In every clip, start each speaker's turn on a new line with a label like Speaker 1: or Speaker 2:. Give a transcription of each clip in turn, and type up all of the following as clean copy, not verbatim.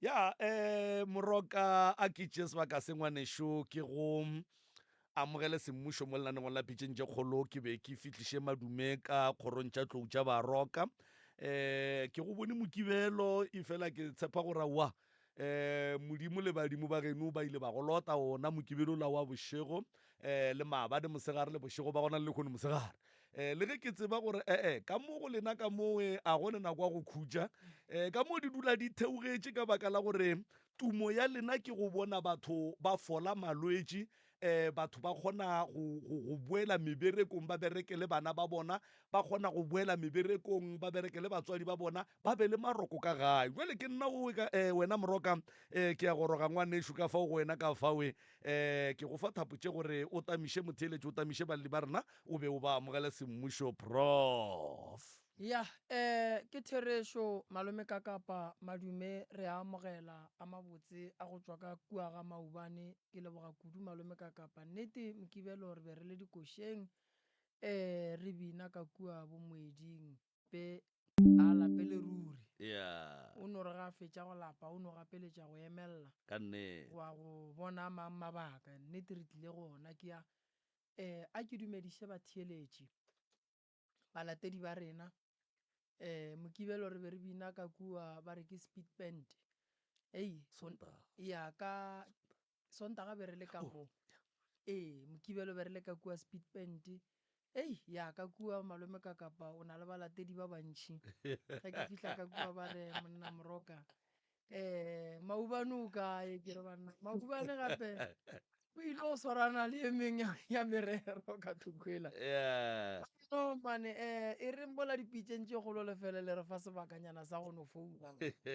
Speaker 1: Ya, eh, Moroka, a ke tšee sebaka se ngwanešo ke go amogele semmušo mo lenanegong la Pitšeng tše Kgolo. Ke be ke fihliše madume ka kgorong tša tlou tša Baroka. Eh, ke go bone Mokibelo, efela ke tshepa gore aowa, eh, Modimo le badimo ba geno ba ile ba go lota ona Mokibelo la wa bošego, eh, le maabane mosegare le bošego ba gona le lehono mosegare. Eh, le ge ke tseba gore ee ka mo go lena ka moe a go ne nako ya go khutša um ka mo di dula di theogetše ka baka la gore tumo ya lena ke go bona batho ba fola malwetši um batho ba kgona go, go, go boela meberekong ba bereke le bana ba bona ba kgona go boela meberekong ba bereke le batswadi ba bona ba be le maroko ka gae jale ke nna owe ka um wena moroka um ke ya goroga ngwanešu ka fao go wena ka fawe um ke go fa thapo tše gore o tamiše motheeletši o tamiše balli ba rena o be o ba amogele semmušo Prof.
Speaker 2: Yah eh ke therešo malome Kakapa madume re a amogela a mabotse a go tšwa ka kua ga Maubane ke leboga kudu malome Kakapa nnete Mokibelo re be re le dikošeng eh re bina ka kua bo moeding pe a lapele ruri
Speaker 1: Yeah.
Speaker 2: o no re ga a fetša go lapa o no gapeletša go emella
Speaker 1: Ka nnete.
Speaker 2: go ya go bona a mang mabaka nnete re tlile go ona ke a Eh, a ke dumediše batheeletši, balatedi ba rena. Eh, Mokibelo re be re bina ka kua ba re ke speed band. Ei,
Speaker 1: Sontaga.
Speaker 2: Ya ka Sontaga be re le ka mo. Ee, Mokibelo be re le ka kua speed band. Ei, ya ka kua malome ka kapa o na le balatedi ba bantši. Ge ke fihla ka kua ba re monna Moroka. Eh, maubane o kae ke re banna maubane gape o ile go swarana le e meng ya merero ka thokwela
Speaker 1: Yeah.
Speaker 2: no mane eh e reng bola dipitseng tše kgolo lefele le re fa sebakanyana sa go no founa ke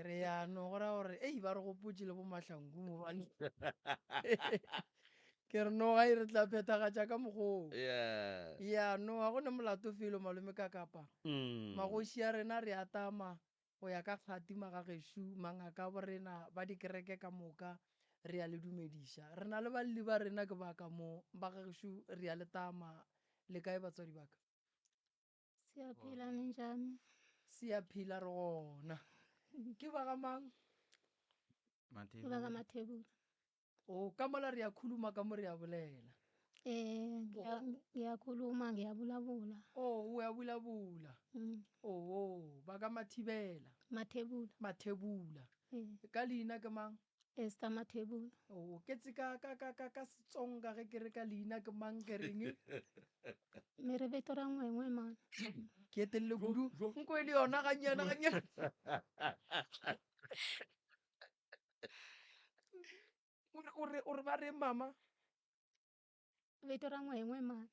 Speaker 2: re ya no go raya gore ei ba re gopotše le bo mahlangu mobane ke re no ga e re tla phethagatša ka mokgoo
Speaker 1: Yeah.
Speaker 2: ya no ga go ne molato felo malome ka kapa
Speaker 1: Mm.
Speaker 2: magoši a rena re a tama Go ya ka kgati magagešo, mangaka a borena ba dikereke ka moka, re a le dumediša. Re na le balli ba rena ke ba ka mo, bagagešo re a le tama. Le kae batswadi ba ka?
Speaker 3: Siyaphila ninjani?
Speaker 2: Siyaphila re gona. Ke ba ga mang?
Speaker 3: Ke ba ga Mathebula.
Speaker 2: O ka mola re a khuluma ka mo re a bolela.
Speaker 3: Eh, ngiyakhuluma ngiyabulabula.
Speaker 2: Oh, o a bulabula.
Speaker 3: Mm.
Speaker 2: Oh, ba ka Mathibela.
Speaker 3: Mathebula.
Speaker 2: Mathebula.
Speaker 3: Eh.
Speaker 2: Ka leina ke mang?
Speaker 3: Esther Mathebula.
Speaker 2: Oh, ke tse ka ka ka ka ka Setsonga ge ke re ka leina ke mang ke reng?
Speaker 3: Mere vito ra n'wengwe mani.
Speaker 2: Ke etelele kudu. Nko e le yona gannyane gannyane. O re o re ba reng mama?
Speaker 3: Vito ra n'wengwe mani.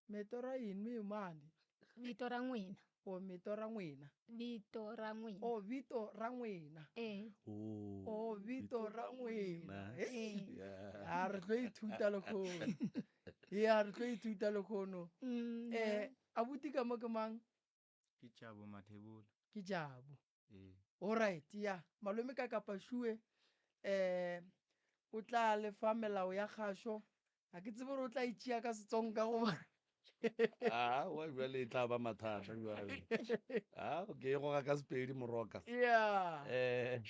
Speaker 2: Meto ra eng me mane?
Speaker 3: Vito ra n'wina.
Speaker 2: O meto ra n'wina.
Speaker 3: Vito ra n'wina.
Speaker 2: O vito ra n'wina.
Speaker 3: Eh.
Speaker 2: O vito ra n'wina.
Speaker 3: Eh.
Speaker 2: A re tlo ithuta lekgono. Ya re tlo ithuta lekgono.
Speaker 3: Mm,
Speaker 2: Eh, abuti ka mo ke mang?
Speaker 4: Ke Jabu Mathebula.
Speaker 2: Ke Jabu.
Speaker 4: Ee.
Speaker 2: Alright, ya. Malome ka kapa Shuwe eh o tla le fa melao ya kgašo. Ga ke tsebe gore o tla e tšea ka Setsonga goba
Speaker 1: Ah, wa jwale e tla ba mathata jwale. Ah, okay, e goga ka Sepedi moroka.
Speaker 2: Yeah.
Speaker 1: Eh.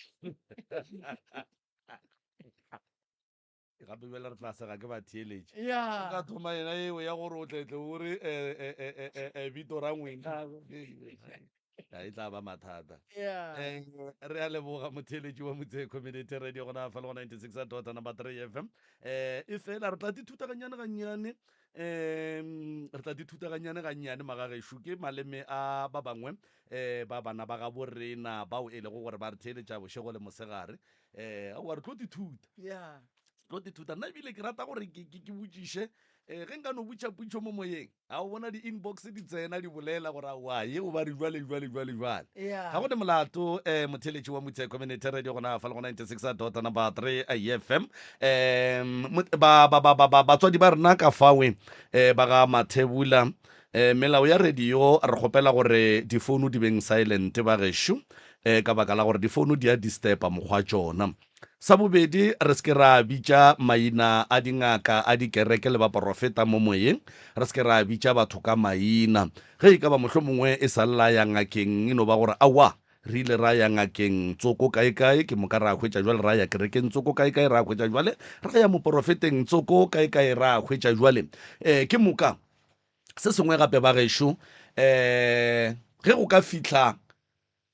Speaker 1: Gape bjale re tla sega ke batheeletši.
Speaker 2: Yeah.
Speaker 1: O ka thoma yena eo ya gore o tletle o re eh, eh, eh, eh, eh, eh, Vito Rangwena. Ya, e tla ba mathata.
Speaker 2: Yeah.
Speaker 1: Eh, re a leboga motheeletši wa Motse Community Radio gona fa le go 96 dot number 3 FM. Eh, e fela re tla di thuta gannyane gannyane. Um re tla di thuta gannyane gannyane magagešo ke maleme a ba bangwe eh ba bana ba gabo rena bao e lego gore ba re theeletša bošego le mosegare. Eh, aowa re tlo di thuta.
Speaker 2: Yeah.
Speaker 1: Tlo di thuta. Nna ebile ke rata gore ke ke ke botšiše eh ge nka no botša potšo mo moyeng. A o bona di-inbox di tsena di bolela gore aowa yeo ba re jwale jwale jwale jwale.
Speaker 2: Yeah.
Speaker 1: Ga go ne molato eh motheeletši wa Motse Community Radio gona fa le go 96 dot number 3 FM. Eh ba ba ba ba batswadi ba rena ka fawe eh ba ga Mathebula eh melao ya radio re kgopela gore difounu di beng silent ba gešo eh ka baka la gore difounu di a disturba mokgwa tšona. Sa bobedi, re se ke ra bitša maina a dingaka, a dikereke le baporofeta mo moyeng. Re se ke ra bitša batho ka maina. Ge e ka ba mohlomongwe e sa lla ya ngakeng, e no ba gore aowa. Re ile ra ya ngakeng tsoko kaekae, ke moka ra hwetša jwale, ra ya kerekeng tsoko kaekae, ra hwetša jwale, ra ya moporofeteng tsoko kaekae, ra hwetša jwale. Um ke moka se sengwe gape ba gešo, um ge go ka fihla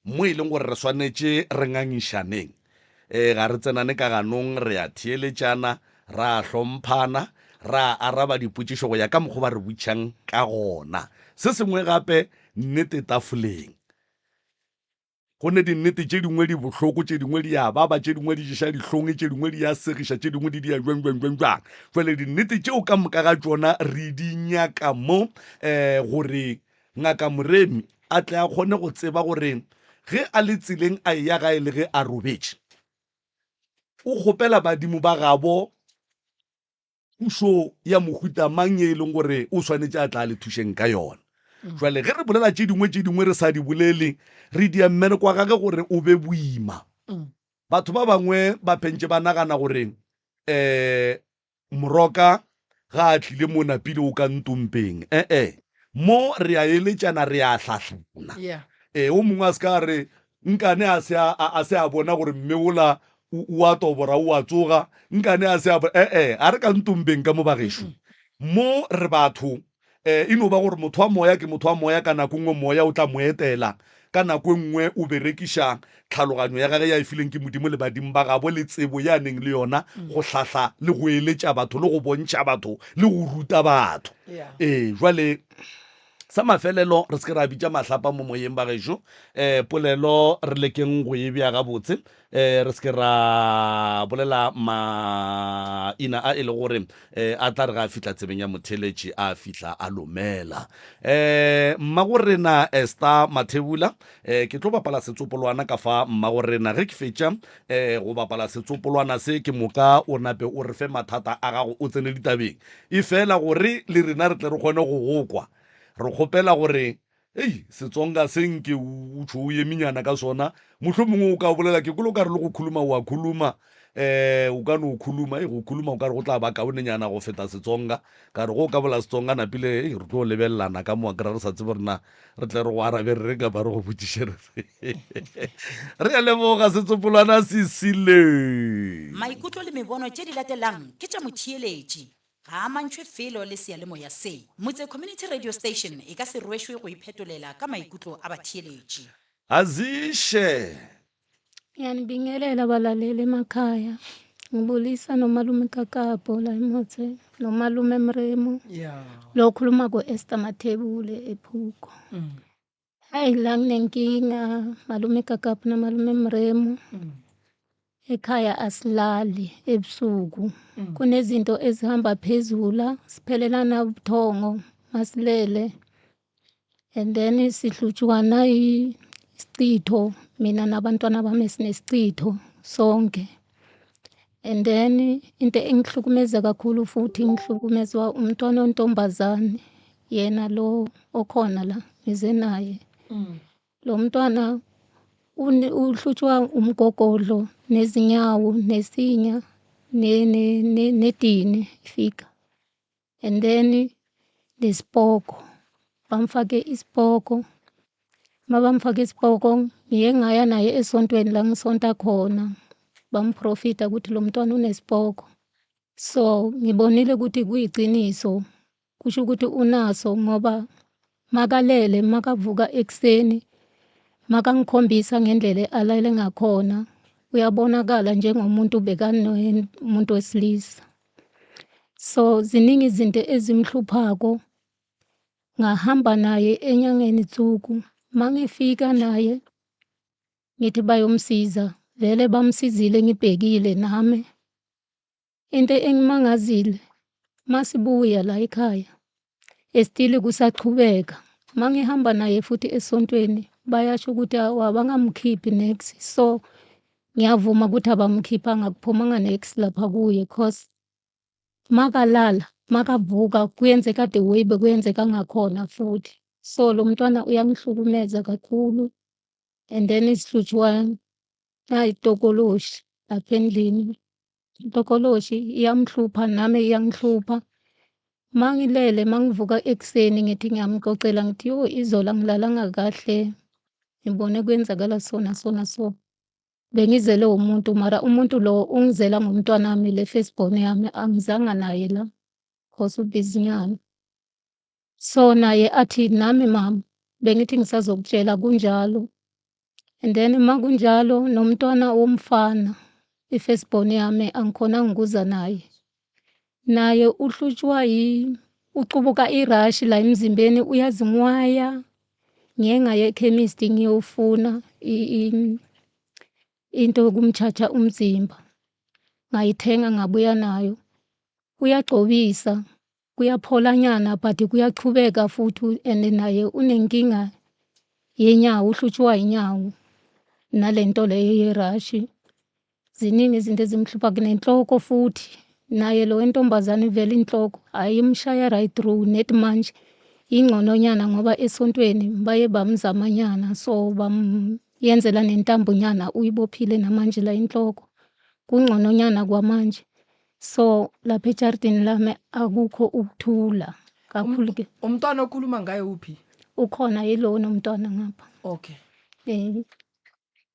Speaker 1: mo e leng gore re swanetše re ngangišaneng, um ga re tsenane ka ganong, re a theeletšana, ra hlomphana, ra araba dipotšišo go ya ka mokgwa ba re botšang ka gona. Se sengwe gape, nnete tafoleng. Go ne dinnete tše dingwe di bohloko, tše dingwe di a baba, tše dingwe di ješa dihlong, tše dingwe di a segiša, tše dingwe di dia jwang jwang jwang jwang. Jwale dinnete tšeo ka moka ga tšona re di nyaka mo um gore Ngaka Moremi a tle a kgone go tseba gore ge a le tseleng a eya gae le ge a robetše, o kgopela badimo ba gabo thušo ya mohuta mang ye e leng gore o swanetše a tla le thušeng ka yona. Jwale ge re bolela tše dingwe, tše dingwe re sa di bolele, re dia mmereko wa gage gore o be boima. Batho ba bangwe ba phentše ba nagana gore um Moroka ga a tlile mo napile o ka ntompeng. E-e, mo re a eletšana, re a hlahlana.
Speaker 2: Yeah.
Speaker 1: Ee, o mongwe a se ka a re nkane a se a, a se a bona gore mme ola o, o a tobora, o a tsoga, nkane a se a bona. E-e, a re ka ntompeng ka mo bagešo. Mo re batho, e, e no ba gore motho wa moya ke motho wa moya, ka nako nngwe moya o tla mo etela, ka nako e nngwe o berekiša tlhaloganyo ya gage ya e fileng ke Modimo le badimo ba gabo le tsebo ye a neng le yona go hlahla le go eletša batho le go bontšha batho le go ruta batho.
Speaker 2: Yeah.
Speaker 1: Ee, jwale Sa mafelelo, re se ke ra bitša mahlapa mo moyeng, bagešo. Um polelo re lekeng go e bea gabotse. Um re se ke ra bolela maina a e le gore um a tla re ga a fihla tsebeng ya motheeletši a fihla a lomela. Um mmagorena Esther Mathebula, um ke tlo bapala setsopolwana ka fa mmagorena. Ge ke fetša um go bapala setsopolwana se, ke moka o nape o re fe mathata a gago o tsene ditabeng. Efela gore le rena re tle re kgone go go kwa, re kgopela gore, Ei, Setsonga se nke o tšho o eminyana ka sona, mohlomongwe o ka bolela, ke kwele o ka re le go khuluma o a khuluma, um o ka no khuluma, ei, go khuluma o ka re go tla ba kaonenyana go feta Setsonga, ka re go o ka bolela Setsonga napile, ei, re tlo lebelelana ka moa, kry-a re sa tsebe gore na re tle re go arabe re reng kapa re go botšiše re reng. Re a leboga, setsopolwana se sile.
Speaker 5: Maikutlo le mebono tše di latelang ke tša motheeletši. Ga a amantšhwe felo le seyalemoya se. Motse Community Radio Station e ka se rwešwe go iphetolela ka maikutlo a batheeletši.
Speaker 1: Aziše.
Speaker 3: Ngiyanibingelela balaleli emakhaya. Ngibulisa nomalume Kakapo la eMotse nomalume Mremu.
Speaker 2: Yeah.
Speaker 3: Lo khuluma ku-Esther Mathebule ePhuko. Hayi la nginenkinga malume Kakapo nomalume Mremu. Ekhaya asilali ebusuku. Kunezinto ezihamba phezula siphelelana ubuthongo masilele. And then sihlutshwa nayi-isichitho mina nabantwana bami sinesichitho sonke. And then into engihlukumeza kakhulu futhi ngihlukumezwa umntwana ontombazane yena lo okhona la ngize naye. Lo mntwana uhlutshwa umgogodlo nezinyawo nesinya nedini ifika. And then nesipoko bamfake isipoko mabamfake isipoko ngiye ngaya naye esontweni la ngisonta khona bamprofita ukuthi lo mntwana unesipoko so ngibonile ukuthi kuyiciniso kusho ukuthi unaso ngoba makalele makavuka ekuseni makangikhombisa ngendlela alele ngakhona uyabonakala njengomuntu bekanomuntu wesilisa so ziningi izinto ezimhluphako ngahamba naye enyangeni tsuku mangifika naye ngithi bayomsiza vele bamsizile ngibhekile nami Into engimangazile masibuya la ekhaya estili kusachubeka mangihamba naye futhi esontweni bayasho ukuthi awu abangamkhiphi nex so ngiyavuma ukuthi abamkhiphanga akuphumanga nex lapha kuye cause makalala makavuka kuyenzeka the way bekuyenzeka ngakhona futhi so lo mntwana uyangihlukumeza kakhulu and then isihlutshwa nayitokoloshi lapha endlini Itokoloshi iyamhlupha nami iyangihlupha. Mangilele mangivuka ekuseni ngithi ngiyamxoxela ngithi yo izolo angilalanga kahle. Ngibone kwenzakala so na so na so. Bengizele umuntu mara umuntu lo ungizela ngomntwanami le first born yami angizanga naye la cause ubhizinyana. So naye athi nami mama bengithi ngisazokutshela kunjalo. And then makunjalo nomntwana womfana i-first born yami angikhonanga ukuza naye. Naye uhlutshwa yi ucubuka irashi la emzimbeni uyazinwaya. Ngiye ngaye ekhemist ngiyofuna into yokumtshatsha umzimba. Ngayithenga ngabuya nayo. Uyagcobisa kuyapholanyana but kuyachubeka futhi and naye unenkinga yenyawo uhlutshwa inyawo nalento leyo yerashi. Ziningi izinto ezimhlupha kunenhloko futhi naye lo wentombazane vele inhloko hhayi imshaya right through net manje ingcononyana ngoba esontweni baye bamzamanyana so bamyenzela nentambonyana uyibophile namanje la inhloko kungcononyana kwamanje so lapha ejardini lami akukho ukuthula kakhulu ke.
Speaker 2: Umntwana okhuluma ngaye uphi?
Speaker 3: Ukhona yilona umntwana ngapha.
Speaker 2: Okay.
Speaker 3: Eh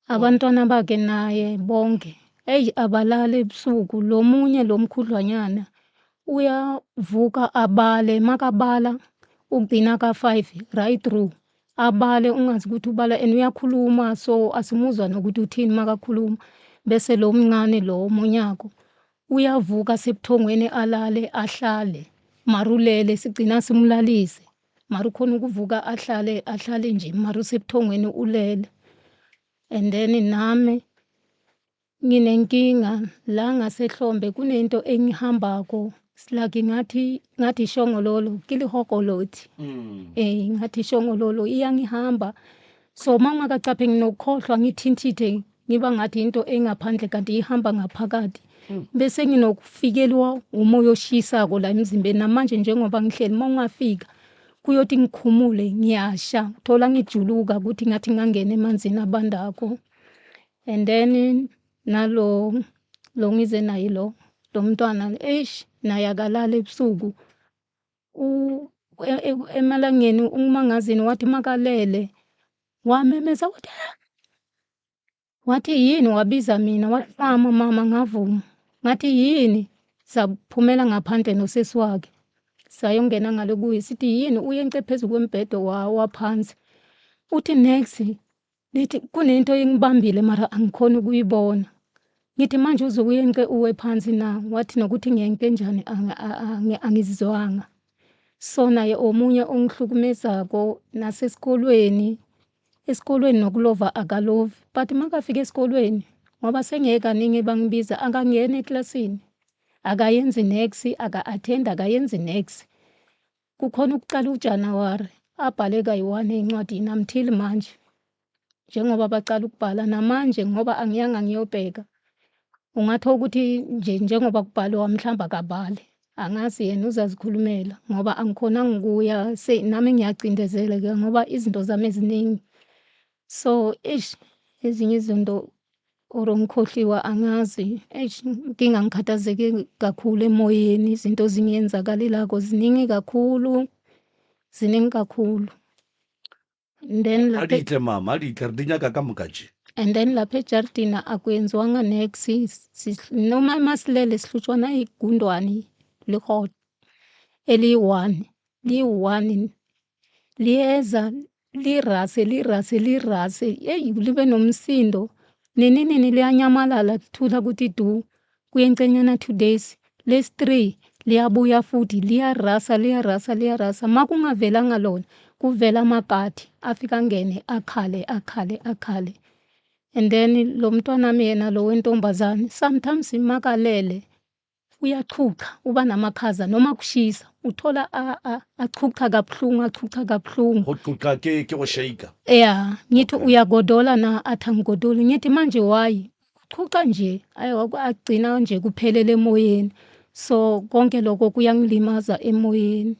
Speaker 3: Abantwana bakhe naye bonke eyi abalali ebusuku lo munye lo mkhudlwanyana uyavuka abale makabala ugcina ka-five right through abale ungazi ukuthi ubala and uyakhuluma so asimuzwa nokuthi uthini makakhuluma bese lo mncane lo omunyako uyavuka sebuthongweni alale ahlale mara ulele sigcina simlalise mara ukhona ukuvuka ahlale ahlale nje mara usebuthongweni ulele and then nami nginenkinga la ngasehlombe kunento engihambako like ngathi ngathi ishongololo kilihogolothi mm. eh ngathi ishongololo iyangihamba so uma ungakacaphe nginokukhohlwa ngithintithe ngiba ngathi into engaphandle kanti ihamba ngaphakathi mm. bese nginokufikelwa umoya oshisako la emzimbeni namanje njengoba ngihleli uma ungafika kuyothi ngikhumule ngiyasha thola ngijuluka ukuthi ngathi ngangena emanzini abandako and then nalo lo ngize naye lo lo mntwana eish naye akalali ebusuku e, e, emalangeni umangazini wathi makalele wamemeza wathi ah! Wathi yini wabiza mina wathi mama mama ngavuma. Ngathi yini saphumela ngaphandle nosesi wakhe. Sayongena ngale kuye sithi yini uyence phezu kombhedo wawa phansi. Uthi next lithi kunento engibambile mara angikhoni ukuyibona. Ngithi manje uze uyence uwe phansi na? Wathi nokuthi ngiyenke njani angizizwanga. So naye omunye ongihlukumezako nasesikolweni Esikolweni nokulova akalovi but makafika esikolweni ngoba sengeke kaningi bangibiza akangeni eklasini akayenzi nex aka-attend akayenzi nex kukhona ukuqala uJanuwari abhale kayi-one encwadini until manje njengoba bacala ukubhala namanje ngoba angiyanga ngiyobheka ungathola ukuthi nje njengoba kubhalwa mhlawumbe akabhali Angazi yena uzazikhulumela ngoba angikhonanga ukuya nami ngiyacindezeleka ngoba izinto zami eziningi. So eish ezinye izinto or ngikhohliwe angazi. Eish inkinga ngikhathazeke kakhulu emoyeni izinto ezingiyenzakalelako ziningi kakhulu, ziningi kakhulu. And then
Speaker 1: A
Speaker 3: lapha
Speaker 1: di tle mama, a di tle, re di nyaka ka moka tše.
Speaker 3: And then lapha ejardini akwenziwanga nex noma masilele sihlutshwana igundwane lihoda eliyi-one liyi-one liyeza lirase lirase lirase eyi libe nomsindo nini nini liyanyamalala kuthula ukuthi du kuyencenyana 2 days lesi-3 liyabuya futhi liyarasa liyarasa liyarasa ma kungavelanga lona kuvela amakati afika angene akhale akhale akhale and then lo mntwanami yena lo wentombazane sometimes makalele uyachucha uba namakhaza noma kushisa uthola achucha kabuhlungu achucha kabuhlungu
Speaker 1: go chucha ke ke go shaker
Speaker 3: yeah ngithi uyagodola na athi angigodoli ngithi manje why Chucha nje agcina nje kuphelele emoyeni so konke lokho kuyangilimaza emoyeni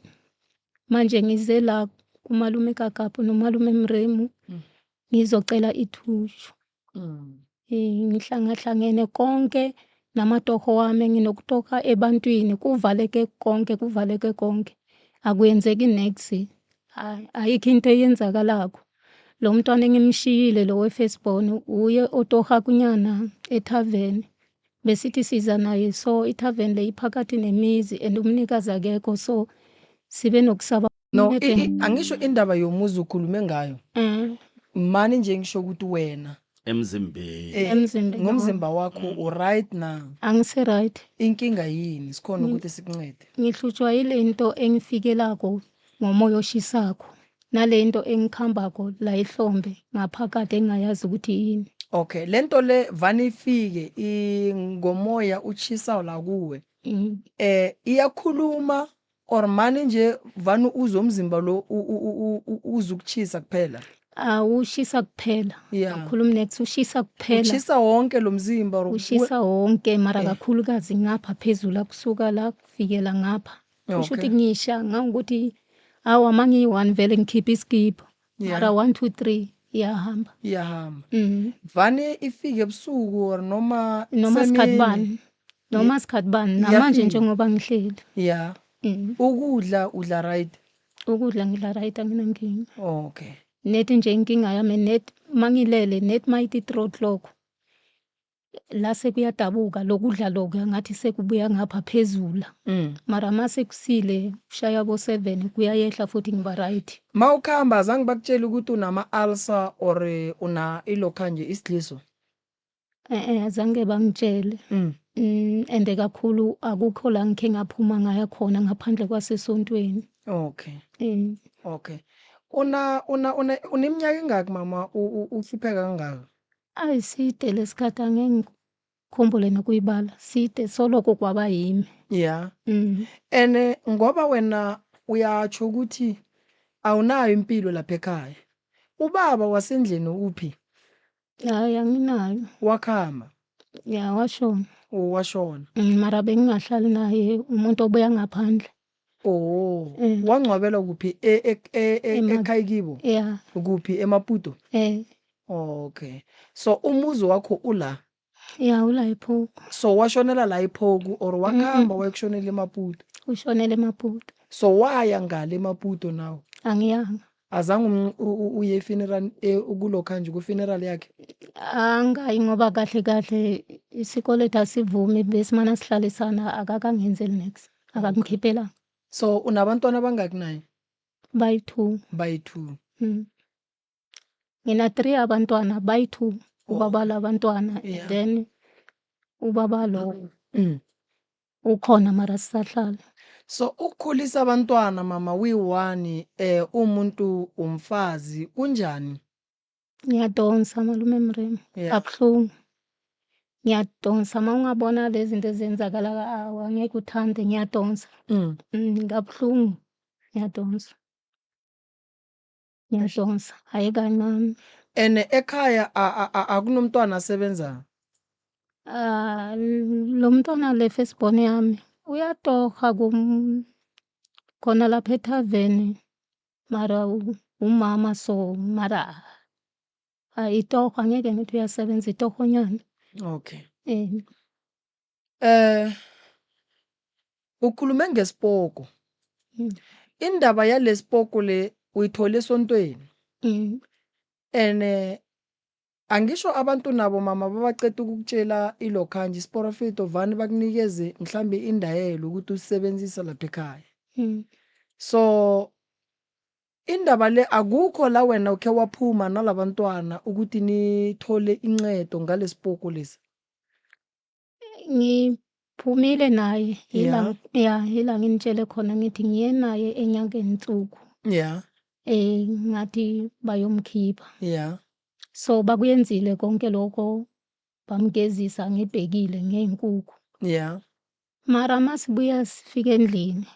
Speaker 3: manje ngize la kumalume kaGabhu nomalume Mremu ngizocela ithushu ngihlangahlangene konke namatoho wami nginokutoka ebantwini kuvaleke konke kuvaleke konke akwenzeki nex ayikho into eyenzakalako. Lo mntwana engimshiyile lo we-firstborn uye otoha kunyana ethaveni. Besithi siza naye so ithaveni le iphakathi nemizi and umnikazi akekho so sibe nokusaba.
Speaker 2: No, angisho indaba yomuzi ukhulume ngayo. Mani nje ngisho ukuthi wena
Speaker 1: emzimbeni
Speaker 2: Eh,
Speaker 3: Emzimbeni
Speaker 2: ngomzimba wakho u-right na?
Speaker 3: Angisi right.
Speaker 2: Inkinga yini? Sikhona ukuthi sikuncede.
Speaker 3: Ngihlutshwa yile nto engifikelako ngomoya oshisako nale nto engikhambako la ehlombe ngaphakathi engingayazi ukuthi yini.
Speaker 2: Okay, lento le vane ifike ngomoya utshisayo la kuwe. Iyakhuluma or mane nje vane uzwe umzimba lo uzwe ukuchisa kuphela?
Speaker 3: Awushisa kuphela. Akukhulumi next, ushisa kuphela.
Speaker 2: Ushisa wonke lo mzimba or
Speaker 3: Ushisa wonke mara kakhulukazi ngapha phezulu kusuka la kufikela ngapha. Kusho ukuthi ngisha ngangokuthi awa mangiyi-one vele ngikhipha isikibha. Mara 1 2 3 iyahamba.
Speaker 2: Iyahamba. Vane ifike ebusuku or noma
Speaker 3: Noma sikhathi bani. Noma sikhathi bani namanje njengoba ngihleli.
Speaker 2: Ukudla udla right?
Speaker 3: Ukudla ngidla right, anginankinga.
Speaker 2: Okay.
Speaker 3: Net nje inkinga yami net mangilele net mayithi 3 o'clock la sekuyadabuka lokudla lokhu ngathi sekubuya ngapha phezulu. Mara mase kusile kushaya bo 7 kuyayehla futhi ngiba right.
Speaker 2: Mawukhamba azange bakutshele ukuthi unama ulcer or una ilokha nje isidliso?
Speaker 3: Azange bangitshele. Ende kakhulu akukho la ngikhe ngaphuma ngaya khona ngaphandle kwasesontweni.
Speaker 2: Okay. Okay. Una una una uneminyaka engaki mama uhlupheka kangaka?
Speaker 3: Ayi side lesikhathi angeke ngikhumbule nokuyibala. Side soloko kwaba yimi.
Speaker 2: Ene ngoba wena uyatsho ukuthi awunayo impilo lapha ekhaya. Ubaba wasendlini uphi?
Speaker 3: Hayi anginayo.
Speaker 2: Wakhamba.
Speaker 3: Ya washona.
Speaker 2: Washona.
Speaker 3: Mara bengingahlali naye umuntu obuya ngaphandle.
Speaker 2: Oh, wangcwabelwa kuphi ekhaya kibo?
Speaker 3: Yeah.
Speaker 2: Kuphi eMaputo? Okay. So umuzi wakho ula?
Speaker 3: Yeah, ula ePhoku.
Speaker 2: So washonela la ePhoku or wakhamba wayokushonela eMaputo?
Speaker 3: Ushonele eMaputo.
Speaker 2: So waya ngale eMaputo nawe?
Speaker 3: Angiyanga.
Speaker 2: Azange uye funeral kulokha nje ku funeral yakhe?
Speaker 3: Angayi ngoba kahle kahle isikweletu asivumi besimana sihlalisana akakangenzeli next. Akangikhiphelanga.
Speaker 2: So unabantwana abangaki naye?
Speaker 3: Bayi-2.
Speaker 2: Bayi-2.
Speaker 3: Ngina 3 abantwana bayi-2 ubaba labantwana then ubaba lo ukhona mara sisahlala.
Speaker 2: So ukukhulisa abantwana mama uyi-one umuntu umfazi kunjani?
Speaker 3: Ngiyadonsa malume Mrema. Kabuhlungu. Ngiyadonsa uma ungabona lezi zinto ezenzakala angeke uthande ngiyadonsa. Kabuhlungu ngiyadonsa. Ngiyadonsa hayi kancane.
Speaker 2: Ene ekhaya akunomntwana asebenzayo?
Speaker 3: Lo mntwana le firstborn yami uyatoha khona lapha ethaveni mara umama so mara itoho angeke ngithi uyasebenza itohonyana.
Speaker 2: Okay. Ukhulume ngesipoko. Indaba yalesipoko le uyithole esontweni. Ene angisho abantu nabo mama babaceda ukukutshela ilokha nje isiprofeto vane bakunikeze mhlambe indayelo ukuthi usebenzise lapha ekhaya. So indaba le akukho la wena ukhe waphuma nalabantwana ukuthi nithole incedo ngalesipoko lesi.
Speaker 3: Ngiphumile naye ila ila nginitshele khona ngithi ngiye naye enyangeni insuku. Ngathi bayomkhipha. So bakuyenzile konke lokho bamgezisa ngibhekile ngey'nkukhu. Mara masibuya sifika endlini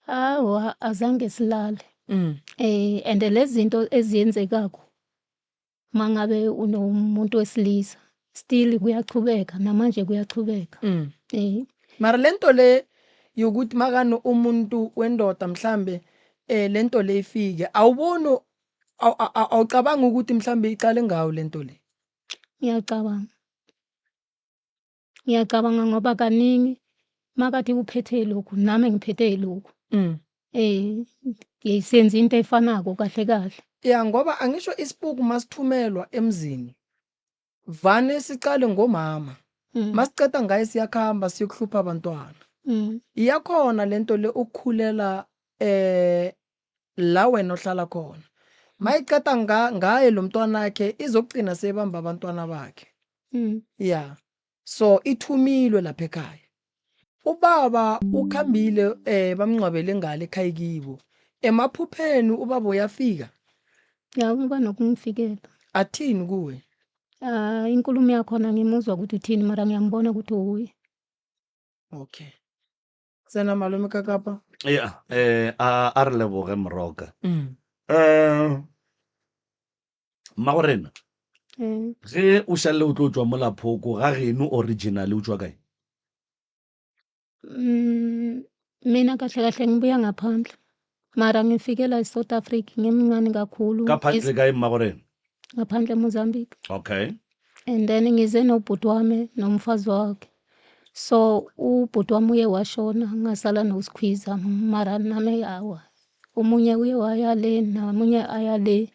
Speaker 3: awa azange silale. And lezi zinto eziyenzekako mangabe unomuntu wesilisa still kuyachubeka namanje kuyachubeka.
Speaker 2: Mara lento le yokuthi makano umuntu wendoda mhlambe lento le ifike awuboni awucabanga ukuthi mhlambe iqale ngawo lento le?
Speaker 3: Ngiyacabanga. Ngiyacabanga ngoba kaningi makathi uphethe lokhu nami ngiphethe lokhu. Senza into efanako kahle kahle.
Speaker 2: Ya ngoba angisho isipuku masithumelwa emzini vane siqale ngomama. Masiceda ngaye siyakhamba siyokuhlupha abantwana. Iyakhona lento le ukukhulela eh la wena ohlala khona. Mayiqeda nga, ngaye lo mntwanakhe izokugcina seyibamba abantwana bakhe. Ya. So ithumilwe lapha ekhaya. Ubaba ukhambile eh bamngcwabele ngale ekhaya kibo. Emaphupheni ubaba uyafika.
Speaker 3: Ya uba nokungifikela.
Speaker 2: Athini kuwe?
Speaker 3: Ah inkulumo yakhona ngimuzwa ukuthi uthini mara ngiyambona ukuthi uye.
Speaker 2: Okay. Tsena malome ka kapa.
Speaker 1: Ya, eh a a re leboge Moroka.
Speaker 2: Eh
Speaker 1: Mmagorena,
Speaker 3: Eh
Speaker 1: ge o šalle o tlo tšwa mola Phoko ga geno originally o tšwa kae?
Speaker 3: Mina kahle kahle ngibuya ngaphandle. Mara ngifike la eSouth Africa ngimncane kakhulu.
Speaker 1: Ka phandle kae Mmagorena?
Speaker 3: Ngaphandle eMozambique.
Speaker 1: Okay.
Speaker 3: And then ngize nobhuti wami nomfazi wakhe. So ubhuti wami uye washona ngasala noSkhwiza mara nami awa omunye uye waya le nomunye aya le.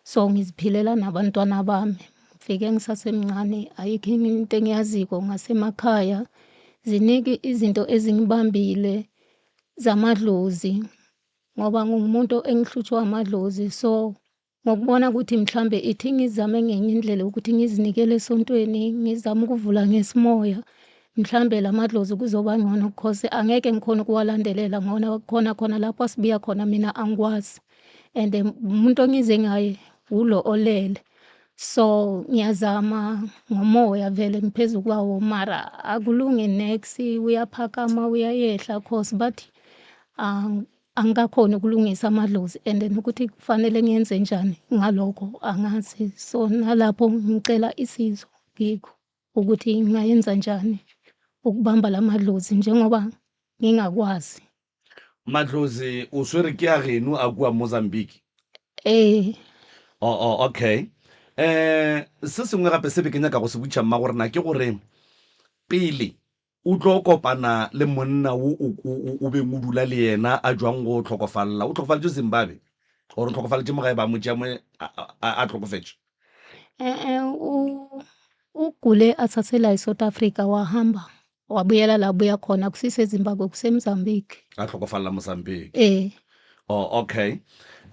Speaker 3: So ngiziphilela nabantwana bami. Ngifike ngisasemncane ayikho into engiyaziko ngasemakhaya. Ziningi izinto ezingibambile zamadlozi ngoba ngingumuntu engihlutshwa amadlozi so ngokubona ukuthi mhlambe ithi ngizame ngenye indlela ukuthi ngizinikele esontweni ngizame ukuvula ngesimoya mhlambe lamadlozi kuzoba ngcono cause angeke ngikhona ukuwalandelela ngona khona khona lapho asibuya khona mina angikwazi and umuntu ongize ngaye ulo olele so ngiyazama ngomoya vele ngiphezu kwawo mara akulungi nex uyaphakama uyayehla cause bathi angikakhoni ukulungisa amadlozi and nokuthi kufanele ngiyenze njani ngalokho angazi. So nalapho ngicela isizo kikho ukuthi ngingayenza njani ukubamba la madlozi njengoba ngingakwazi.
Speaker 1: Madlozi o swere ke a geno a kua Mozambique?
Speaker 3: Ee.
Speaker 1: Oh, oh, okay. Eh, se sengwe gape se be ke nyaka go se botšiša mmagorena ke gore pele O tlo kopana le monna wo o, o, o beng o dula le yena a jwang go hlokofalla. O hlokofaletše Zimbabwe or o hlokofaletše mo gae ba mo tšea mo a, a, a hlokofetše?
Speaker 3: E-e, u ugule asasela eSouth Africa wahamba wabuyela la abuya khona kusiseZimbabwe kuseMozambique.
Speaker 1: A hlokofalla Mozambique.
Speaker 3: Ee.
Speaker 1: Oh, okay.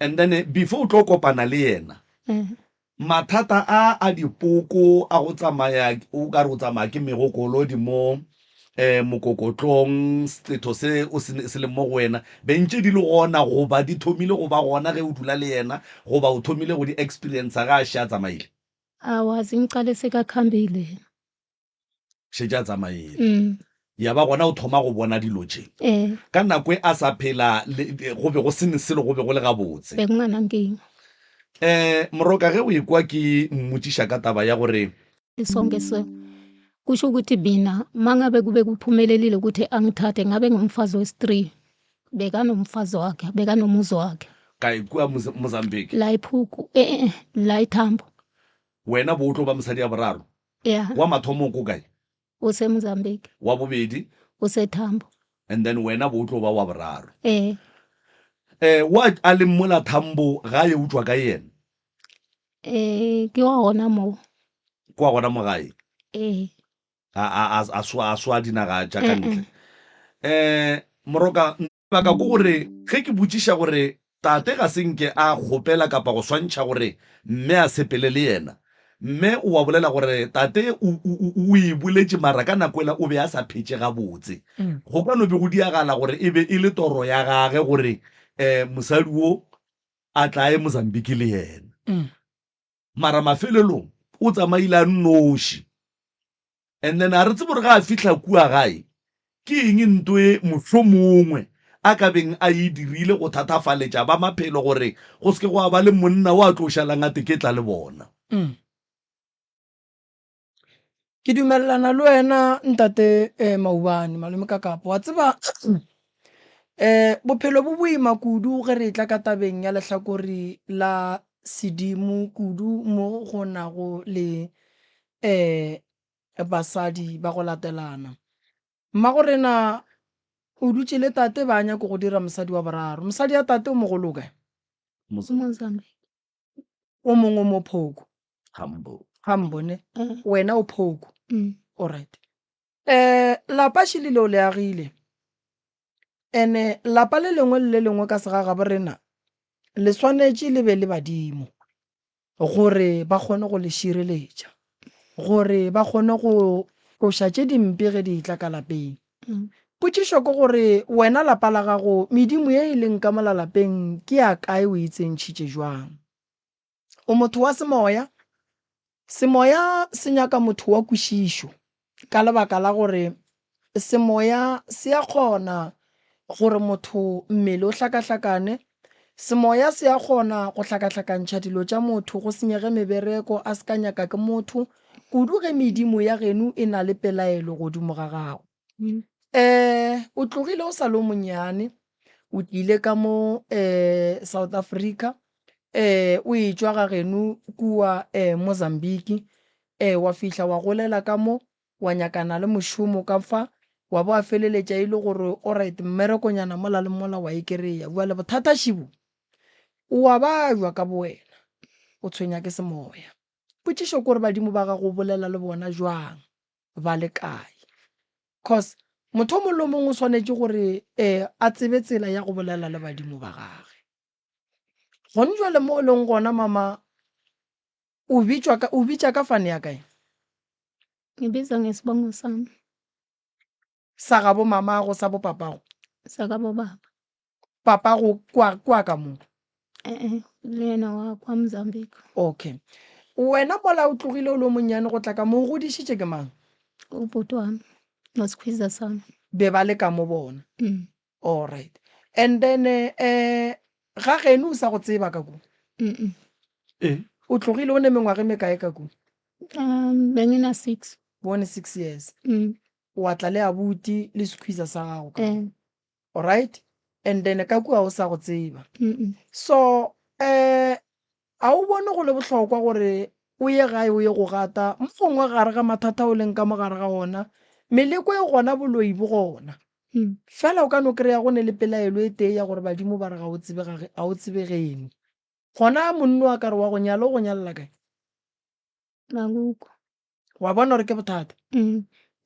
Speaker 1: And then eh, before o tlo kopana le yena,
Speaker 3: Eh.
Speaker 1: Mathata a a dipoko a go tsamaya o ka re o tsamaya ke megokolodi mo um mokokotlong, setho se o se se leng mo go wena, be ntše di le gona goba di thomile go ba gona ge o dula le yena goba o thomile go di experiencer ge a še a tsamaile?
Speaker 3: Awa, zingiqale sekakhambile yena.
Speaker 1: Šetše a tsamaile. Ya ba gona o thoma go bona dilo tše.
Speaker 3: Ee.
Speaker 1: Ka nako e a sa phela, le, go be go se ne selo, go be go le gabotse.
Speaker 3: Bekunganankinga.
Speaker 1: Um Moroka, ge o ekwa ke mmotšiša ka taba ya gore.
Speaker 3: Sonke so kusho ukuthi mina mangabe kube kuphumelelile ukuthi angithathe ngabe ngumfazi wesi-3 bekanomfazi wakhe bekanomuzi wakhe.
Speaker 1: Kae kua Mozambique?
Speaker 3: La ePhuku, e-e, la eThambo.
Speaker 1: Wena bo o tlo ba mosadi ya boraro?
Speaker 3: Yeah.
Speaker 1: Wa mathomo o ko kae?
Speaker 3: O se Mozambique.
Speaker 1: Wa bobedi?
Speaker 3: O se Thambo.
Speaker 1: And then wena bo o tlo ba wa boraro.
Speaker 3: Ee.
Speaker 1: Eh, wa a leng mola Thambo gae o tšwa kae yena?
Speaker 3: Eh, ke wa gona moo.
Speaker 1: Ke wa gona mo gae?
Speaker 3: Ee.
Speaker 1: A a a a swa a swa dinaga tša ka ntle. Eh, Moroka Lebaka ke gore ge ke botšiša gore tate ga se nke a kgopela kapa go swantšha gore mme a sepele le yena, mme o a bolela gore tate o, o, o, o e boletše mara ka nako ela o be a sa phetše gabotse. Go ka no be go diagala gore e be e le toro ya gage gore um mosadi wo a tla ye Mozambique le yena. Mara mafelelong o tsamaile a nnoši. And then a re tsebe gore ga a fihla kua gae ke eng nto e mohlomongwe a ka beng a e dirile go thatafaletša ba maphelo gore go se ke gwa ba le monna o a tlo šalang a teketla le bona.
Speaker 2: Ke dumelelana le wena ntate eh, Maubane malome Kakapo. Wa tseba eh, bophelo bo boima kudu ge re etla ka tabeng ya lehlakore la sedimo kudu mo go nago le eh, basadi ba go latelana. Mmagorena o dutše le tate ba nyako go dira mosadi wa boraro. Mosadi ya tate o mogolo o kae?
Speaker 3: Mozambique.
Speaker 2: O mongwe o mo Phoko.
Speaker 1: Hambo.
Speaker 2: Hambo ne?
Speaker 3: Eh.
Speaker 2: Wena o Phoko. Alright. Eh lapa šilile o le agile. Ene lapa le lengwe le le lengwe ka segagabo rena le swanetše le be le badimo gore ba kgone go le šireletša, gore ba kgone go tloša tše dimpe ge di etla ka lapeng. Potšišo ke gore wena lapa la gago medimo ye e leng ka mola lapeng ke ya kae o e tsentšhitše jwang? O motho wa semoya. Semoya se nyaka motho wa kwešišo ka lebaka la gore semoya se a kgona gore motho mmele o hlakahlakane. Semoya se a kgona go hlakahlakantšha dilo tša motho, go senyege mebereko, a se ka nyaka ke motho, kudu ge medimo ya geno e na le pelaelo godimo ga gago. Um o tlogile o sa le o monnyane, o tlile ka mo um South Africa, um o etšwa ga geno kua um Mozambique, um wa fihla wa golela ka mo, wa nyakana le mošomo ka fa, wa bo wa feleletša e le gore alright mmerekonyana mola le mola wa e kry-a. Bjale bothata šibo, o a bajwa ka bowena, o tshwenya ke semoya. Potšišo ke gore badimo ba gago o bolela le bona jwang? Ba le kae? Cause motho o mongwe le o mongwe o swanetše gore um a tsebe tsela ya go bolela le badimo ba gage. Gone jwale mo o leng gona mama o bitšwa ka o bitša ka fane ya kae?
Speaker 3: Ngibiza ngesibongo sami.
Speaker 2: Sa gabo mamago sa bo papago?
Speaker 3: Sa gabo baba.
Speaker 2: Papago kwa kwa ka mo?
Speaker 3: Eh le yena wa kwa Mozambique.
Speaker 2: Okay. Wena mola o tlogile o le o monnyane go tla ka mo o godišitše ke mang?
Speaker 3: Ubhuti wami nosikhwiza sami.
Speaker 2: Be ba le ka mo bona?
Speaker 3: Mm.
Speaker 2: All right. And then eh ga geno o sa go tseba ka ko?
Speaker 3: Mm.
Speaker 1: Eh.
Speaker 2: O tlogile o ne mengwaga e mekae ka ko?
Speaker 3: Um bengina 6.
Speaker 2: Bone 6 years.
Speaker 3: Mm.
Speaker 2: Wa tla le abuti le sekhwiza sa gago ka.
Speaker 3: Eh.
Speaker 2: All right. And then ka kua o sa go tseba.
Speaker 3: Mm.
Speaker 2: So eh a o bone go le bohlokwa gore o ye gae o ye go gata mo gongwe gare ga mathata o leng ka mo gare ga ona meleko e gona boloi bo gona. Fela o ka no kry-a go ne le pelaelo e tee ya gore badimo ba re ga o tsebe ga ga o tsebe geno. Gona monno a ka re wa go nyala o go nyalela kae?
Speaker 3: Akukho.
Speaker 2: Wa bona gore ke bothata?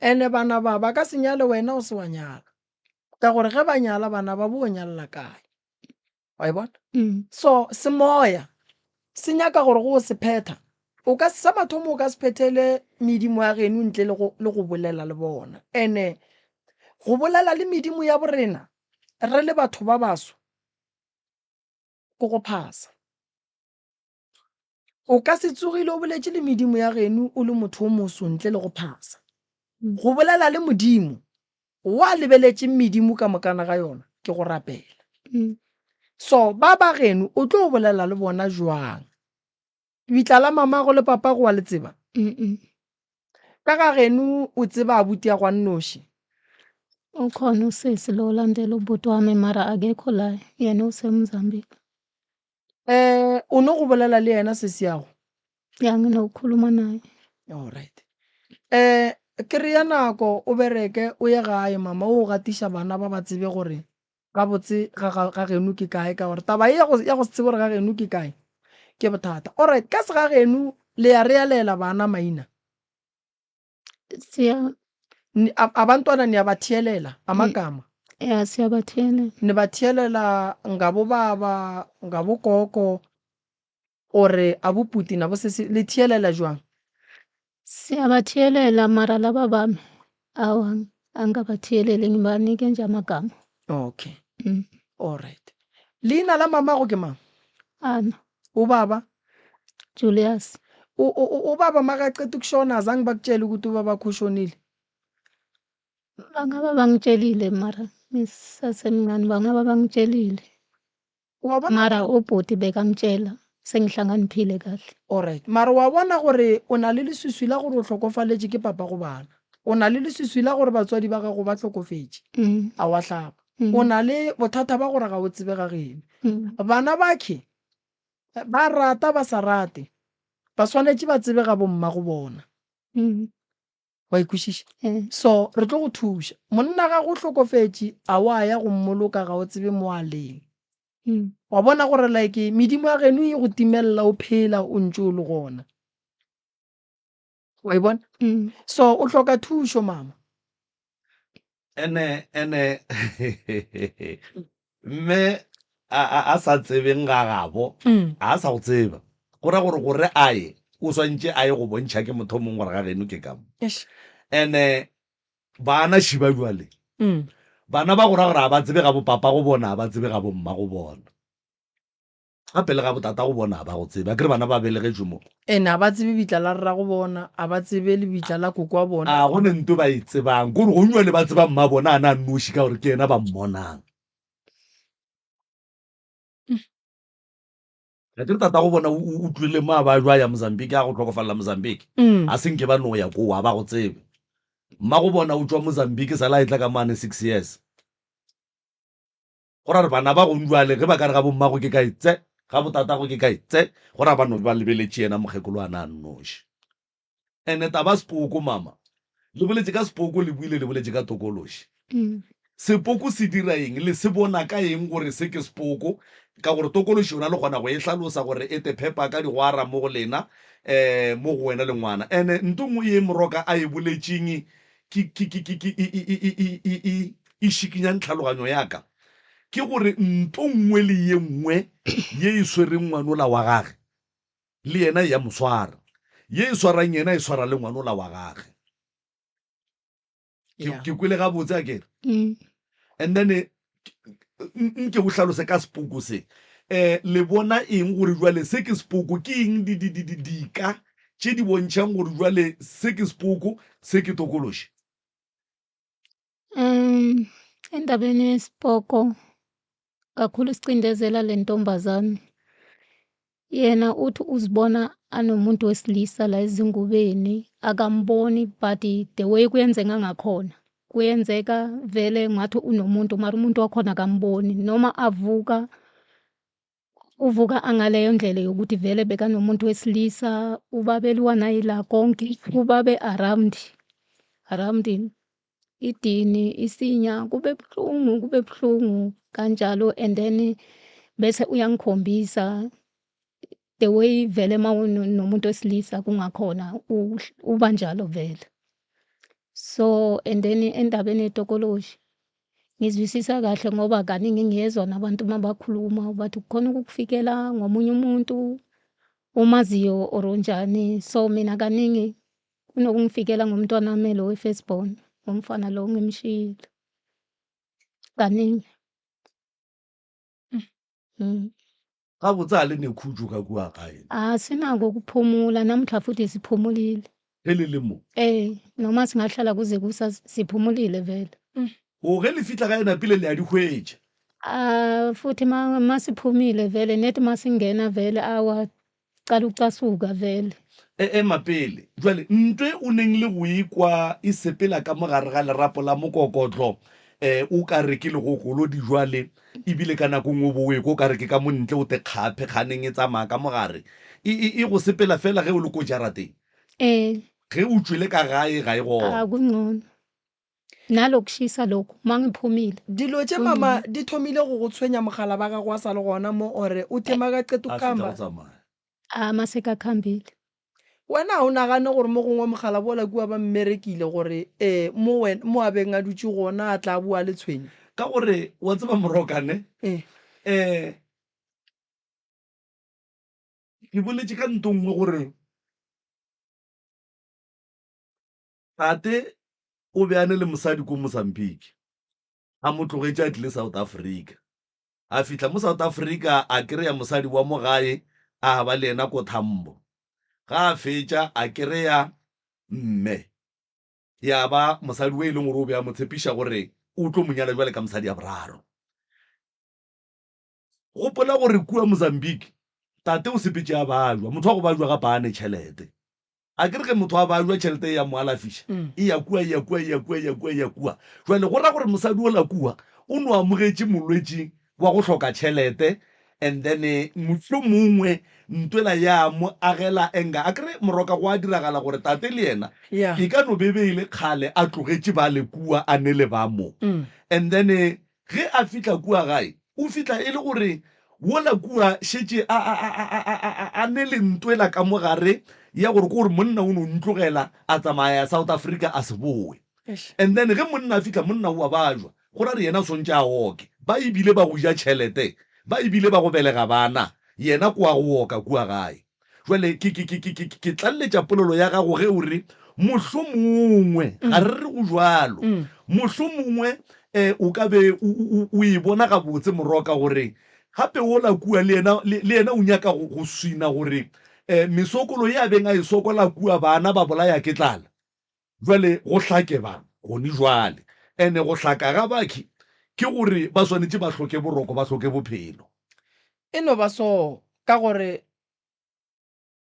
Speaker 2: Ene bana ba ba ka se nyale wena o se wa nyala. Ka gore ge ba nyala bana ba bo nyalela kae? Wa e bona? So semoya se nyaka gore go se phetha o ka sa mathomo o ka se phethele medimo ya geno ntle le go le go bolela le bona. Ene go bolela le medimo ya borena re le batho ba baso ke go phasa. O ka se tsogile o boletše le medimo ya geno o le motho o moso ntle le go phasa. Go bolela le Modimo wa lebeletše medimo ka mokana ga yona ke go rapela. So ba ba geno o tlo bolela le bona jwang? Lebitla la mamago le papago wa le tseba? Ka ga geno o tseba abuti ya gwa nnoši?
Speaker 3: Ukhona usisi lo olandela ubhuti wami mara akekho la yena useMozambique.
Speaker 2: Eh o no go bolela le yena sesi yago?
Speaker 3: Ya nginokukhuluma naye.
Speaker 2: All right. Eh kry-a nako o bereke o ye gae mama o gatiša bana ba ba tsebe gore gabotse ga ga ga geno ke kae ka gore taba ye ya go ya go se tsebe gore ga geno ke kae ke bothata. All right ka se ga geno le ya realela bana maina?
Speaker 3: Siya
Speaker 2: Ni- a- abantwana niyabatheelela amagama?
Speaker 3: Ya siyabatheelela.
Speaker 2: Nibatheelela ngabobaba ngabogogo ore abuputi nabo sesi le theelela jwang?
Speaker 3: Siyabatheelela mara laba bami awa angabatheeleli ngibanike nje amagama.
Speaker 2: Okay.
Speaker 3: Mm.
Speaker 2: All right. Leina la mamago ke mang?
Speaker 3: Ana.
Speaker 2: Ubaba?
Speaker 3: Julius.
Speaker 2: Ubaba makaqeda ukushona azange bakutshele ukuthi ubaba wakho ushonile?
Speaker 3: Bangaba bangitshelile mara ngisasemncane bangaba bangitshelile.
Speaker 2: Wa bona?
Speaker 3: Mara ubhuti bekangitshela sengihlakaniphile kahle.
Speaker 2: Alright. Mara wa bona gore o na le leswiswi la gore o hlokofaletše ke papa go bana. O na le leswiswi la gore batswadi ba gago ba hlokofetše. A wa hlapa. O na le bothata ba gore ga o tsebe ga geno. Bana bakhe ba rata ba sa rate ba swanetše ba tsebe ga bomma go bona. Wa ikwešiša?
Speaker 3: Eh.
Speaker 2: So re tlo go thuša. Monna gago o hlokofetše a wa ya go mmoloka ga o tsebe mo a leng. Wa bona gore like medimo ya geno e go timelela o phela o ntše o le gona. Wa e bona? So o hloka thušo mama.
Speaker 1: Ene ene mme a a a sa tsebeng ga gabo a sa go tseba go ra gore gore a ye o swantše a ye go bontšha ke motho o mongwe gore ga geno ke ka mo. Ene bana šiba bjale bana ba go ra gore a ba tsebe ga bo papa go bona a ba tsebe ga bo mma go bona. Gape le ga bo tata go bona a ba go tsebe. Akere bana ba belegetšwe mo.
Speaker 2: Ene a ba tsebe bitla la rrago bona, a ba tsebe lebitla la koko wa bona.
Speaker 1: A go ne nto ba e tsebang. Kore gong jwale ba tseba mma bona a na a nnoši ka gore ke yena ba mmonang. Akere tata go bona o tlwele mo a ba jwa ya Mozambique a go hlokofalela Mozambique. A se nke ba no ya koo a ba go tsebe. Mma go bona o tšwa Mozambique sala a etla ka mane 6 years. Go ra gore bana ba gong jwale ge ba ka re ga bommago ke kae tse, ga botatago ke kae tse, go ra ba no ba lebeletše yena mokgekolo a na a nnoši. Ene taba sepoko mama, le boletše ka sepoko le boile le boletše ka tokološi. Sepoko se dira eng? Le se bona ka eng gore se ke sepoko? Ka gore tokološi yona le kgona go e hlalosa gore e te phepa ka digwara mo go lena, um mo go wena le ngwana. Ene nto nngwe ye Moroka a e boletšeng ke, ke, ke, ke, ke, e, e, e, e, e, e, e šikinyang tlhaloganyo ya ka, ke gore nto nngwe le ye nngwe ye e swereng ngwanola wa gage, le yena e ya mo swara. Ye e swarang yena e swara le ngwanola wa gage. Ke,
Speaker 2: Yeah.
Speaker 1: ke kwele gabotse a kere?
Speaker 3: Mm.
Speaker 1: And then eh, nke o hlalose ka sepoko se. Eh, le bona eng gore jwale se ke sepoko? Ke eng di, di, di, di, dika tše di bontšhang gore jwale se ke sepoko, se ke tokološi?
Speaker 3: Um, endabeni yesipoko kakhulu sicindezela le ntombazane. Yena uthi uzibona anomuntu wesilisa la ezingubeni akamboni but the way kuyenzeka ngakhona kuyenzeka vele ngathi unomuntu mara umuntu wakhona akamboni noma avuka Uvuka angaleyo ndlela yokuthi vele bekanomuntu wesilisa ubabeliwa nayila konke kubabe around around idini isinya kube buhlungu kube buhlungu kanjalo and then bese uyangikhombisa the way vele uma unomuntu wesilisa kungakhona uba njalo vele. So and then endabeni yetokoloshi Ngizwisisa kahle ngoba kaningi ngiyezwa nabantu uma bakhuluma bathi kukhona ukukufikela ngomunye umuntu omaziyo or onjani. So mina kaningi kunokungifikela ngomntwanami lo we-first born, ngomfana lo ngimshiyile kaningi. Mm.
Speaker 1: Gabotse a le ne khutšo ka kua gae?
Speaker 3: A sinako ukuphumula namuhla futhi siphumulile.
Speaker 1: Ge le le mo?
Speaker 3: Ee, noma singahlala kuze kusa siphumulile vele.
Speaker 1: O ge le fihla gae napile le a di hwetša?
Speaker 3: Ah futhi ma masiphumile vele nethi masingena vele awa Qala ukucasuka vele.
Speaker 1: E ema pele. Bjale, nto e o neng le go e kwa e sepela ka mo gare ga lerapo la mokokotlo, e, o ka re ke legokolodi bjale, ebile ka nako nngwe o bo o e kwa o ka re ke ka mo ntle o te kgaphe, kganeng e tsamaya ka mo gare. E, e, e go sepela feela ge o le ko jarateng.
Speaker 3: Ee.
Speaker 1: Ge o tšwele ka gae, ga e gona.
Speaker 3: A kungcono. Nalokushisa lokhu mangiphumile.
Speaker 2: Dilo tše mama di thomile go go tshwenya mogala ba gago a sa le gona mo ore o the makaqeta
Speaker 1: A fetša
Speaker 2: kukhamba.
Speaker 1: go tsamaya.
Speaker 3: A masekakhambile.
Speaker 2: Wena ga o nagane gore mo gongwe mogala bola kua ba mmerekile gore ee mo wena mo a beng a dutše gona a tla boa le tshwenyo?
Speaker 1: Ka gore wa tseba Morokane,
Speaker 2: Ee.
Speaker 1: eh, ke boletše ka nto nngwe gore Tate o be a ne le mosadi ko Mozambique, a mo tlogetše a tlile South Africa. A fihla mo South Africa a kereya mosadi wa mo gae a ba le yena ko Tambo. Ga a fetša a kereya mme, ya ba mosadi o e leng gore o be a mo tshepiša gore o tlo mo nyala bjale ka mosadi ya boraro. Gopola gore kua Mozambique tate o sepetše a bajwa, motho wa go bajwa gape a ne tšhelete. A ke re ge motho a bajwa tšhelete e ya mo alafiša, e ya kua, e ya kua, e ya kua, e ya kua, e ya kua. Jwale go ra gore mosadi ola kua o no amogetše molwetši wa go hloka tšhelete and then mohlomongwe ntwela ya mo agela anger. A ke re moroka go a diragala gore tate le yena e ka no be be e le kgale a tlogetše bale kua a ne le ba mo and then ge a fihla kua gae o fihla e le gore. Wola kua šetše a, a, a, a, a, a, a, a ne le ntwela ka mo gare ya gore ke gore monna o no ntlogela a tsamaya ya South Africa a se bowe. And then ge monna a fihla, monna o a bajwa, go ra re yena o swantše a oke. Ba ebile ba go ja tšhelete, ba ebile ba go belega bana, yena ko a go oka kua gae. Jwale ke, ke, ke, ke, ke, ke tlaleletša polelo ya gago ge o re, mohlomongwe, ga re re go jwalo, mohlomongwe um o ka be o, o, o e bona gabotse Moroka gore gape wola kua le yena, le, le yena o nyaka go, go swina gore um mesokolo ye a beng a e sokola kua bana ba bolaya ke tlala. Jwale go hlake ba gone jwale. Ene go hlaka ga bakhi ke gore ba swanetše ba hloke boroko, ba hloke bophelo.
Speaker 2: E no ba so, ka gore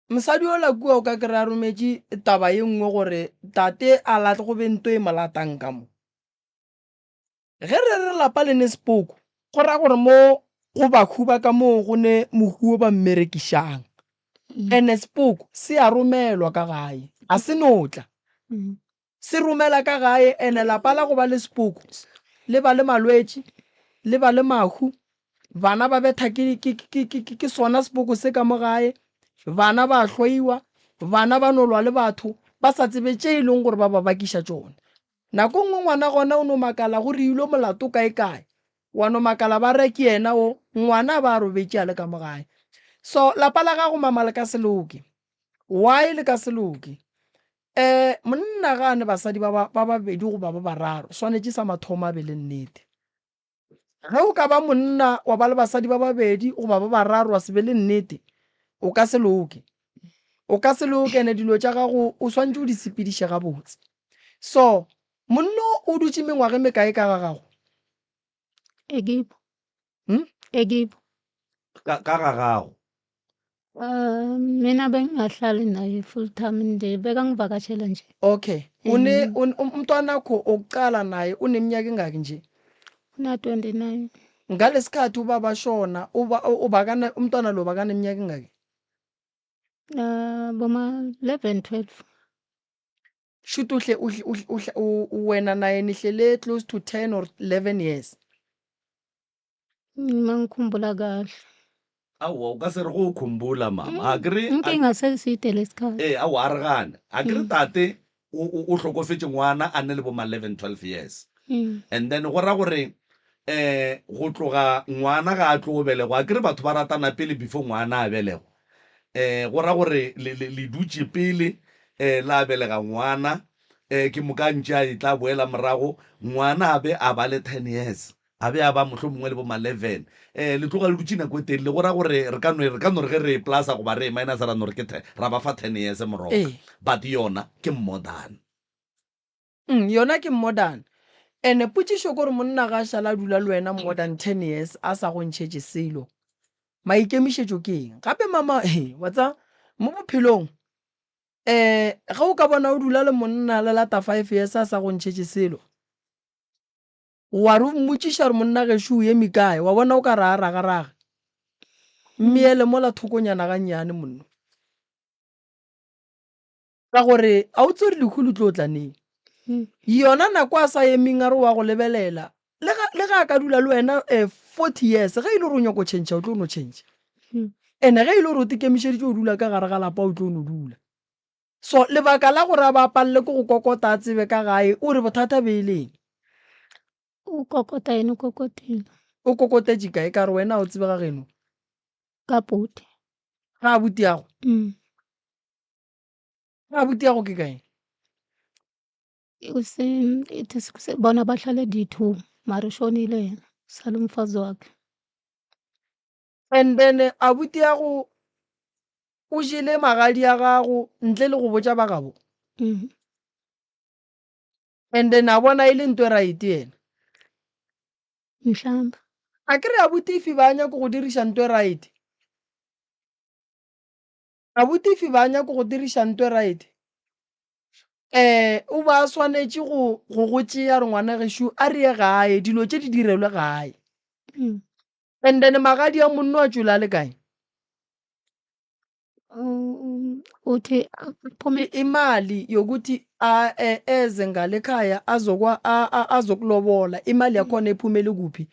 Speaker 2: mosadi yola kua o ka kry-a rometše taba ye nngwe gore tate a latle go be nto e mo latang ka mo. Ge re re lapa le ne sepoko, go ra gore mo go bahu ba ka moo go ne mohu o ba mmerekišang. Ene sepoko se a romelwa ka gae, a se no tla. Se romela ka gae ene lapa la go ba le sepoko le ba le malwetši, le ba le mahu, bana ba betha ke, ke, ke, ke, ke, ke sona sepoko se ka mo gae, bana ba hloiwa, bana ba no lwa le batho ba sa tsebe tše e leng gore ba ba bakiša tšona. Nako nngwe ngwana gona o no makala go reilwe molato kae kae, wa no makala ba re ke yena o, ngwana a ba a robetše a le ka mo gae. So lapa la gago mama le ka se loke. Why le ka se loke? Um monna ga a ne basadi ba ba ba babedi goba ba bararo, swanetše sa mathomo a be le nnete. Ge o ka ba monna wa ba le basadi ba babedi goba ba bararo wa se be le nnete, o ka se loke. O ka se loke ene dilo tša gago o swanetše o di sepediše gabotse. So monno o dutše mengwaga e mekae ka ga gago?
Speaker 3: Ekibo.
Speaker 2: Hmm?
Speaker 3: Ekibo.
Speaker 1: Ka, ka ga gago.
Speaker 3: Uh, mina bengingahlali naye full time nje bekangivakashela nje.
Speaker 2: Okay. Une mm. umntwanakho okuqala naye uneminyaka engaki nje?
Speaker 3: Una 29.
Speaker 2: Ngalesikhathi ubaba shona uba ubakana umntwana lo bakana iminyaka engaki?
Speaker 3: Uh, boma 11 12.
Speaker 2: Shuthi uhle uhle uhle wena naye nihlele close to 10 or 11 years.
Speaker 3: Mangikhumbula kahle.
Speaker 1: Aowa, o ka se re go khumbula mama. A ke re
Speaker 3: Nkinga seside lesikhathi.
Speaker 1: Ee, aowa a re gane. A ke re tate o o o hlokofetše ngwana a ne le bo ma 11, 12 years. And then go ra gore eh go tloga ngwana ga a tlo belegwa, a ke re batho ba ratana pele before ngwana a belegwa. Eh go ra gore le le le dutše pele eh la belega ngwana eh ke moka ntše a e tla boela morago ngwana a be a ba le 10 years. A be a ba mohlomongwe le bo ma 11. Eh, le tloga le dutše nako e telele, go ra gore re ka no, re ka no re ge re e plasa goba re e minus ra no re ke ten, ra ba fa ten years moroka.
Speaker 2: Ee.
Speaker 1: But yona ke modern.
Speaker 2: Mm, yona ke modern. Ene potšišo ke gore monna ga a šala a dula le wena more than ten years a sa go ntšhetše selo, maikemišetšo ke eng? Gape mama, he, wa tseba mo bophelong um ge o ka bona o dula le monna le lata five years a sa go ntšhetše selo, Wa re o mmotšiša gore monna gešo o eme kae, wa bona o ka re a ragarage. Mmeele mola thokonyana gannyane monno. Ka gore a o tsebe gore lehu le tlo tla neng. Yona nako a sa emeng a re wa go lebelela, le ga, le ga a ka dula le wena 40 years, ge e le gore o nyako tšhentšha o tlo no tšhentšha. Ene ge e le gore o tekemišeditše go dula ka gare ga lapa o tlo no dula. So lebaka la gore a ba palele ke go kokota a tsebe ka gae o re bothata be e le eng?
Speaker 3: O kokota yena o kokotile.
Speaker 2: O kokotetše kae ka re wena o tsebe ga geno?
Speaker 3: Ka buti.
Speaker 2: Ga abuti yago?
Speaker 3: Mm.
Speaker 2: Ga abuti yago ke kae?
Speaker 3: Bona bahlale di-two mara ushonile yena sala umfazi wakhe.
Speaker 2: And then abuti yago o jele magadi a gago ntle le go botša ba gabo?
Speaker 3: Mm.
Speaker 2: And then a bona e le nto e right yena?
Speaker 3: Mhlawumbe.
Speaker 2: A ke re abuti if ba nyako go diriša nto e right? Abuti if ba nyako go diriša nto e right? Eh, o ba a swanetše go go go tšea re ngwana gešo a re ye gae, dilo tše di direlwe gae.
Speaker 3: Mm.
Speaker 2: And then magadi a monno a tšwele a le kae?
Speaker 3: Uthi aphume
Speaker 2: Imali yokuthi a e, eze ngale ekhaya azokwa azokulobola imali yakhona iphumele kuphi?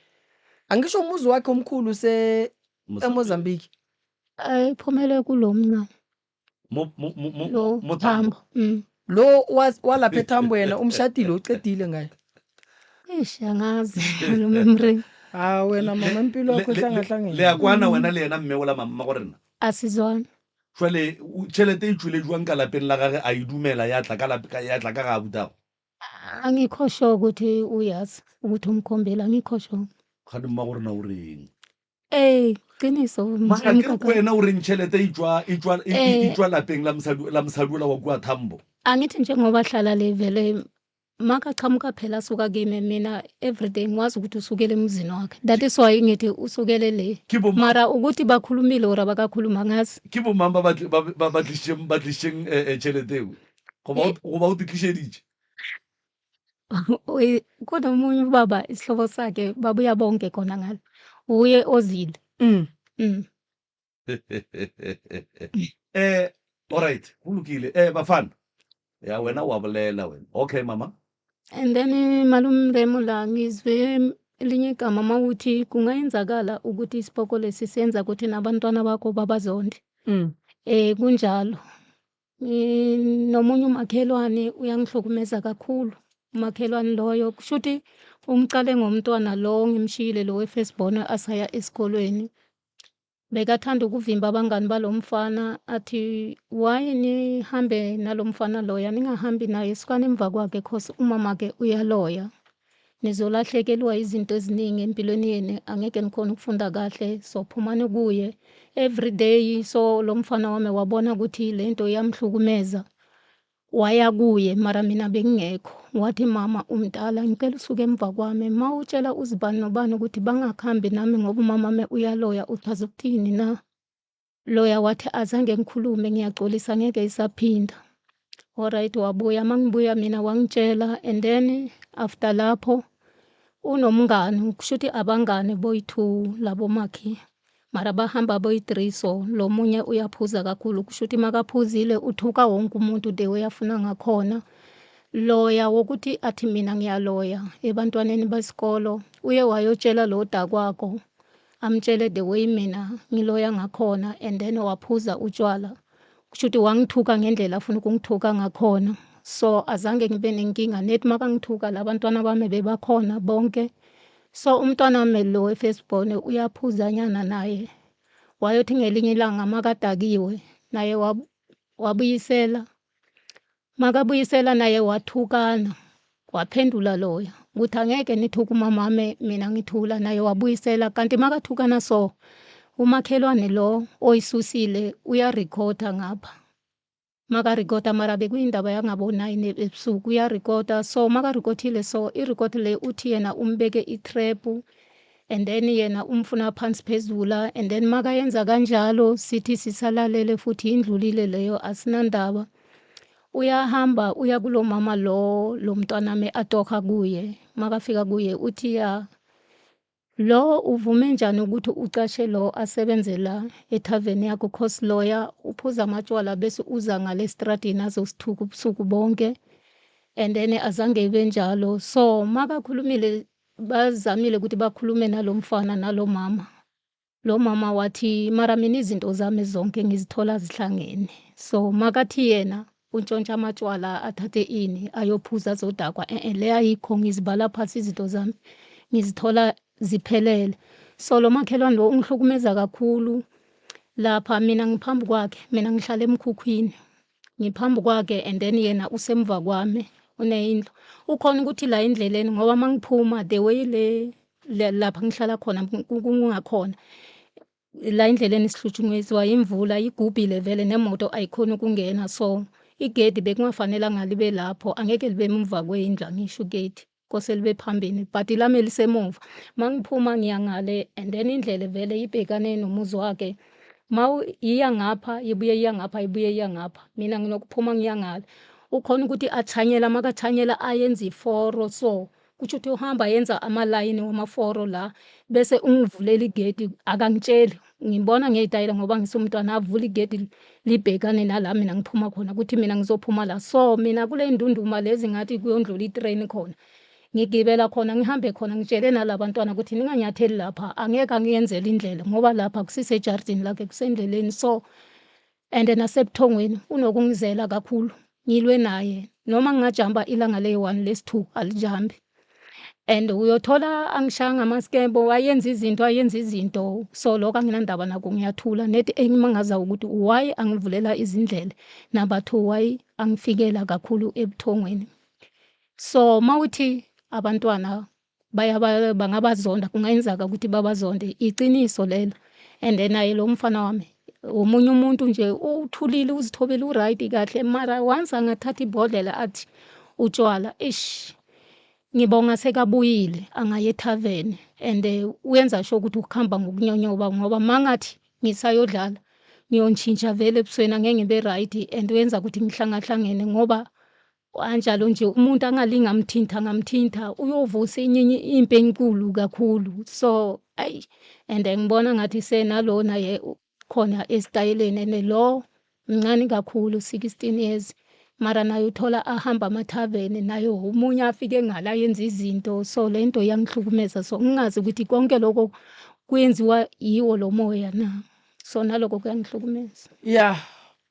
Speaker 2: Angisho umuzi wakhe omkhulu se. EMozambique.
Speaker 3: Iphumele kulo mncane.
Speaker 1: Mo mo mo mo
Speaker 3: Lo
Speaker 1: mo Thambo.
Speaker 3: Thambo. Mm.
Speaker 2: Lo wa wa lapha eThambo yena umshadile ucedile ngaye.
Speaker 3: Eish angazi malume Mre.
Speaker 2: Ha wena mama impilo yakho ihlangahlangene.
Speaker 1: Le a kwana wena le yena mme ola mamma go rena.
Speaker 3: Asizwana.
Speaker 1: Jwale tšhelete e tšwile jwang ka lapeng la gage a e dumela ya tla ka ya tla ka ga abutago?
Speaker 3: Angikho sure ukuthi uyazi ukuthi umkhombile angikho sure.
Speaker 1: Kgane mma go rena o reng?
Speaker 3: Ee, qiniso
Speaker 1: Mara ke re wena o reng tšhelete e tšwa e tšwa e, e, e tšwa lapeng la mosadi la mosadi ola wa kua Thambo.
Speaker 3: Angithi njengoba hlala le vele makaqhamuka phela asuka kimi mina everyday ngiwazi ukuthi usukele emzini wakhe that is why ngithi usukele le
Speaker 1: Ke bo
Speaker 3: mara ukuthi bakhulumile or abakakhulumi angazi
Speaker 1: ke bo mang ba ba tli- ba ba ba tlišitšeng ba tlišitšeng eh, eh, tšhelete eo? Goba o goba o te tlišeditše?
Speaker 3: Kunomunye ubaba isihlobo sakhe babuya bonke khona ngale uye ozile
Speaker 2: Mm.
Speaker 3: mm.
Speaker 1: Eh, alright, go lokile. Eh, bafana. Ya wena wa bolela wena. Okay mama.
Speaker 3: And then malume Mremo la ngizwe elinye igama mawuthi kungayenzakala ukuthi isipoko lesi senza ukuthi nabantwana bakho babazonde.
Speaker 2: Mm.
Speaker 3: Eh kunjalo. Nomunye umakhelwane uyangihlukumeza kakhulu. Umakhelwane loyo kushuthi umcale ngomntwana lo ngimshiyile lo we-first born asaya esikolweni. Bekathanda ukuvimba abangani balo mfana athi why nihambe nalo mfana loya ningahambi naye sukani emva kwakhe cause umamakhe uyaloya. Nizolahlekelwa izinto eziningi empilweni yenu angeke nikhone ukufunda kahle so phumani kuye every day. So lo mfana wami wabona ukuthi lento iyamhlukumeza waya kuye mara mina bengingekho. Wathi mama umdala ngicela usuke emva kwami ma utshela uzibani nobani ukuthi bangakhambi nami ngoba umama wami uyaloya uchaza ukuthini na? Loya wathi azange ngikhulume ngiyaxolisa ngeke isaphinda. Alright wabuya mangibuya mina wangitshela and then after lapho unomngani kushuthi abangani boyi-two labo makhi mara bahamba boyi-three so lo munye uyaphuza kakhulu kushuthi makaphuzile uthuka wonke umuntu the way afuna ngakhona. Loya wokuthi athi mina ngiyaloya ebantwaneni besikolo uye wayotshela lo dakwako amtshele the way mina ngiloya ngakhona and then waphuza utshwala kushuthi wangithuka ngendlela afuna ukungithuka ngakhona. So azange ngibe nenkinga nethi makangithuka labantwana bami bebakhona bonke. So umntwana wami lo we-first born uyaphuzanyana naye wayothi ngelinye ilanga makadakiwe naye wabuyisela makabuyisela naye wathukana waphendula loya ukuthi angeke nithuke umamame mina ngithula naye wabuyisela kanti makathukana so umakhelwane lo oyisusile uyarekhoda ngapha makarekhoda mara bekuyindaba yangabo 9 ebusuku uyarekhoda so makarekhodile so irekhodi le uthi yena umbeke i-trap and then yena umfuna phansi phezula and then makayenza kanjalo sithi sisalalele futhi indlulile leyo asinandaba. Uyahamba uya kulo mama lo lo mntwanami atoha kuye makafika kuye uthi ya lo uvume njani ukuthi ucashe lo asebenze la ethaveni yakho cause loya uphuza amatshwala bese uza ngale estradini azosithuka ubusuku bonke and then azange ibe njalo. So makakhulumile bazamile ukuthi bakhulume nalo mfana nalo mama. Lo mama wathi mara mina izinto zami zonke ngizithola zihlangene. So makathi yena untshontsha amatshwala athathe ini ayophuza azodakwa eh le ayikho ngizibala phasi izinto zami ngizithola ziphelele. So lo makhelwane lo ungihlukumeza kakhulu lapha mina ngiphambi kwakhe mina ngihlala emkhukhwini ngiphambi kwakhe and then yena usemva kwami uneyindlu ukhona ukuthi la endleleni ngoba mangiphuma the way le lapha ngihlala khona kungakhona la endleleni sihlutshunyezwa imvula igubhile vele nemoto ayikhoni ukungena so igedi bekungafanelanga libe lapho angeke libe emuva kwendlu angisho igedi kose libe phambili but lami lisemuva mangiphuma ngiya ngale and then indlela vele ibhekane nomuzi wakhe ma iya ngapha ibuye iya ngapha ibuye iya ngapha mina nginokuphuma ngiya ngale ukhona ukuthi athanyela makathanyela ayenze iforo so kusho ukuthi uhamba yenza amalayini wamaforo la bese ungivulela igedi akangitsheli ngibona ngeyitayela ngoba ngisumntwana avula igedi libhekane nala mina ngiphuma khona ukuthi mina ngizophuma la so mina kule ndunduma lezi ngathi kuyondlula itrain khona. Ngigibela khona ngihambe khona ngitshele nalabantwana ukuthi ninganyatheli lapha angeke angiyenzele indlela ngoba lapha kusisejardini lakhe kusendleleni so and nasebuthongweni unokungizela kakhulu ngilwe naye noma ngingajamba ilanga leyi-one lesi-two alijambi and uyothola angishaya ngamaskembo ayenza izinto ayenza izinto so lokho anginandaba nako ngiyathula net engimangaza ukuthi why angivulela izindlela number two why angifikela kakhulu ebuthongweni So mawuthi abantwana bayaba bangabazonda kungenzeka ukuthi babazonde iqiniso lelo and naye lo mfana wami omunye umuntu nje uthulile uzithobile uright kahle mara once angathatha ibhodlela athi utshwala ish ngibonga sekabuyile angaye ethaveni and eh, uyenza sure ukuthi ukuhamba ngokunyonyoba ngoba mangathi ngisayodlala ngiyontshintsha vele ebusweni angeke ngibe right and uyenza ukuthi ngihlangahlangene ngoba Kanjalo nje umuntu angalinga amthintha ngamthintha uyovusa inye impi enkulu kakhulu so ayi and ngibona ngathi senalo naye khona esitayeleni and lo mncane kakhulu 16 years mara naye uthola ahamba amathaveni naye omunye afike ngala yenza izinto so le nto iyangihlukumeza so ngingazi ukuthi konke lokho kuyenziwa yiwo lo moya na so naloko kuyangihlukumeza
Speaker 2: ya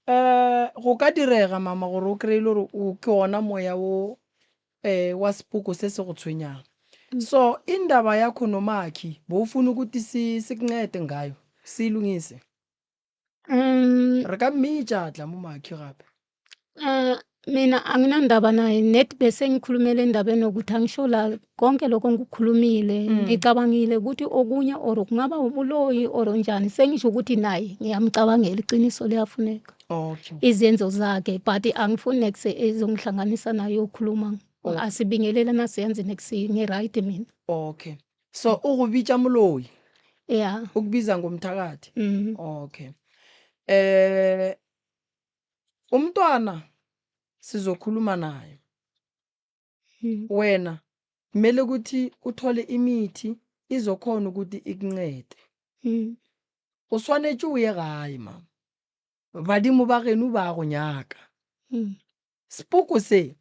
Speaker 2: Eh, go ka direga mama gore o kry-e le gore o ke ona moya wo eh wa sepoko se se go tshwenyang. So indaba yakho nomakhi bowufuna ukuthi si sikuncede ngayo siyilungise. Re ka mmitša a tla mo makhi gape.
Speaker 3: Eh mina anginandaba naye net bese ngikhulumela endabeni yokuthi angisho la konke lokho ngikukhulumile mm. ngicabangile ukuthi okunye or kungaba ubuloyi or njani sengisho ukuthi naye ngiyamcabangela iqiniso liyafuneka
Speaker 2: okay.
Speaker 3: izenzo zakhe but angifuni nex ezongihlanganisa naye yokhuluma oh. asibingelele nasiyenze nex ngi-right mina
Speaker 2: okay so ukubitja mloyi
Speaker 3: yeah
Speaker 2: ukubiza ngomthakathi
Speaker 3: mm.
Speaker 2: okay eh Umntwana sizokhuluma naye.
Speaker 3: Mm.
Speaker 2: Wena kumele ukuthi uthole imithi izokhona ukuthi ikuncede.
Speaker 3: Mm.
Speaker 2: O swanetše o ye gae mama. Badimo ba geno ba go nyaka.
Speaker 3: Mm.
Speaker 2: Sepoko se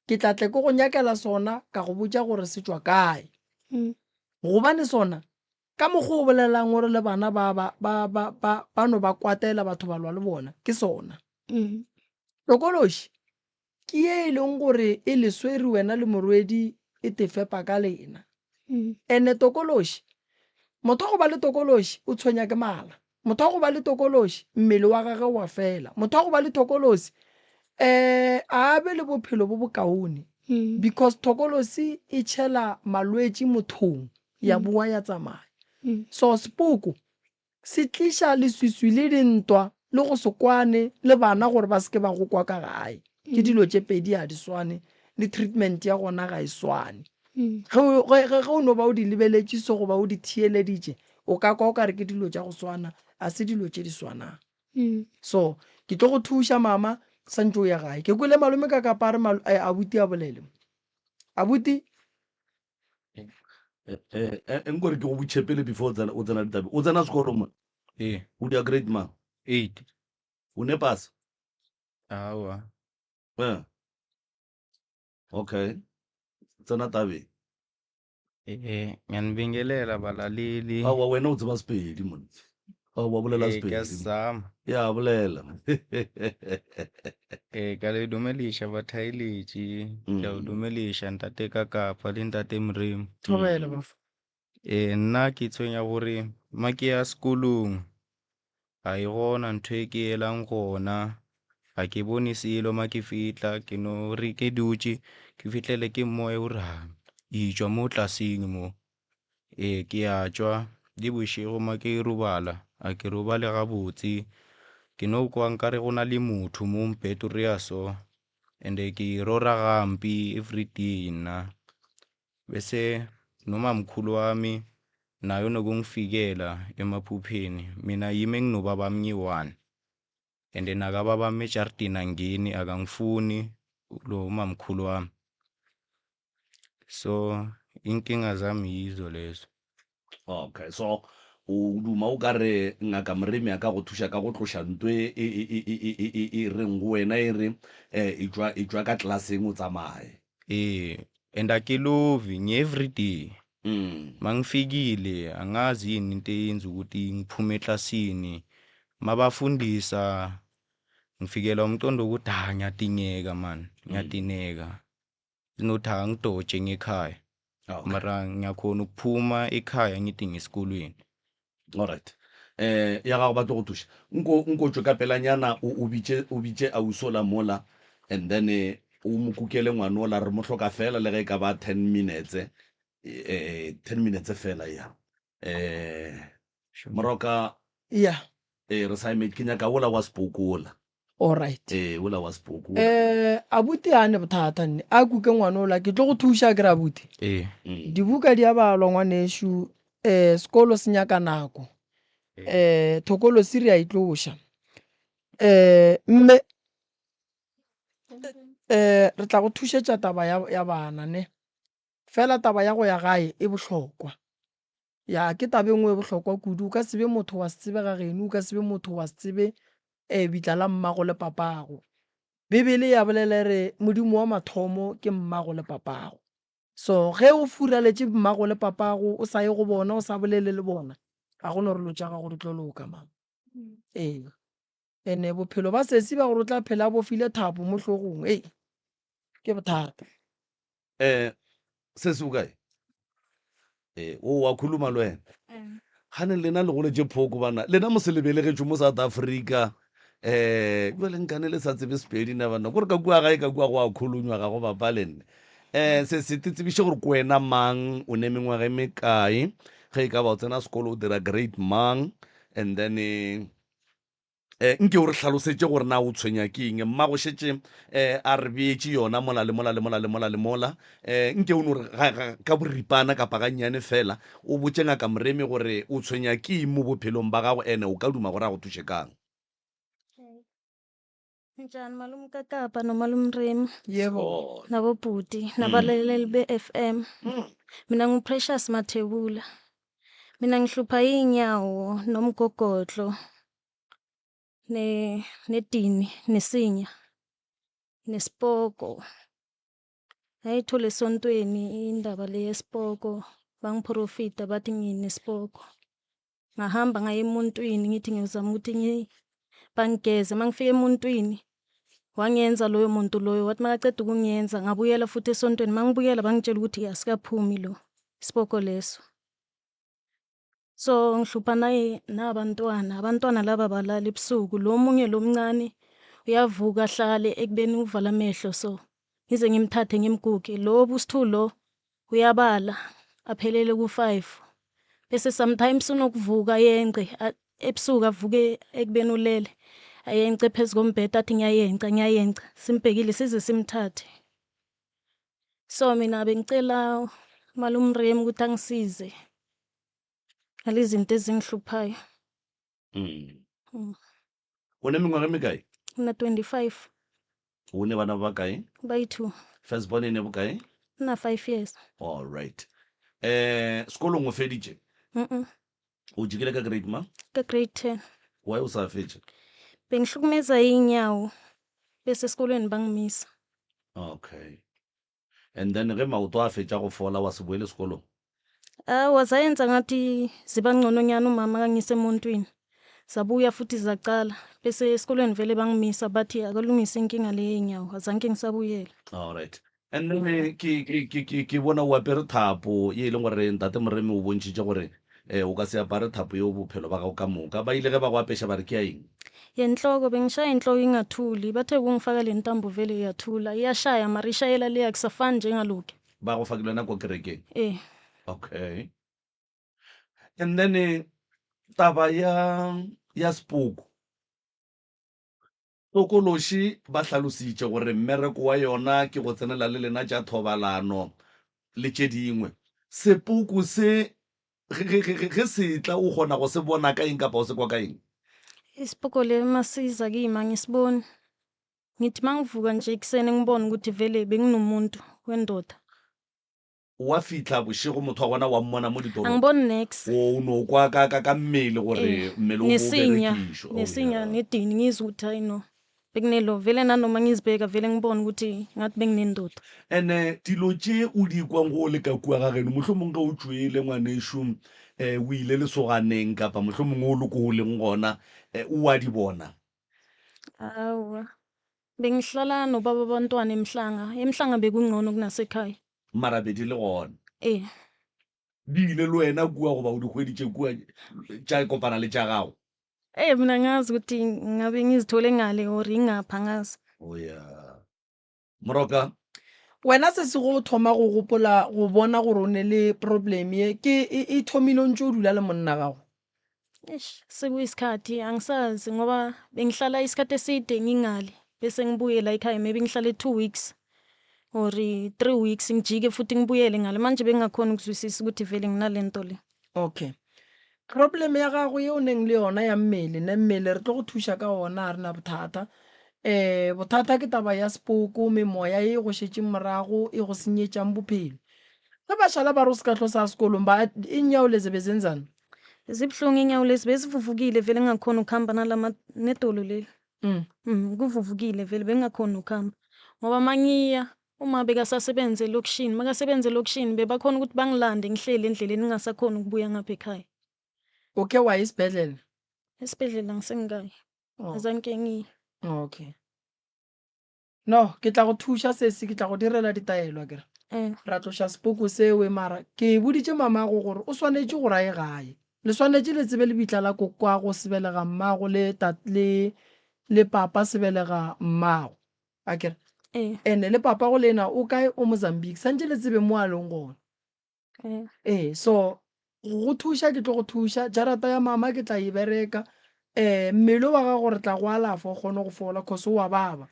Speaker 2: ke tla tle ke go nyakela sona ka go botša gore se tšwa kae.
Speaker 3: Mm.
Speaker 2: Gobane sona ka mokgwa o bolelang gore le bana ba ba ba ba ba ba no ba kwatela batho ba lwa le bona ke sona.
Speaker 3: Mm.
Speaker 2: Tokološi ke ye e leng gore e le swere wena le morwedi e te fepa ka lena.
Speaker 3: Mm.
Speaker 2: Ene tokološi motho wa go ba le tokološi o tshwenya ke mala. Motho wa go ba le tokološi mmele wa gagwe wa fela. Motho wa go ba le tokolosi um a be le bophelo bo bokaone
Speaker 3: Mm.
Speaker 2: because tokolosi e tšhela malwetši mothong ya
Speaker 3: Mm.
Speaker 2: boa ya tsamaya.
Speaker 3: Mm.
Speaker 2: So sepoko se tliša leswiswi le dintwa le go se kwane le bana gore ba se ke ba go kwa ka gae. Ke
Speaker 3: Mm.
Speaker 2: dilo tše pedi ga di swane le treatment ya gona ga e swane.
Speaker 3: Mm.
Speaker 2: Ge o ge ge ge o no ba o di lebeletše so goba o di theeleditše o ka kwa o ka re ke dilo tša go swana a se dilo tše di swanang.
Speaker 3: Mm.
Speaker 2: So ke tlo go thuša mama santše o ya gae. Ke kwele malome ka kapa a re malo eh, abuti a bolele. Abuti
Speaker 1: Eh, eh, eh, nkore ke go botšhe pele before o tsena o tsena ditabe o tsena sekolo mo
Speaker 4: Ee,
Speaker 1: o dia grade mang
Speaker 4: eight.
Speaker 1: o ne pasa
Speaker 4: Aowa.
Speaker 1: Eh. Okay tsena tabeng
Speaker 4: Ee, ngiyanibingelela balaleli.
Speaker 1: Aowa wena o tseba Sepedi monna. Aowa bolela
Speaker 4: Ee, ke a
Speaker 1: Sepedi.
Speaker 4: zama.
Speaker 1: Ya bolela.
Speaker 4: Ee, ka le dumeliša batheeletši. Ke a o
Speaker 1: Mm.
Speaker 4: dumeliša ntate Kakapa le ntate Moremi.
Speaker 2: Thobela bafo.
Speaker 4: Ee, nna ke tshwenya gore ma ke ya sekolong ga e gona ntho e ke elang gona. Ga ke bone selo ma ke fihla, ke no re ke dutše ke fihlele ke moya o re ha etšwa mo tlaseng mo. Ee, ke a tšwa le bošego ma ke robala ga ke robale gabotse. Ke no kwa nkare go na le motho mo mpetoria so and-e ke rora gampe everyday nna. Bese nomamkhulu wami naye unokungifikela emaphupheni mina yimi enginobabami ngiyi-one and nakababami ejardini angeni akangifuni lo umamkhulu wami so inkinga zami yizo lezo.
Speaker 1: Okay, so o duma o ka re Ngaka Moremi a ka go thuša ka go tloša nto e e e e e e e e reng go wena e re eh etšwa etšwa ka klaseng o tsamaye.
Speaker 4: Ee. And akilovi ngi-everyday mangifikile angazi yini into eyenza ukuthi ngiphume eklasini mabafundisa ngifikela umqondo wokuthi ha ngiyadingeka man ngiyadineka sinothi angidoje ngekhaya
Speaker 1: Okay.
Speaker 4: mara ngiyakhona ukuphuma ekhaya ngithi ngesikolweni
Speaker 1: Alright. Eh ya gago ba tlo go thuša. Nko nko tšwe ka pelanyana o o bitše o bitše ausola mola and then eh, o mo kukele ngwanola re mo hloka fela le ge e ka ba 10 minutes eh 10 minutes fela ya. Eh Moroka
Speaker 2: ya
Speaker 1: eh re sa eme ke nyaka wola wa sepokola.
Speaker 2: Alright.
Speaker 1: Ee, wola wa sepoko wola.
Speaker 2: Eh, abuti a ne bothata nne. A kuke ngwana ola, ke tlo go thuša ke re abuti.
Speaker 4: Ee.
Speaker 2: Dibuka di a balwa ngwanešu, eh, sekolo se nyaka nako. Eh, thokolosi re a e tloša. Eh, mme eh, re tla go thušetša taba ya, ya bana ne. Fela taba ya go ya gae e bohlokwa. Ya, ke taba e nngwe e bohlokwa kudu. O ka se be motho wa se tsebe ga geno, o ka se be motho wa se tsebe um bitla la mmago le papago. Bibele ya bolela e re Modimo wa mathomo ke mmago le papago. So ge o furaletše mmago le papago, o sa ye go bona, o sa bolele le bona, ga go no re lo tša gago di tlo loka mama. Ee. Ene bophelo ba sesi ba gore o tla phela a bofile thapo mo hlogong, ei, ke bothata.
Speaker 1: Eh, sesi o kae? Eh, o wa khuluma le wena. Gane lena le goletše phoko bana. Lena mo se le belegetšwe mo South Africa. Eh, jwale nkane le sa tsebe Sepedi na bana. Kore ka kua gae ka kua go a khulunywa ga go bapa le nne. Eh, sesi te tsebiše gore ke wena mang, o ne mengwaga e mekae, ge e ka ba o tsena sekolo o dira grade mang, and then eh, Eh, nke o re hlalosetše gore na o tshwenya ke eng. Mmago šetše eh, a re beetše yona mola le mola le mola le mola le mola. Eh, nke o no re ga, ga, ka boripana kapa gannyane fela o botše Ngaka Moremi gore o tshwenya ke eng mo bophelong ba gago ene o ka duma gore a go thuše kang.
Speaker 6: Njani malume kaKapa nomalume Remi
Speaker 2: Yebo.
Speaker 6: nabobhuti nabalaleli be-FM. Mina ngu-Precious Mathebula. Mina ngihlupha iy'nyawo nomgogodlo ne nedini nesinya nesipoko. Ngayithola esontweni indaba le yesipoko bangiprofita bathi nginesipoko. Ngahamba ngaya emuntwini ngithi ngiyozama ukuthi bangigeze. Uma ngifika emuntwini wangenza loyo muntu loyo wathi makaceda ukungenza ngabuyela futhi esontweni. Uma ngibuyela bangitshela ukuthi asikaphumi lo isipoko leso. So ngihlupha naye nabantwana, abantwana laba balala ebusuku. Lo omunye lo mncane uyavuka ahlale ekubeni uvala amehlo so ngize ngimthathe ngimguge. Lo obusithu lo uyabala aphelele ku-five bese sometimes unokuvuka ayence ebusuku avuke ekubeni ulele ayence phezu kombhede athi ngiyayenca ngiyayenca simbhekile size simthathe. So mina bengicela umalume Remi ukuthi angisize ngalezi zinto ezingihluphayo.
Speaker 1: Mm.
Speaker 6: Mm.
Speaker 1: O ne mengwaga e mekae?
Speaker 6: Ngina 25.
Speaker 1: O ne bana ba bakae?
Speaker 6: Bayi-two.
Speaker 1: First born e ne bokae?
Speaker 6: Nna 5 years.
Speaker 1: All right. Eh, sekolong o feditše?
Speaker 6: Mm -mm.
Speaker 1: O jikile ka grade mang?
Speaker 6: Ka grade 10.
Speaker 1: Why o sa fetše?
Speaker 6: Bengihlukumeza iy'nyawo bese esikolweni bangimisa.
Speaker 1: Okay. And then ge maoto a fetša go fola wa se boele sekolong?
Speaker 6: Awa zayenza ngathi ziba ngcononyana umama kangise emuntwini. Zabuya futhi zacala bese esikolweni vele bangimisa bathi akalungise inkinga le yey'nyawo azange ngisabuyela.
Speaker 1: All right. And then eh, ke ke ke ke ke bona o apere thapo ye e leng gore ntate Moremi o bontšhitše gore eh, o ka se apare thapo yeo bophelo ba gago ka moka. Ba ile ge ba go apeša ba re ke ya eng?
Speaker 6: Yenhloko bengishaya inhloko ingathuli bathe kungifaka le ntambo vele iyathula iyashaya mara ishayela le akusafani njengaloku.
Speaker 1: Ba go fakile yona kwa kerekeng?
Speaker 6: Eh.
Speaker 1: Okay. And then eh, taba ya ya sepoko Tokološi ba hlalositše gore mmereko wa yona ke go tsenela le lena tša thobalano le tše dingwe. Sepoko se ge, ge, ge, ge se etla o kgona go se bona ka eng kapa o se kwa ka eng?
Speaker 6: Isipoko le masiza kimi angisiboni. Ngithi mangivuka nje ekuseni ngibone ukuthi vele benginomuntu wendoda.
Speaker 1: Wa fihla bošego motho wa gona wa mmona mo ditorong.
Speaker 6: Angiboni nex.
Speaker 1: O no kwa ka, ka, ka mmele gore
Speaker 6: Eh,
Speaker 1: mmele o bo o
Speaker 6: nesinya
Speaker 1: berekišwa. Oh,
Speaker 6: nesinya
Speaker 1: yeah.
Speaker 6: nedini ngizwe ukuthi hayi no. Bekunelo vele nanoma ngizibheka vele ngibone ukuthi ngathi benginendoda.
Speaker 1: Ene dilo tše o di kwang go le ka kua ga geno, mohlomong ge o tšwele ngwanešu, um o ile lesoganeng kapa mohlomongwe o le ko o leng gona, um o a di bona?
Speaker 6: Aowa. Bengihlala nobaba bantwana eMhlanga. EMhlanga bekungcono kunasekhaya.
Speaker 1: Mara be di le gona?
Speaker 6: Ee.
Speaker 1: Di ile le wena kua goba o di hweditše kua tša kopana le tša gago?
Speaker 6: Ee, mina angazi ukuthi ngabe ngizithole ngale or ingaphi angazi.
Speaker 1: Oh yeah. Moroka.
Speaker 2: Wena sesi go thoma go gopola go bona gore o ne le problem ye ke e, e thomile o ntše o dula le monna gago?
Speaker 6: Eish, sekuyisikhathi angisazi ngoba bengihlala isikhathi eside ngingale bese ngibuye la ekhaya maybe ngihlale 2 weeks or 3 weeks ngijike futhi ngibuyele ngale manje bengingakhoni ukuzwisisa ukuthi vele nginalento le.
Speaker 2: Okay. Problem ya gago ye o neng le yona ya mmele, ne mmele re tlo go thuša ka ona ga re na bothata. Um bothata ke taba ya sepoko, memoya ye e go šetšeng morago e go senyetšang bophelo. Ge ba šala ba re o se ka hlo sa ya sekolong ba inyawo lezi bezenzani?
Speaker 6: Zibuhlungu inyawo lezi bezivuvukile vele ngingakhoni ukuhamba nalama nedolo leli.
Speaker 2: Mm.
Speaker 6: Mm, kuvuvukile vele bengingakhoni nokuhamba ngoba mangiya Uma bekasasebenza elokishini, makasebenza elokishini bebakhona ukuthi bangilande ngihleli endleleni ngingasakhoni ukubuya ngapha ekhaya.
Speaker 2: Uke waya esibhedlela?
Speaker 6: Esibhedlela ngisengikayi.
Speaker 2: Oh.
Speaker 6: Azange ngiye.
Speaker 2: Okay. No, ke tla go thuša sesi, ke tla go direla ditaelo akere.
Speaker 6: Eh.
Speaker 2: Ra tloša sepoko sewe mara ke boditše mamago gore o swanetše gore a ye gae. Le swanetše le tsebe lebitla la kokwago sebelega mmago le le le papa sebelega mmago. Akere?
Speaker 6: Ee.
Speaker 2: Ene le papago le yena o kae? O Mozambique. Santše le tsebe mo a leng gona.
Speaker 6: Ee.
Speaker 2: Ee, so go go thuša ke tlo go thuša, jarata ya mama ke tla e bereka. Um mmele wa gago re tla go alafa o kgone go fola cause o a baba.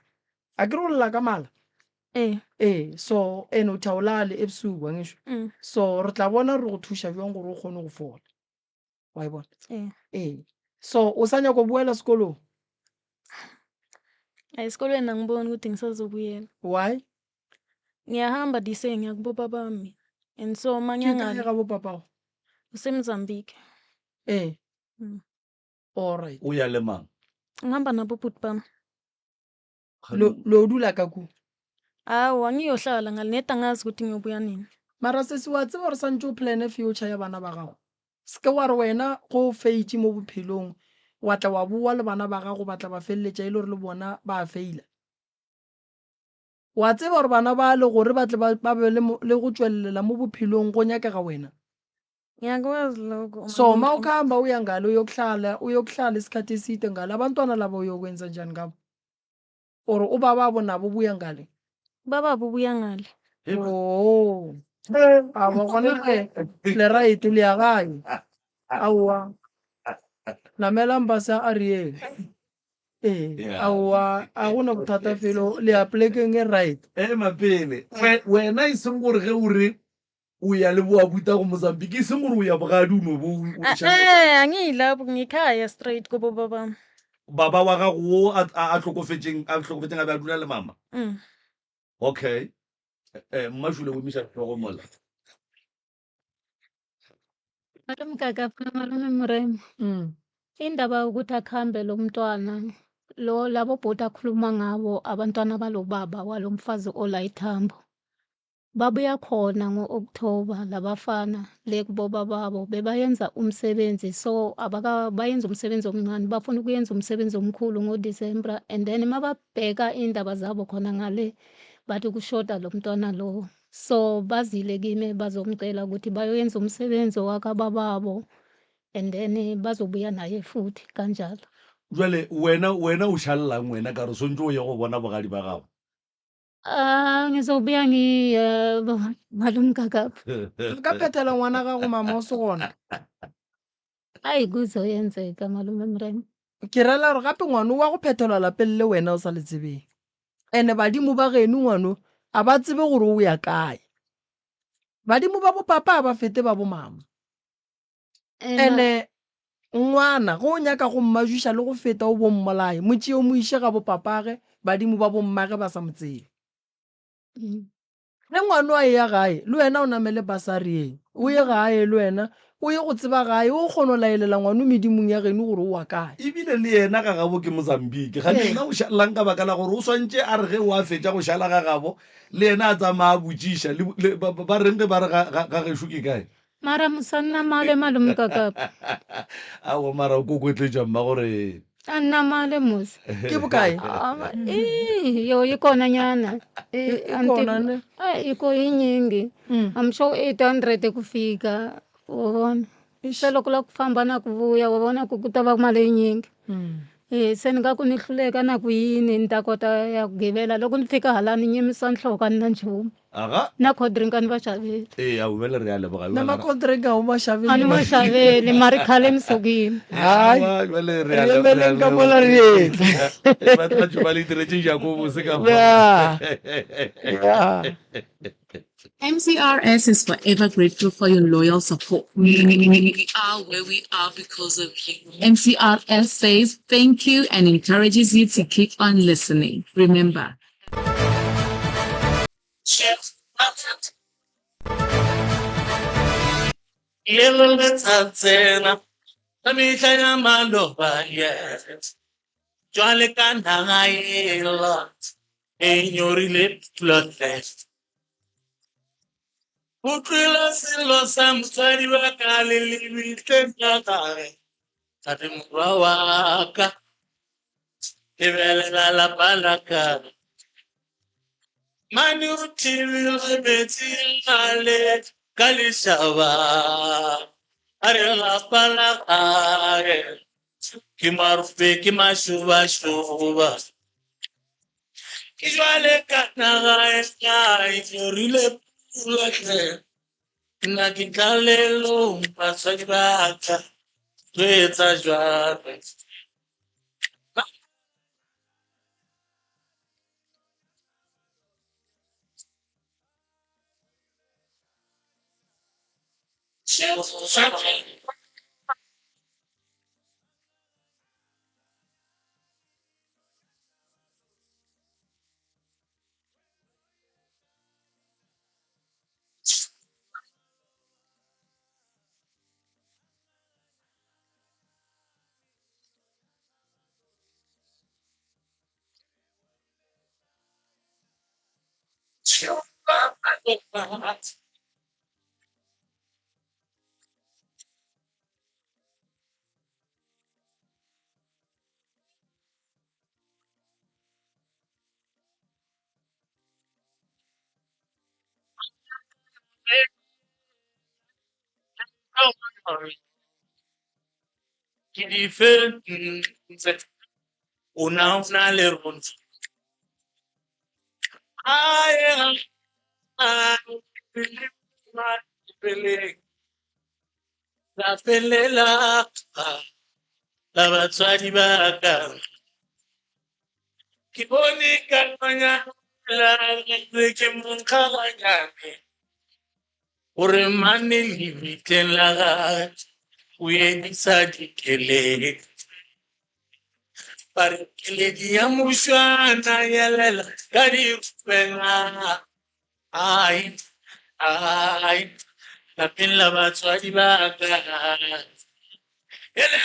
Speaker 2: Akere o lla ka mala?
Speaker 6: Ee.
Speaker 2: Ee, so ene o thaolale ebusuku angisho. So re tla bona re go thuša bjang gore o kgone go fola. Wa e bona?
Speaker 6: Ee.
Speaker 2: Ee. So o sa nyaka go boela sekolong?
Speaker 6: Esikolweni angiboni ukuthi ngisazobuyela.
Speaker 2: Why?
Speaker 6: Ngiyahamba this year ngiya kubo babami. And so uma
Speaker 2: Ke kae
Speaker 6: ngiyangale
Speaker 2: ga bo papago?
Speaker 6: useMozambique.
Speaker 2: Ee.
Speaker 6: Mm.
Speaker 2: All right.
Speaker 1: O ya le mang?
Speaker 6: Ngihamba nabo bhuti bami.
Speaker 2: Lo lo dula ka ku?
Speaker 6: Awa ngiyohlala ngale neda angazi ukuthi ngiyobuya nini.
Speaker 2: Mara sesi wa tseba gore santše o plane future ya bana ba gago. Se ke wa re wena go o feitše mo bophelong wa tla wa bowa le bana ba gago ba tla ba feleletša e le gore le bona ba a feila. Wa tseba gore bana ba le gore ba tle ba ba be le le go tšwelelela mo bophelong go nyakega wena.
Speaker 6: Ngiyakwazi lokho.
Speaker 2: So ma ukuhamba uya ngale uyokuhlala uyokuhlala isikhathi eside ngale abantwana laba uyokwenza njani ngabo? Or ubababo nabo ubuya ngale?
Speaker 6: Ubababo ubuya ngale.
Speaker 2: Oh. Awa gona ge le right le ya gae. Aowa. Namelang bus ya Ariel. Ee, aowa a gona bothata felo le ya plekeng e right.
Speaker 1: Ema pele. Wena e seng gore ge o re O ya le boabuta go Mozambique e seng gore o ya bogadi o no bo o
Speaker 6: Ah, eh, angiyilapho ngikhaya straight kubo baba.
Speaker 1: Baba wa gago wo a a hlokofetšeng a hlokofetšeng a be a dula le mama?
Speaker 6: Mm.
Speaker 1: Okay. Eh, Mmashule o emiša hlogo mola.
Speaker 3: Malome Gagafana, malome Moremi.
Speaker 2: Mm.
Speaker 3: Indaba yokuthi akuhambe lo mntwana lo labo bhuti akhuluma ngabo abantwana balo baba walo mfazi ola ithambo. Babuya khona ngo-October labafana le kuboba babo bebayenza umsebenzi so abaka bayenza umsebenzi omncane bafuna ukuyenza umsebenzi omkhulu ngoDecember and then mababheka indaba zabo khona ngale bathi kushoda lo mntwana lo so bazile kimi bazongicela ukuthi bayoyenza umsebenzi wakabababo and then bazobuya naye futhi kanjalo.
Speaker 1: Jwale wena wena o šalelang wena ka re swantše o ye go bona bogadi ba gago?
Speaker 3: Ah, ngizobuya ngiye malume Gagapha.
Speaker 2: Re ka phethela ngwana gago mama o se gona.
Speaker 3: Ayi kuzoyenzeka malume Mrema.
Speaker 2: Ke rela gore gape ngwano wa go phethelwa lapeng le wena o sa le tsebeng. Ene badimo ba geno ngwano a ba tsebe gore o ya kae. Badimo ba bo papa a ba fete ba bo mama. Ene ngwana ge o nyaka go mmajuša le go feta o bo mmolaye, mo tšee o mo iše ga bo papage, badimo ba bommage ba sa mo tsebe. Ge ngwano a eya gae, le wena o namele basari ye, o ye gae le wena. O ye go tseba gae, o kgona go laelela ngwano medimong ya geno gore o wa kae.
Speaker 1: Ebile le yena ga gabo ke Mozambique. Kganthe yena o šalelang ka baka la gore o swantše a re ge o a fetša go šala ga gabo, le yena a tsamaya a botšiša, le, le, ba, ba reng ge ba re ga, ga, ga gešo ke kae?
Speaker 3: Mara mosanna male malome kakapa.
Speaker 1: Aowa mara o kokotletša mma gore.
Speaker 3: A nna male mos.
Speaker 2: Ke bokae?
Speaker 3: Ee, yo e kona nyana.
Speaker 2: E kona ne?
Speaker 3: E ko e nyingi. I'm sure 800 ku fika wa vona. Se loko la ku famba na ku vuya wa vona ku ku ta va mali yinyingi. E se ni nga ku ni hluleka na ku yini ni ta kota ya ku givela loko ni fika hala ni nyimisa nhloko a ni na nchumu.
Speaker 1: Aga.
Speaker 3: Na cold drink a ni va xaveli.
Speaker 1: Ee, a bjale re a leboga.
Speaker 2: Na ma cold drink a o ma xaveli.
Speaker 3: A ni ma xaveli mara khale ni sukile.
Speaker 2: Hai.
Speaker 1: Bjale re a
Speaker 2: Re emeleng ka mola re etla.
Speaker 1: Ba tla tšo ba le diretše Jakobose ka fa.
Speaker 2: Yeah. Yeah.
Speaker 7: MCRS is forever grateful for your loyal support. We are where we are because of you. MCRS says thank you and encourages you to keep on listening. Remember,
Speaker 8: Leleletsatshena ka mehla ya maloba yes jwale ka naga ela e nyorile plotle utlwile sello sa mosadi wa ka le lebitleng la gage tate morwa wa ka lebelela lapa la ka Mane o thibile metsi ale ka lešaba a re lapa la gae ke marope ke mašobašoba ke jwale ka naga e e nyorile pula hle nna ke tlalelong batswadi ba ka tlo etsa jwang. Ke di fentse o na o na le rona la felela la batswadi ba ka ke bone ka nonyana ke monkgaganyane gore mane lebitleng la gagwe o edisa dikeledi ba re keledi ya mošwana yelela ka dirupeng ai ai lapeng la batswadi ba ka ele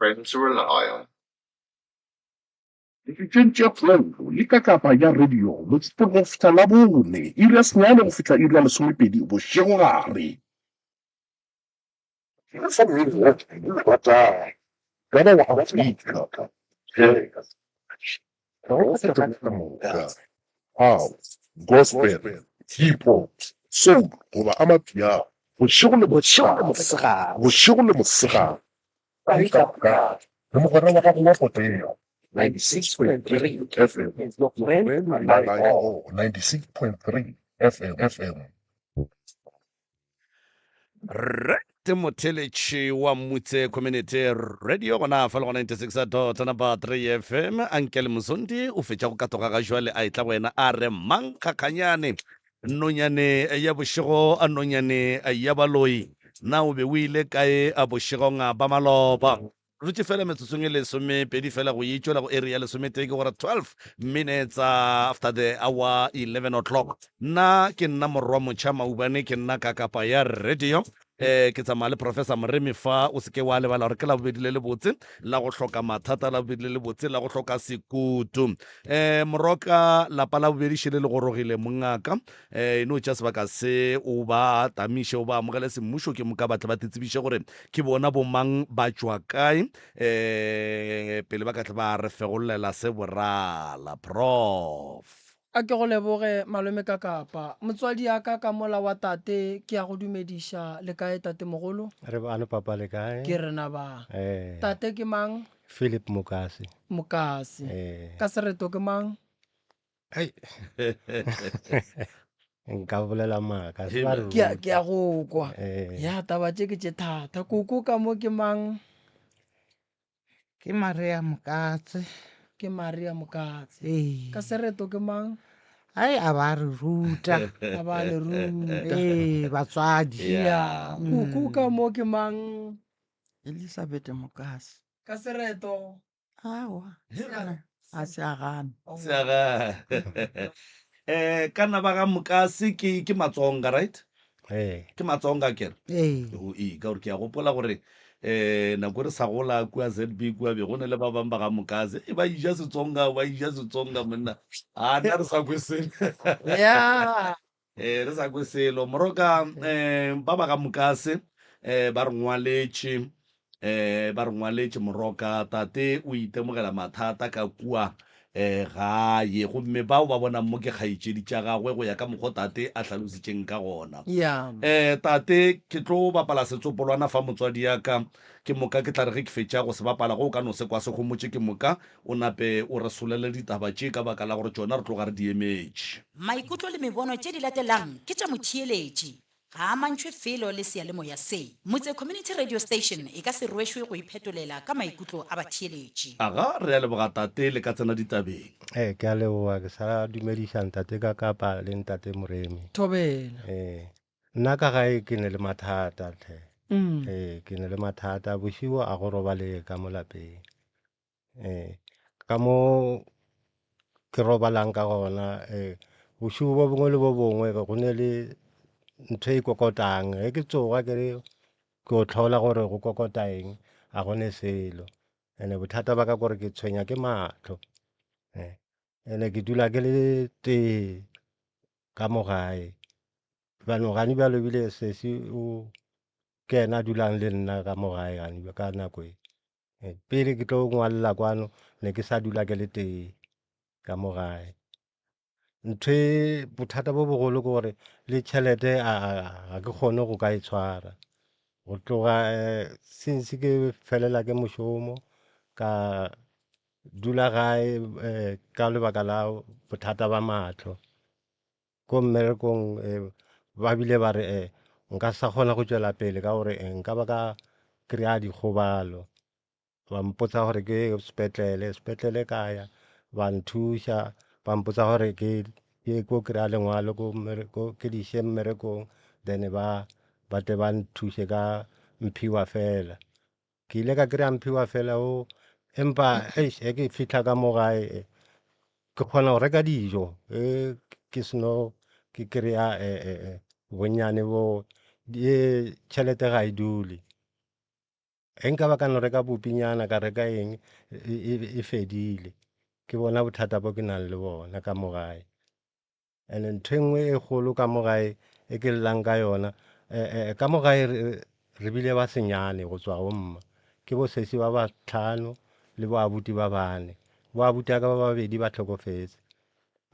Speaker 9: Friend to rely on. Dipitšeng tše kgolo le kakapa ya radio Mošupologo go fihla Labone, iri ya senyane go fihla iri ya lesomepedi bošegogare. Re fa mmino wo o o ratago, ka ba wa Afrika, jazz, rock ka moka, house, gospel, hip hop, soul goba amapiano. Bošego le mosegare, bošego le mosegare. Kae kapa kae, le mogwera wa gago wa potego. 96.3 FM is your friend and 96.3 FM. FM.
Speaker 1: Rre Timotheletši wa Mmutse Community Radio gona fa le go 96 dot number 3 FM Ankel Mzondi o fetša go katoga ga jwale a etla go wena a re mang kgakganyane Nonyane ya bošego, a nonyane ya baloi, na o be o ile kae a bošegong ba maloba? Re dutše fela metsotsong e lesomepedi fela go itšwela go iri ya lesometee, ke gore 12 minutes after the hour 11 o'clock. Nna ke nna Morwa Motšha Maubane, ke nna kakapa ya radio. Eh, ke tsamaya le Professor Moremi fa, o se ke wa lebala gore ke Labobedi le lebotse la go hloka mathata, Labobedi le lebotse la go hloka sekutu. Eh, Moroka, lapa la bobedi šele le gorogile mongaka. Eh, e no tša sebaka se o ba tamiše, o ba amogele semmušo, ke moka ba tle ba titsebiše gore ke bona bomang, ba tšwa kae, eh, pele ba ka tle ba re fegollela se borala. Prof.
Speaker 2: A ke go leboge malome ka kapa. Motswadi ya ka ka mola wa tate ke a go dumediša le kae tatemogolo?
Speaker 10: Re bano papa le kae?
Speaker 2: Ke rena ba.
Speaker 10: Eh.
Speaker 2: Tate ke mang?
Speaker 10: Philip Mokase.
Speaker 2: Mokase.
Speaker 10: Eh.
Speaker 2: Ka sereto ke mang?
Speaker 10: Ei. Nka bolela maaka. Se ba re
Speaker 2: Ke a
Speaker 10: ruta.
Speaker 2: ke a go kwa.
Speaker 10: Eh.
Speaker 2: Ya taba tše ke tše thata. Koko ka mo ke mang?
Speaker 11: Ke Maria Mokatse.
Speaker 2: Ke Maria Mokatse.
Speaker 11: Ee.
Speaker 2: Ka sereto ke mang?
Speaker 11: Ai a ba re ruta.
Speaker 2: A ba le ruta.
Speaker 11: Ee, batswadi.
Speaker 2: Ya. Kuku ka mo ke mang?
Speaker 11: Elizabeth Mokase.
Speaker 2: Ka sereto.
Speaker 11: Aowa. A se a gana.
Speaker 1: Se a gana. Eh, kana ba ga Mokase ke ke Matsonga, right?
Speaker 10: Ee.
Speaker 1: Ke Matsonga kere?
Speaker 11: Ee.
Speaker 1: O ee, ka gore ke a gopola gore eh nako re sa gola kua ZB kua be go ne le ba bang ba ga Mokase e ba ija Setsonga, ba ija Setsonga monna. A nna re sa kwe selo.
Speaker 2: Yeah.
Speaker 1: Eh re sa kwe selo. Moroka eh ba ba ga Mokase eh ba re ngwaletše eh ba re ngwaletše Moroka tate o itemogela mathata ka kua eh gae gomme bao ba bonang mo ke kgaetšedi tša gagwe go ya ka mokgo tate a hlalositšeng ka gona.
Speaker 2: Yeah.
Speaker 1: Eh tate ke tlo bapala setsopolwana fa motswadi ya ka ke moka ke tla re ge ke fetša go se bapala ge o ka no se kwa se homotše ke moka o nape o re solele ditaba tše ka baka la gore tšona re tloga re di emetše.
Speaker 5: Maikutlo le mebono tše di latelang ke tša motheeletši. Ga a amantšhwe felo le seyalemoya se. Motse Community Radio Station e ka se rwešwe go iphetolela ka maikutlo a batheeletši.
Speaker 1: Aga, re a leboga tate, le ka tsena ditabeng.
Speaker 10: Ee, ke a leboga. Ke sa dumediša ntate Kakapa le ntate Moremi.
Speaker 2: Thobela.
Speaker 10: Ee, nna ka gae ke ne le mathata tlhe. Ee, ke ne le mathata. Bošego a go robalege ka mo lapeng. Ee, ka mo ke robalang ka gona ee, bošego bo bongwe le bo bongwe go ne le ntho e kokotang, ge ke tsoga ke re ke o tlhola gore go kokota eng ga go ne selo. Ene bothata ba ka kore ke tshwenya ke mahlo, ene ke dula ke le tee ka mo gae. Bjalo gane bjalo ebile sesi o ke yena a dulang le nna ka mo gae gane ka nako e. Pele ke tlo ngwalela kwano ne ke sa dula ke le tee ka mo gae. Ntho e bothata bo bogolo ke gore le tšhelete ga ke kgone go ka e tshwara. Go tloga since ke felela ke mošomo ka dula gae ka lebaka la bothata ba mahlo. Ko mmerekong ba bile ba re nka sa kgona go tšwela pele ka gore nka ba ka kry-a dikgobalo. Ba mpotsa gore ke ye sepetlele, sepetlele ka ya ba nthuša, ba mpotsa gore ke ye ko kry-a lengwalo ko ke di iše mmerekong then ba ba tle ba nthuše ka mphiwa fela. Ke ile ka kry-a mphiwa fela o empa eish ge ke fihla ka mo gae ke kgona go reka dijo ge ke seno ke kry-a bonnyane bo tšhelete ga e dule. Ge nka ba ka no reka bupinyana ka reka eng e fedile. Ke bona bothata bo ke nang le bona ka mo gae. And ntho e nngwe e kgolo ka mo gae e ke llang ka yona, ka mo gae re bile ba senyane go tswa go mma. Ke bo sesi ba bahlano le bo abuti ba bane. Bo abuti a ka ba babedi ba hlokofetse.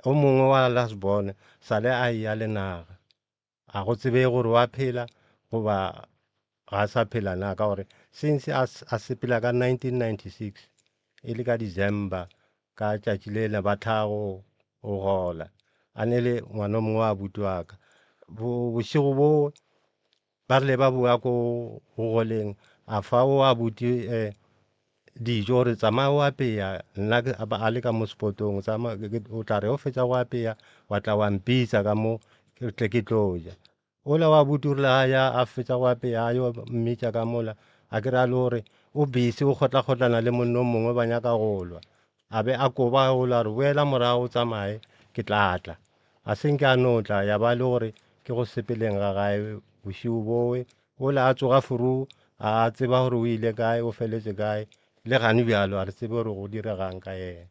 Speaker 10: O mongwe wa last born sale a eya le naga. Ga go tsebege gore wa phela goba ga a sa phela na, ka gore since a, a sepela ka 1996 e le ka December ka tšatši le le ba tlhago o gola a ne le ngwana o mongwe wa abuti wa ka. Bo, bošego bo ba rile ba boa ko go goleng a fa o abuti eh, dijo gore tsamaya o apeya nna ke- a ba- a le ka mo spotong tsamaya ke- ke- o tla re o fetsa go apeya wa tla wa mpitsa ka mo ke tle ke tlo ja ola wa buti o rile a ya a fetsa go apeya a yo mmitša ka mola a ke re a le gore o busy o kgotla-kgotlana le monno o mongwe ba nyaka go lwa a be a koba ola a re boela morago o tsamaye ke tla tla a se nke a no tla ya ba le gore ke go sepeleng ga gae bošego bowe Ola a tsoga furu a tseba gore o ile kae, o feletše kae, le gane bjalo a re tsebe gore go diregang ka yena.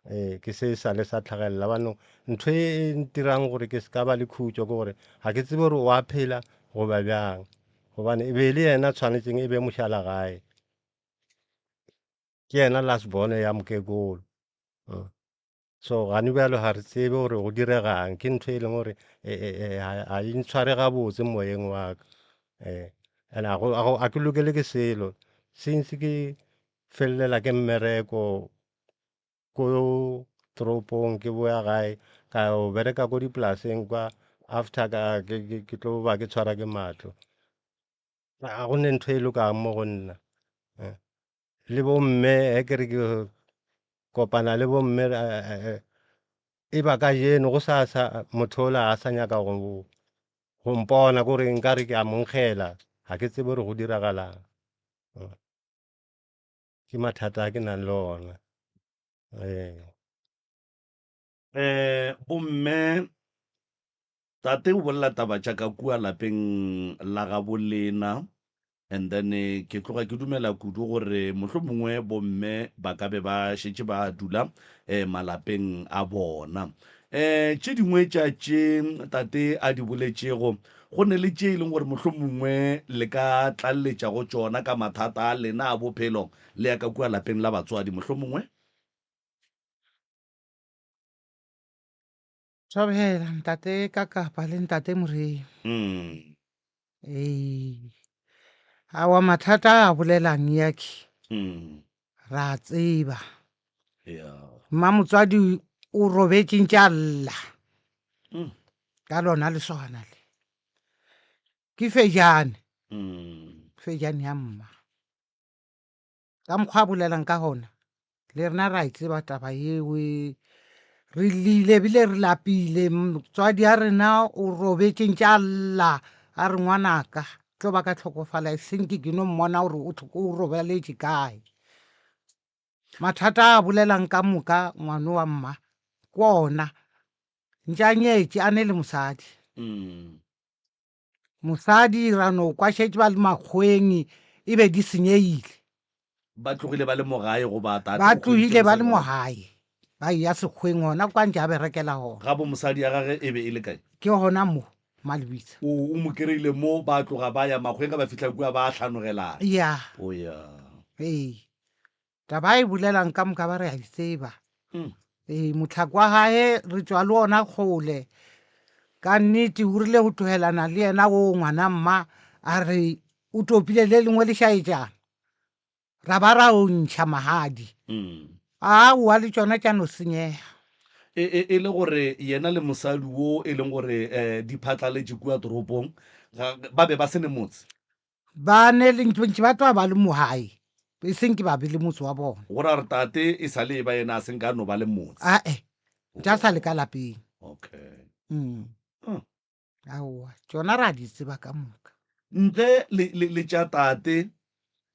Speaker 10: Ee, ke se sa le sa tlhagelela banong. Ntho e e ntirang gore ke se ka ba le khutšo ke gore ga ke tsebe gore o a phela goba bjang, gobane e be e le yena tshwanetseng e be mošala gae. Ke yena last born ya mokekolo. So gane bjalo ga re tsebe gore go diregang, ke ntho e leng gore ga e ntshware gabotse moyeng wa ka. And a ke lokele ke selo since ke felelela ke mmereko ko toropong ke boya gae ka yo bereka ko dipolaseng kwa after ka ke tlo ba ke tshwara ke mahlo. Ga go ne ntho e lokang mo go nna. Le bomme ge ke re ke kopana le bomme e ba ka jeno go sa sa motho ola a sa nyaka go go mpona kore nka re ke a monkgela ga ke tsebe gore go diragalang. Ke mathata a ke nang le ona. Ee.
Speaker 1: Bomme Tate o bolela taba tša ka kua lapeng la gabo lena and then ke tloga ke dumela kudu gore mohlomongwe bomme ba ka be ba šetše ba dula eh, malapeng a bona. Eh, tše dingwe tša tše tate a di boletšego go ne le tše e leng gore mohlomongwe le ka tlaleletša go tšona ka mathata a lena a bophelo le ya ka kua lapeng la batswadi mohlomongwe?
Speaker 11: Thobela ntate Kakapa le ntate Moremi. Ee. Awa mathata a bolelang yakhe. Ra tseba. Mma motswadi o robetše ntše a lla. Ka lona lesogana le. Ke fejane. Fejane ya mma. Ka mokgwa a bolelang ka gona, le rena ra e tseba taba yeo. Re llile ebile re lapile, motswadi a rena o robetše ntše a lla a re ngwanaka tlo ba ka hlokofala e seng ke ke no mmona gore o robaletše kae. Mathata a bolelang ka moka ngwano wa mma ke ona, ntše a nyetše a ne le mosadi. Mosadi ra no kwa šetše ba le makgoweng e be di senyegile.
Speaker 1: Ba tlogile ba le mo gae goba tate
Speaker 11: Ba
Speaker 1: o hweditše
Speaker 11: tlogile ba le
Speaker 1: mosadi
Speaker 11: mo
Speaker 1: gona?
Speaker 11: gae, ba eya sekgoweng gona kwa ntše a berekela gona.
Speaker 1: Gabo mosadi ya gage e be e le kae?
Speaker 11: Ke gona mo Malebisa.
Speaker 1: O, o mo kry-ile mo, ba tloga ba ya makgoweng ge ba fihla kua ba hlanogelana.
Speaker 11: Ya.
Speaker 1: O ya.
Speaker 11: Ee. Taba e bolelang ka moka ba re a e tseba. Ee, mohlako wa gae re tšwa le ona kgole. Ka nnete o rile go tlogelana le yena o ngwana mma a re o topile le lengwe lešaetšana. Ra ba ra o ntšha magadi. Aowa le tšona tša no senyega.
Speaker 1: E, e, e le gore yena le mosadi wo e leng gore um di phatlaletše kua toropong ga, ba be ba se ne motse.
Speaker 11: Ba ne le ntši ba tloga ba le mo gae, e seng ke ba be le motse wa bona.
Speaker 1: Go ra gore tate e sa le e ba yena a se nka no ba le motse.
Speaker 11: Ae, tša sa le ka lapeng.
Speaker 1: Okay.
Speaker 11: Mm.
Speaker 1: Mm.
Speaker 11: Aowa, tšona ra di tseba ka moka.
Speaker 1: Ntle le, le, le tša tate,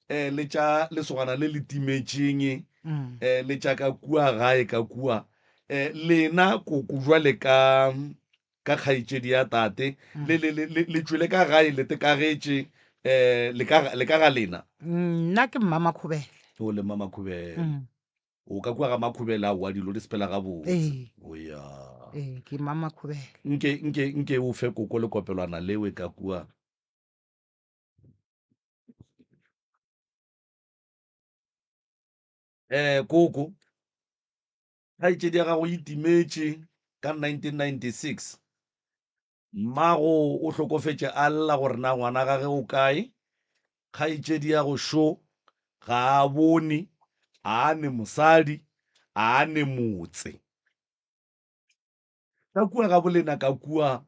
Speaker 1: eh, le tša lesogana le le timetšeng,
Speaker 11: Mm.
Speaker 1: eh, le tša ka kua gae ka kua, eh, lena koko jwale ka ka kgaetšedi ya tate mm. le, le, le, le tšwele ka gae le tekagetše um le ka, le ka ga lena
Speaker 11: mm, nna ke mmamakhubele
Speaker 1: o le mmamakhubele mm. O ka kua ga Makhubela aowa dilo di sepela gabotse.
Speaker 11: Ee.
Speaker 1: O ya.
Speaker 11: Ee, ke mma Makhubela.
Speaker 1: Nke, nke, nke o fe koko lekopelwana lewe ka kua. Eh, koko, kgaetšedi ya gago e timetše ka 1996. Mmago o hlokofetše a lla gore na ngwana gage o kae. Kgaetšedi ya go šo ga a bone, a a ne mosadi, a a ne motse. Ka kua ga bolena ka kua,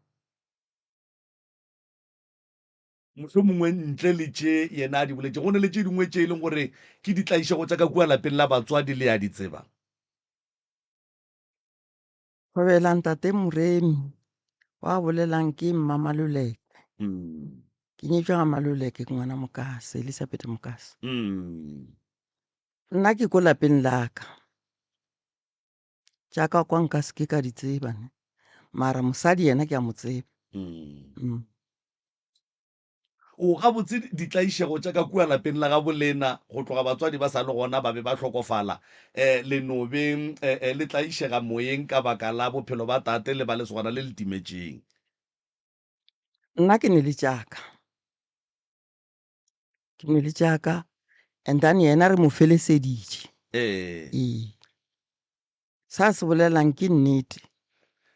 Speaker 1: mohlomongwe ntle le tše yena a di boletšego, go na le tše dingwe tše e leng gore ke ditlaišego tša ka kua lapeng la batswadi le a di tseba.
Speaker 12: Thobela ntate Moremi wa bolelang ke mma Maluleke. Ke nyetšwe ga Maluleke ke ngwana Mokase, Elizabeth Mokase. Nna ke ko lapeng la ka. Tša ka kwa nka se ke ka di tseba ne. Mara mosadi yena ke a mo tseba. Mm.
Speaker 1: O gabotse ditlaišego tša ka kua lapeng la gabo lena go tloga batswadi ba sa le gona ba be ba hlokofala. E, le no be e, e, le tlaišega moyeng ka baka la bophelo ba tate le ba lesogana le le timetšeng.
Speaker 12: Nna ke ne le tša ka. Ke ne le tša ka and then yena re mo feleseditše.
Speaker 1: Ee.
Speaker 12: Ee. Sa se bolelang ke nnete.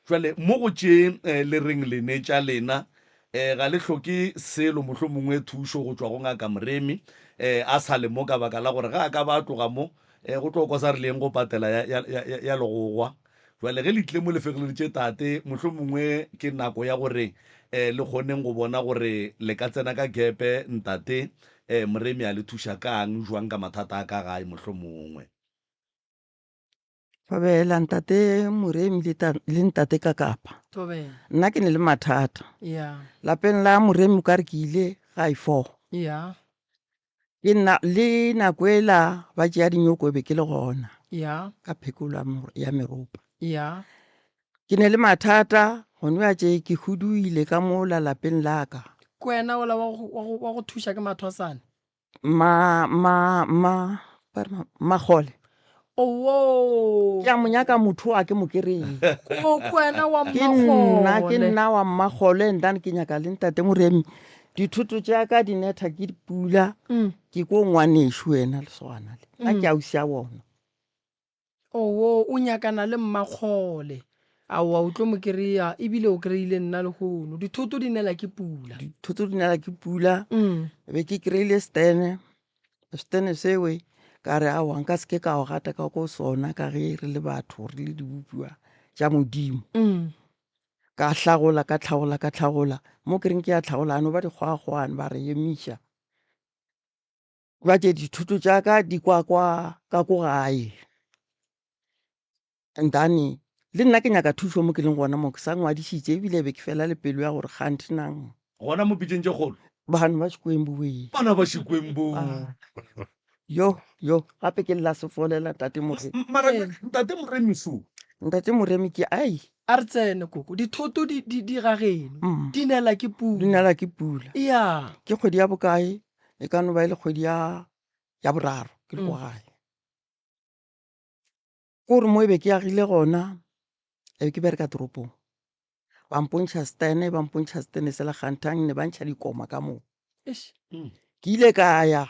Speaker 1: Jwale mo go tše le reng le ne tša lena, ga le hloke selo, mohlomongwe thušo go tšwa go Ngaka Moremi, a sa le mo ka baka la gore ge a ka ba a tloga mo, go tlo kwa sa re le yeng go patela ya, ya, ya, ya legogwa. Jwale ge le tlile mo le fegeleditše tate, mohlomongwe ke nako ya gore le kgoneng go bona gore le ka tsena ka gepe ntate Moremi a le thuša ka'ng, jwang ka mathata a ka gae mohlomongwe.
Speaker 12: Thobela ntate Moremi le, ta, le ntate Kakapa.
Speaker 2: Thobela.
Speaker 12: Nna ke ne le mathata.
Speaker 2: Yeah.
Speaker 12: Lapeng la Moremi o ka re ke ile ga e four.
Speaker 2: Yeah.
Speaker 12: Ke nna le nako ela ba tšea dinyoko be ke le gona.
Speaker 2: Yeah.
Speaker 12: Ka phekolo ya meropa.
Speaker 2: Yeah.
Speaker 12: Ke ne le mathata gone ya tše ke huduile ka mola lapeng la ka.
Speaker 2: Ke wena ola wa go, wa go, wa go thuša ke mathwasane?
Speaker 12: Ma, ma, ma, ba re ma, Magole.
Speaker 2: Owoo.
Speaker 12: Ke a mo nyaka motho a ke mo kereye.
Speaker 2: O ke wena wa
Speaker 12: Ke nna, ke
Speaker 2: Mmagole.
Speaker 12: nna wa Mmagole and then ke nyaka le ntate Moremi. Dithoto tša ka di netha ke dipula. Ke ko ngwanešu wena lesogana le. Nna ke ausi ya bona.
Speaker 2: Owoo, o nyakana le Mmakgole. Aowa, o tlo mo kry-a, ebile o kry-ile nna lehono. Dithoto di nela ke pula.
Speaker 12: Dithoto di nela ke pula. Be ke kry-ile stene, stene sewe ka re aowa nka se ke ka o gata ka ko sona ka ge re le batho re le dibopiwa tša Modimo. Ka hlagola ka hlagola ka hlagola mo ke reng ke ya hlagola ano ba dikgwakgwane ba re emiša. Bjale dithuto tša ka di kwa kwa ka ko gae and then le nna ke nyaka thušo mo ke leng gona mo ke sa ngwadišitše ebile be ke fela le pelo ya gore kganthe nang
Speaker 1: Gona mo pitšeng tše kgolo.
Speaker 12: Bana ba Xikwembu wee.
Speaker 1: Bana ba Xikwembu.
Speaker 12: Ah. Yo yo gape ke lla sefolela ntate Moremi.
Speaker 1: Mara ntate Moremi so.
Speaker 12: Ntate Moremi ke ai.
Speaker 2: A re tsene koko dithoto di di di ga geno di nela ke pula.
Speaker 12: Di nela ke pula.
Speaker 2: Ya.
Speaker 12: Ke kgwedi ya bokae? E ka no ba e le kgwedi ya ya boraro ke le ko gae. Ke gore mo e be ke agile gona e be ke bereka toropong. Ba mpontšha stene, ba mpontšha stene sela kganthang ne ba ntšha dikoma ka moo.
Speaker 2: Eish.
Speaker 12: Ke ile ka ya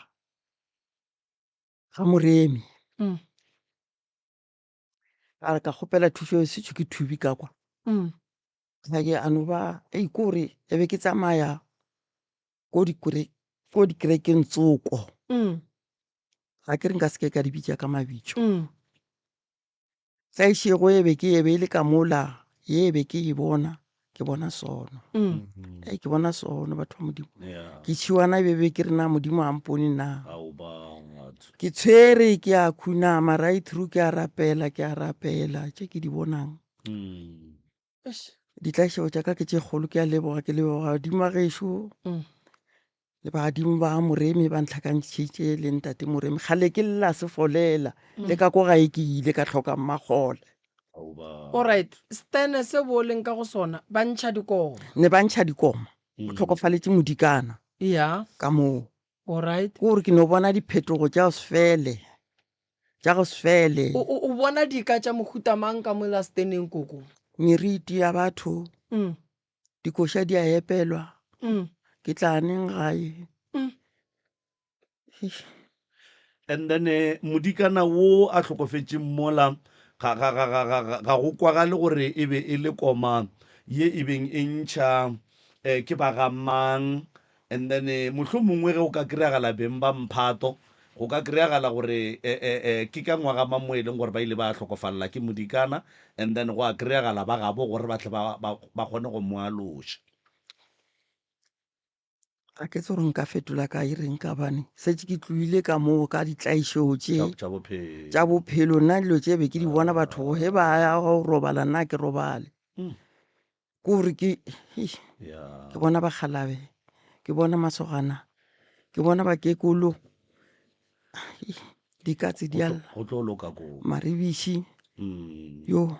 Speaker 12: ga Moremi. Ka re ka kgopela thušo e setšo ke thubi ka kwa. Ka ke a no ba ei kore e be ke tsamaya ko ko dikerekeng tsoko. Ga ke re nka se ke ka di bitša ka mabitso. Tlaišego e be ke e be e le ka mola ye be ke e bona ke bona sono. Ei ke bona sono batho ba Modimo. Ke tšhiwana e be be ke re na Modimo a mpone na. Ke tshwere ke a khunama right through ke a rapela ke a rapela tše ke di bonang. Ditlaišego tša ka ke tše kgolo ke a leboga ke leboga badimo ba gešo le badimo ba Moremi ba ntlhakantšhitše le ntate Moremi kgale ke lla sefolela le ka ko gae ke ile ka hloka mmakgole.
Speaker 2: Alright, stene se bo leng ka go sona ba ntšha dikoma.
Speaker 12: Ne ba ntšha dikoma, go hlokofaletse modikana
Speaker 2: Ya.
Speaker 12: ka moo.
Speaker 2: Alright.
Speaker 12: Ke gore ke no bona diphetogo tša go se fele. Tša go se fele.
Speaker 2: O, o, o bona dika tša mohuta mang ka mola steneng, koko?
Speaker 12: Meriti ya batho.
Speaker 2: Mm.
Speaker 12: Dikoša di a epelwa.
Speaker 2: Mm.
Speaker 12: Ke tla neng gae?
Speaker 2: Mm.
Speaker 1: And then eh, modikana wo a hlokofetšeng mola ga ga ga ga ga ga go kwagale gore e be e le koma ye e beng e ntšha eh, ke ba ga mang and then eh, mohlomongwe ge o ka kry-agala beng ba mphato go ka kry-agala gore eh, eh, eh, ke ka ngwaga mang mo e leng gore ba ile ba hlokofalela ke modikana and then go a kry-agala ba gabo gore ba tle ba, ba, ba kgone go mo aloša.
Speaker 12: Ga ke tsebe gore nka fetola ka e reng ka bane setse ke tloile ka moo ka ditlaišo tše tša bophelo nna dilo tše be ke di bona batho ge ba ya go robala nna ke robale mm. ke gore ke ke bona bakgalabe ke bona masogana ke bona bakekolo dikatse di a
Speaker 1: go tlo loka ko
Speaker 12: maribiši
Speaker 1: mm.
Speaker 12: yo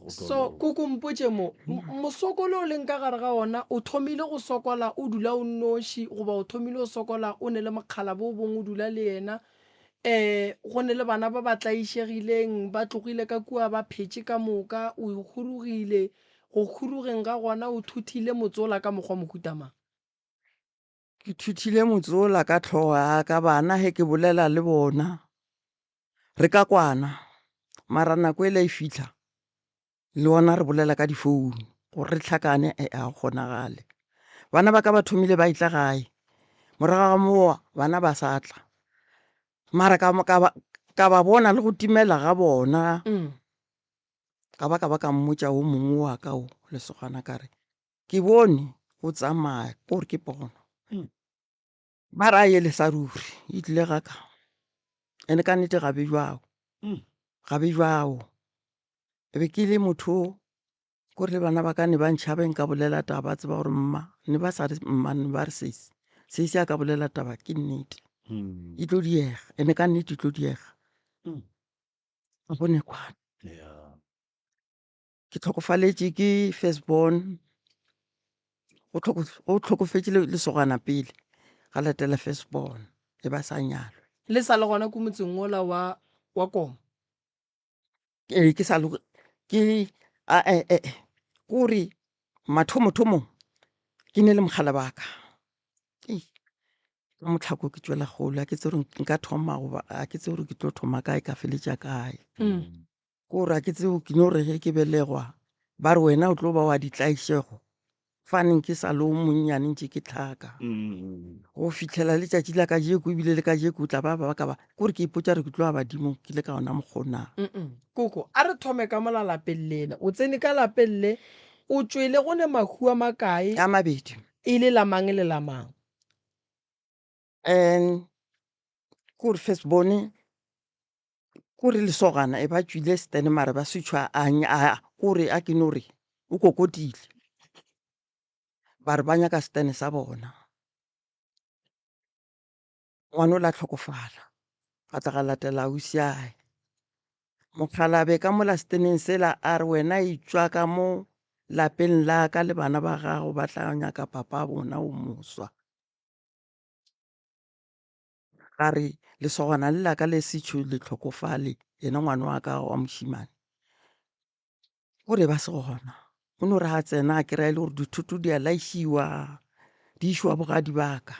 Speaker 2: So, koko mpotše mo, mosokolo o leng ka gare ga ona, o thomile go sokola o dula o nnoši goba o thomile go sokola o ne le mokgalabje o bongwe o dula le yena? Um go ne le bana ba ba tlaišegileng, ba tlogile ka kua ba phetše ka moka, o khurugile, go khurugeng ga gona o thuthile motse ola ka mokgwa mohuta mang?
Speaker 12: Ke thuthile motse ola ka hlogo ya ka, bana ge ke bolela le bona re ka kwana mara nako e la e fitlha le ona re bolela ka difounu gore re tlhakane e a kgonagale bana ba ka ba thomile ba etla gae morago ga mowa bana ba sa tla mara ka, ka, ba, ka ba bona le go timela ga bona
Speaker 2: mm.
Speaker 12: ka ba ka ba ka mmotša o mongwe wa ka o lesogana ka re ke bone o tsamaya kore ke pono
Speaker 1: mm.
Speaker 12: Ba re a ye le sa ruri e tlile ga ka ene ka nnete ga be jwao
Speaker 1: mm.
Speaker 12: ga be jwao e be ke le motho ko re le bana ba ka ne ba ntšhabe nka bolela taba ba tseba gore mma ne ba sa re mma ne ba re sesi sesi a ka bolela taba ke nnete
Speaker 1: mm.
Speaker 12: e tlo diega ene ka nnete e tlo diega
Speaker 1: mm.
Speaker 12: ga bone kwana Ke tlhokofaletše ke first born, go hlokofetše lesogana pele ga latela first born e ba sa nyalwe.
Speaker 2: Le sa le gona ko motseng ola wa wa Koma?
Speaker 12: Ee, ke sa le ke a e e kore mathomothomong ke ne le mogala wa ka. Ka mohlako ke tšwela kgole a ke tsebe gore nka thoma goba a ke tsebe gore ke tlo thoma kae ka feletša kae. Ko gore a ke tsebe ke no re ge ke belegwa ba re wena o tlo ba wa ditlaišego faneng ke sa le o monnyane ntše ke tlhaka go fitlhela letšatši la kajeko ebile le kajeko o tla ba ba ka ba kore ke ipotša re ke tlo ya badimong ke le ka ona mokgona.
Speaker 2: Koko, a re thome ka mola lapeng lela. O tsene ka lapeng le, o tšwele go ne mahu a makae?
Speaker 12: A mabedi.
Speaker 2: E le la mang le la mang?
Speaker 12: And kore first born Kore lesogana e ba tšwile stene mara ba switšhwa a a kore a ke no re o kokotile ba re ba nyaka stene sa bona. Ngwana o la tlhokofala ga tla ga latela ausiae. Mokgalabje ka mola steneng sela a re wena etšwa ka mo lapeng la ka le bana ba gago ba tla nyaka papa bona o moswa. Ga re, Lesogana le la ka le sešo le hlokofale, yena ngwana wa ka wa mošemane. O re ba se gona, o no re a tsena a kry-a e le gore dithoto di a laišiwa, di išwa bogadi ba ka.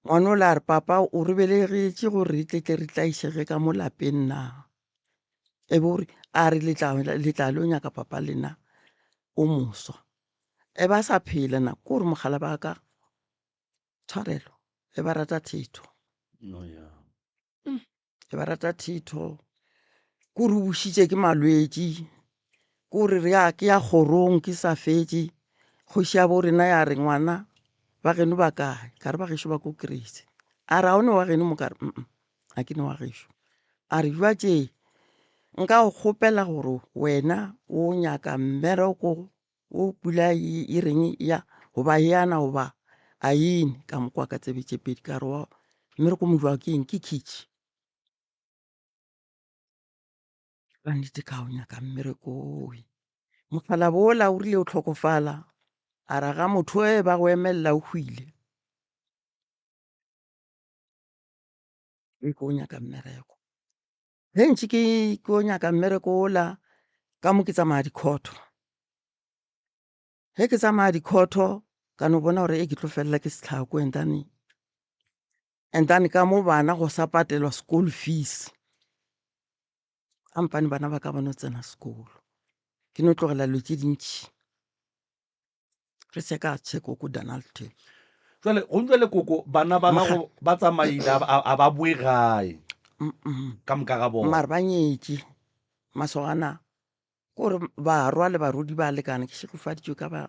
Speaker 12: Ngwana o la a re, papa o re belegetše gore re tle tle re tlaišege ka mo lapeng na? E be o re, a re le tla le tla lo nyaka papa lena o moswa. E ba sa phela na, ke gore mogala ba ka tshwarelo e ba rata thetho
Speaker 1: no ya
Speaker 12: e ba rata thetho ko re bušitše ke malwetši ko re re ya ke ya kgorong ke sa fetše kgoši ya bo rena ya re ngwana ba geno ba kae ka re ba gešo ba ko krese a re a o ne wa geno mo ka re mm a ke ne wa gešo a re jwa tše nka go kgopela gore wena o nyaka mmereko wo pula e reng ya goba e ana goba a ene ka mo kwa ka tsebe tše pedi ka re wa mmereko mo jwa ke eng ke khitšhi ka nnete ka o nyaka mmereko owe mokgalabo ola o rile o tlhokofala a ra ga motho e ba go emelela o hwile e ko nyaka mmereko. Ge ntše ke ko nyaka mmereko ola ka mo ke tsamaya dikhotho. Ge ke tsamaya dikhotho ka no bona gore e ke tlo felela ke setlhako and then and then ka mo bana go sa patelwa school fees. Ampane bana ba ka ba no tsena sekolo. Ke no tlogela dilo tše dintši. Re seka tsheko ko Donaldton.
Speaker 1: Jwale go jwale koko bana ba gago ba tsamaile a ba boe gae ka moka ga bona.
Speaker 12: Mara ba nyetše masogana kore barwa le barodi ba lekana ke šegofaditšwe ka ba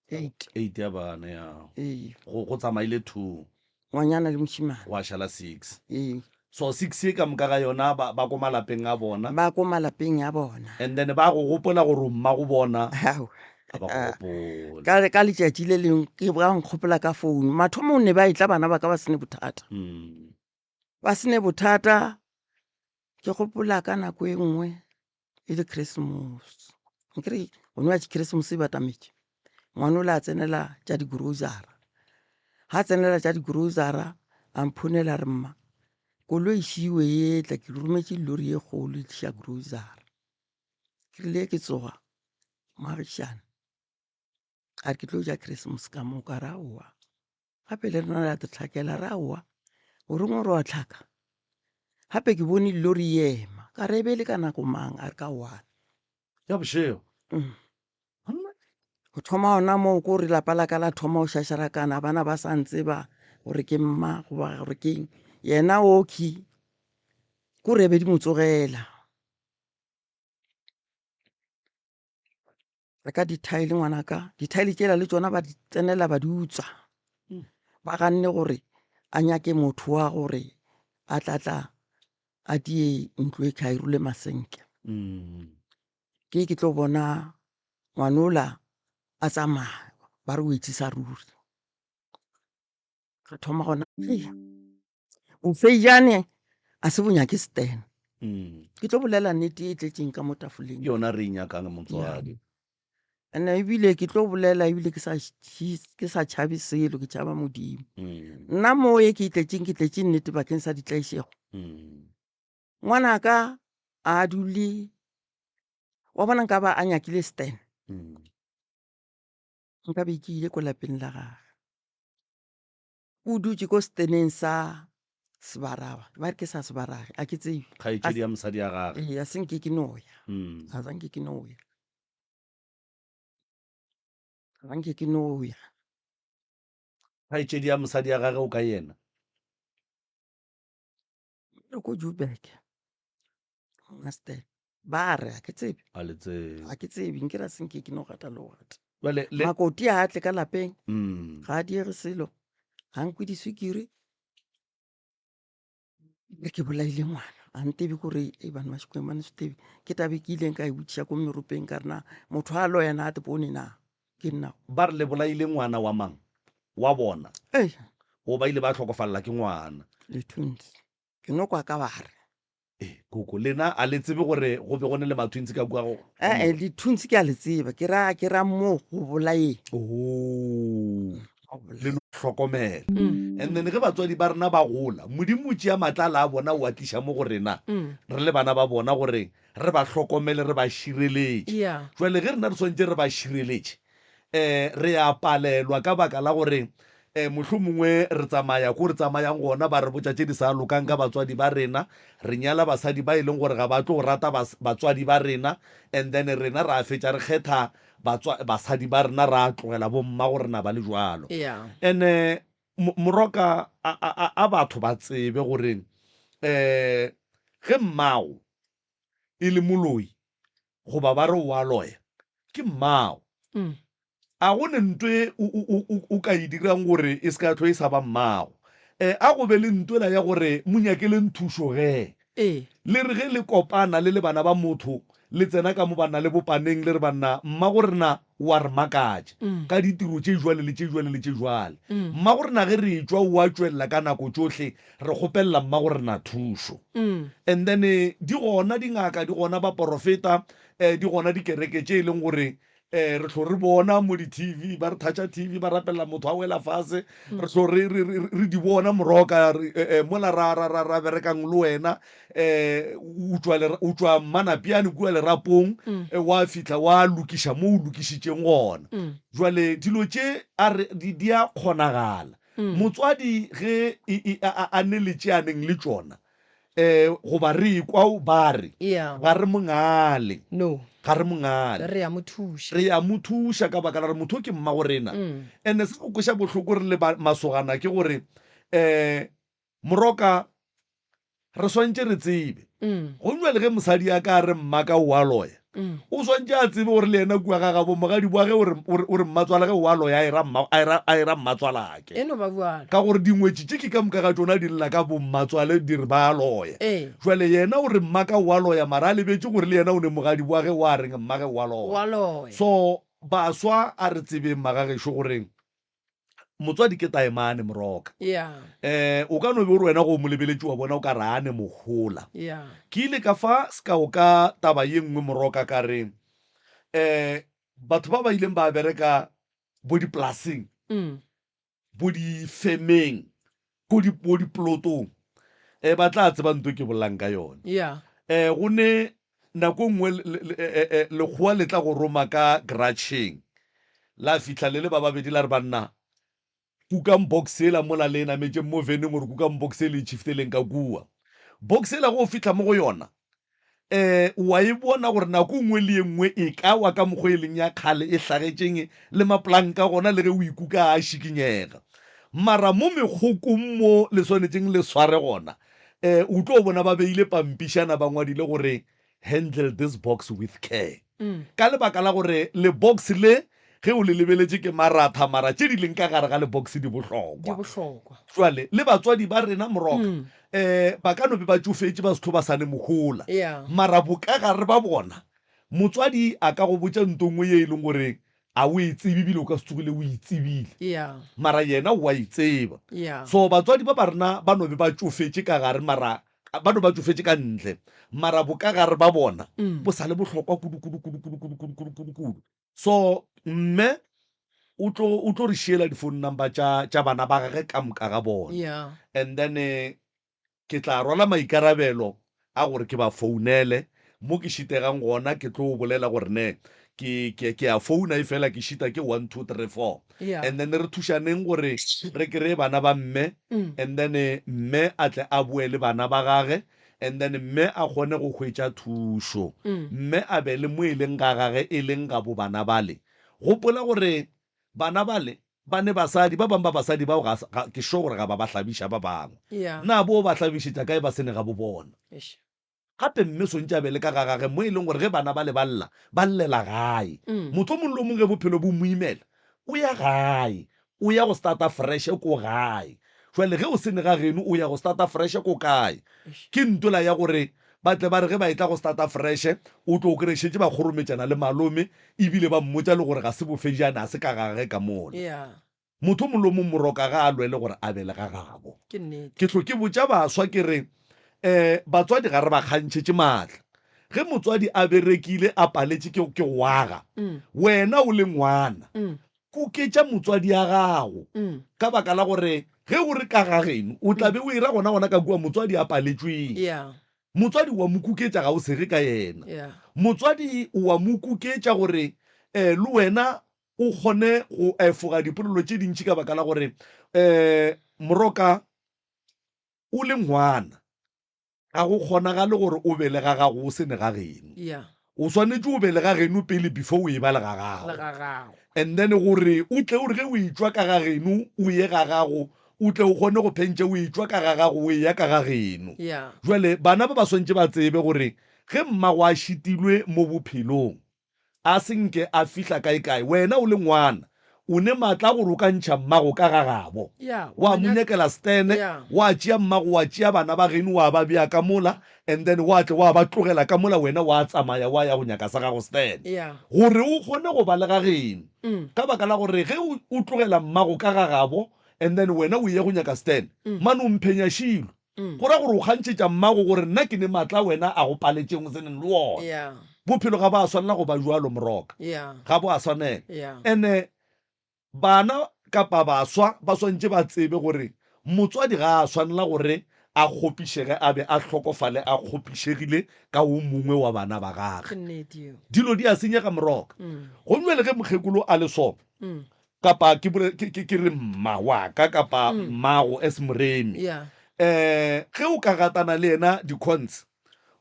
Speaker 1: 8. 8 ya bana ya.
Speaker 12: Ee.
Speaker 1: Go go tsamaile 2.
Speaker 12: Ngwanyana le mošimane.
Speaker 1: Gwa šala 6.
Speaker 12: Ee.
Speaker 1: So 6 ye ka moka ga yona ba ba ko malapeng a bona.
Speaker 12: Ba ko malapeng a bona.
Speaker 1: And then ba go gopola gore o mmago bona.
Speaker 12: Aowa.
Speaker 1: Ga ba go gopole.
Speaker 12: Ka ka letšatši le lengwe ke ba nkgopola ka founu. Mathomong ne ba etla bana ba ka ba se ne bothata. Ba se ne bothata ke gopola ka nako e nngwe e le Christmas. Nkere gone wa Christmas e batametše. Ngwana o le a tsenela tša di-grocery. Ga tsenela tša di-grocery a mphonela a re mma koloi šiwe e tla ke rometše lori ye kgolo e tliša grocery. Ke rile ke tsoga moagišane a re ke tlo ja Christmas ka mo ka re aowa. Gape le rena re a te hlakela re aowa o reng o re wa hlaka. Gape ke bone lori e ema ka re e be e le ka nako mang a re ka one.
Speaker 1: Ya bošego.
Speaker 12: Mm. Go thoma gona moo ko re lapa la ka la thoma go šašarakana bana ba sa ntseba gore ke mma goba gore keng yena oki ko re be di mo tsogela. Reka dithaele ngwanaka, dithaele tšela le tšona ba di tsenela ba di utswa. Ba ganne gore a nyake motho wa gore a tla tla a die ntlo e kha e rule masenke. Ke ke tlo bona ngwanola a tsamaya ba re o etsisa ruri. Re thoma gona bofeijane a se bo nyake stene mm. ke tlo bolela nnete e tletseng ka mo tafoleng
Speaker 1: ke yona re e nyakang motswadi
Speaker 12: ene ebile ke tlo bolela ebile ke sa ke sa tšhabe selo ke tšhaba modimo mm. nna mo e ke tletseng ke tletse nnete bakeng sa ditlaišego mm. ngwanaka a dule wa bona nka ba a nyakile stene nka be ke ile ko lapeng la gage O dutše ko seteneng sa Sebaraba. Ba re ke sa Sebarage, a ke tsebe.
Speaker 1: Kgaetšedi ya mosadi ya gage.
Speaker 12: Ee, a se nke ke no ya. A sa nke ke no ya. Ga nke ke no ya.
Speaker 1: Kgaetšedi ya mosadi ya gage o ka yena?
Speaker 12: Re ko Joburg. Master. Ba re, a ke tsebe.
Speaker 1: A le tsebe.
Speaker 12: A ke tsebe, nke ra se nke ke no gata le go gata.
Speaker 1: Bjale le
Speaker 12: Makoti a tle ka lapeng,
Speaker 1: Mm.
Speaker 12: ga a diege selo, ga nkwe diswikiri. Re ke bolaile ngwana, a ntebe kore e bana ba Xikwembu a ni swi tivi. Ke tabe ke ileng ka e botšiša ko meropeng ka re na motho a loya na a te bone na ke nna.
Speaker 1: Ba re le bolaile ngwana wa mang? Wa bona?
Speaker 12: Ei.
Speaker 1: Go ba ile ba hlokofalela ke ngwana.
Speaker 12: Le twins. Ke no kwa ka ba re.
Speaker 1: Ee, koko, lena a le tsebe gore go be go ne le matwins ka kua go?
Speaker 12: Ee, ditwins ke a le tseba, ke ra, ke ra mo go bolayeng.
Speaker 1: Oh, le no hlokomela. And then ge batswadi ba rena ba gola, Modimo o tšea matlala a bona o a tliša mo go rena, re le bana ba bona, gore re ba hlokomele, re ba šireletše. Jwale ge rena re swanetše re ba šireletše, um re a palelwa ka baka la gore um mohlomongwe re tsamaya ko re tsamayang gona ba re botša tše di sa lokang ka batswadi ba rena, re nyala basadi ba e leng gore ga ba tlo rata batswadi ba rena, and then rena ra fetša re kgetha basadi ba rena ra tlogela bomma go rena ba le jwalo. And-e Moroka a batho ba tsebe gore um ge mmago e le moloi goba ba re o a loya, ke mmago. A go ne nto e o ka e dirang gore e se ka tlo e sa ba mmago. A go be le nto ela ya gore mo nyakeleng thušo ge. Le re ge le kopana le le bana ba motho, le tsena ka mo banna le bopaneng, le re, Banna, mmago rena o a re makatša ka ditiro tše jwale le tše jwale le tše jwale. Mmago rena ge re etšwa o a tšwelela ka nako tšohle, re kgopelela mmago rena thušo. And then di gona dingaka, di gona baporofeta, di gona dikereke tše e leng gore. Um re hlo re bona mo di-T_V ba re thatša T_V ba rapelela motho a wela fase, re hlo re, re, re, re di bona moroka re, eh, eh, mola ra, ra, ra, ra berekang le wena um o tšwa lera, o tšwa Mmanapiane kua lerapong eh, wa fihla wa lokiša mo o lokišitšeng gona. Jwale dilo tše a re di, di a kgonagala. Motswadi ge e, e, a, a, a ne le tše a neng le tšona, um goba re ekwa ba re,
Speaker 2: Yeah.
Speaker 1: ga re mongale.
Speaker 2: No.
Speaker 1: Ga re mongale.
Speaker 2: Re a mo thuša.
Speaker 1: Re a mo thuša ka baka la gore motho o ke mmago rena. And-e se go kweša bohloko re le ba, masogana ke gore um Moroka, re swantše re tsebe. Go le ge mosadi a ka re mmaka o a loya, o swantše a tsebe gore le yena kua ga gabo mogadi wa ge o re, o re, o re mmatswala ge o a loya a era mma, a era, a era mmatswalake.
Speaker 2: E no ba bjalo.
Speaker 1: Ka gore dingwetši tše ke ka moka ga tšona di lla ka bommatswale di re ba a loya.
Speaker 2: Ee.
Speaker 1: Jwale yena o re mmaka o a loya mara a lebetše gore le yena o ne mogadi wa ge o a reng mmage o a loya.
Speaker 2: O a loya.
Speaker 1: So baswa a re tsebeng magagešo gore motswadi ke taemane moroka.
Speaker 2: Yeah.
Speaker 1: Eh, o ka no be o re wena go mo lebeletše wa bona o ka re a ne mohola.
Speaker 2: Yeah.
Speaker 1: Ke ile ka fa sekao ka taba ye nngwe moroka ka re eh batho ba ba ileng ba bereka bo dipolaseng bo difemeng ko di bo diplotong eh ba tla tseba nto ke bolelang ka yone.
Speaker 2: Yeah.
Speaker 1: Eh go ne nako nngwe lekgowa le tla go roma ka gratšheng la fihla le le ba babedi la re banna kukang box yela mola le e nametšeng mo veneng gore kukang box e le e tšhifteleng ka kua. Box yela go fihla mo go yona um wa e bona gore nako nngwe le ye nngwe e ka wa ka mokgwa e leng ya kgale e hlagetšeng le mapolanka gona le ge o ikuka a šikinyega. Mara mo mekgokong mo le swanetšeng le sware gona um o tlo bona ba beile pampišana ba ngwadile gore handle this box with care. Ka lebaka la gore lebox le ge o le lebeletše ke maratha mara tše di leng ka gare ga lebox di
Speaker 2: Di
Speaker 1: bohlokwa.
Speaker 2: bohlokwa.
Speaker 1: Jwale le batswadi ba rena moroka um ba ka no be ba tšofetše ba se tlo ba sa ne mohola
Speaker 2: Yeah.
Speaker 1: mara bokagare ba bona motswadi a ka go botša nto nngwe ye e leng gore a o e tsebe ebile o ka se tsogile o e tsebile
Speaker 2: Yeah.
Speaker 1: mara yena o a e tseba.
Speaker 2: Yeah.
Speaker 1: So batswadi ba ba rena ba no be ba tšofetše ka gare mara ba no ba tšofetše ka ntle mara bokagare ba bona bo sa le bohlokwa kudu kudu kudu kudu kudu kudu kudu kudu kudu. So mme o tlo o tlo re šiela di-phone number tša tša bana ba gage ka moka ga bona.
Speaker 2: Yeah.
Speaker 1: And then eh, ke tla rwala maikarabelo a gore ke ba founele mo ke šitegang gona ke tlo bolela gore ne ke ke ke a founa e fela ke šita ke 1 2 3 4
Speaker 2: Yeah.
Speaker 1: and then re thušaneng gore re kry-e bana ba mme and then eh, mme a tle a boe le bana ba gage and then mme a kgone go hwetša thušo mme a be le mo e leng ga gage e leng ga bo bana bale gopola gore bana bale ba ne basadi ba bangwe ba basadi bao ga, ga ke sure gore ga ba ba hlabiša ba bangwe
Speaker 2: Yeah.
Speaker 1: na bo ba hlabišetša kae ba se ne ga bo bona
Speaker 2: Eish.
Speaker 1: Gape mme swantše a be le ka ga gage mo e leng gore ge bana bale ba lla, ba llela gae. Motho o mongwe le o mongwe ge bophelo bo mo imela, o ya gae, o ya go starta fresh ko gae. Jwale ge o se ne ga geno o ya go starta fresh ko kae? Ke ntola ya gore ba tle ba re ge ba etla go starta fresh, o tlo kry šetše ba kgorometšana le malome ebile ba mmotša le gore ga se bofejane, ga se ka ga gage ka mola. Motho o mongwe le o mongwe moroka ga a lwele gore a be le ga gabo.
Speaker 2: Ke nnete.
Speaker 1: Ke hlo ke botša baswa ke re, um batswadi ga re ba kgantšhetše maatla. Ge motswadi a berekile a paletše ke, ke go aga, wena o le ngwana, kuketša motswadi ya gago ka baka la gore ge o re ka ga geno o tla be o era gona gona ka kua motswadi a paletšweng.
Speaker 2: Yeah.
Speaker 1: Motswadi o a mo kuketša ga o sege ka yena.
Speaker 2: Yeah.
Speaker 1: Motswadi o a mo kuketša gore um le wena o kgone go efoga dipolelo tše dintši ka baka la gore um moroka o le ngwana ga go kgonagale gore o be le ga gago o se ne ga geno.
Speaker 2: Yeah.
Speaker 1: O swanetše o be le ga geno pele before o e ba le ga gago.
Speaker 2: Le ga gago.
Speaker 1: And then gore o tle o re ge o etšwa ka ga geno o ye ga gago o tle o kgone go phentše o etšwa ka ga gago o eya ka ga geno.
Speaker 2: Yeah.
Speaker 1: Jwale bana ba ba swantše ba tsebe gore ge mmago a šitilwe mo bophelong A se nke a fihla kaekae. Wena o le ngwana, o ne maatla a gore o ka ntšha mmago ka ga gabo.
Speaker 2: Yeah,
Speaker 1: Wa
Speaker 2: wa
Speaker 1: mo
Speaker 2: nyaka.
Speaker 1: nyakela stene,
Speaker 2: Yeah.
Speaker 1: wa tšea mmago, wa tšea bana ba geno wa ba bea ka mola, and then wa tle wa ba tlogela ka mola wena wa tsamaya wa ya go nyaka sa gago stene.
Speaker 2: Yeah.
Speaker 1: Gore o kgone go ba le ga geno. Ka baka la gore ge o, o tlogela mmago ka ga gabo, and then wena o ye go nyaka stene, mane o mphenya šilo. Go ra gore o kgantšhetša mmago gore nna ke ne maatla wena a go paletšeng o se neng le wona.
Speaker 2: Yeah.
Speaker 1: Bophelo ga ba swanela go ba jwalo Moroka.
Speaker 2: Yeah.
Speaker 1: Ga bo a swanela.
Speaker 2: Yeah.
Speaker 1: Ene bana kapa baswa ba swantše ba tsebe gore motswadi ga a swanela gore a kgopišege a be a hlokofale a kgopišegile ka wo mongwe wa bana ba
Speaker 2: Ke
Speaker 1: gage.
Speaker 2: nnete yeo.
Speaker 1: Dilo di a senyega Moroka. Gomme bjale ge mokgekolo a le so kapa ke bole ke, ke, ke re mma wa ka kapa mmago as Moremi.
Speaker 2: Yeah.
Speaker 1: Eh, ge o ka gatana le yena di-cons,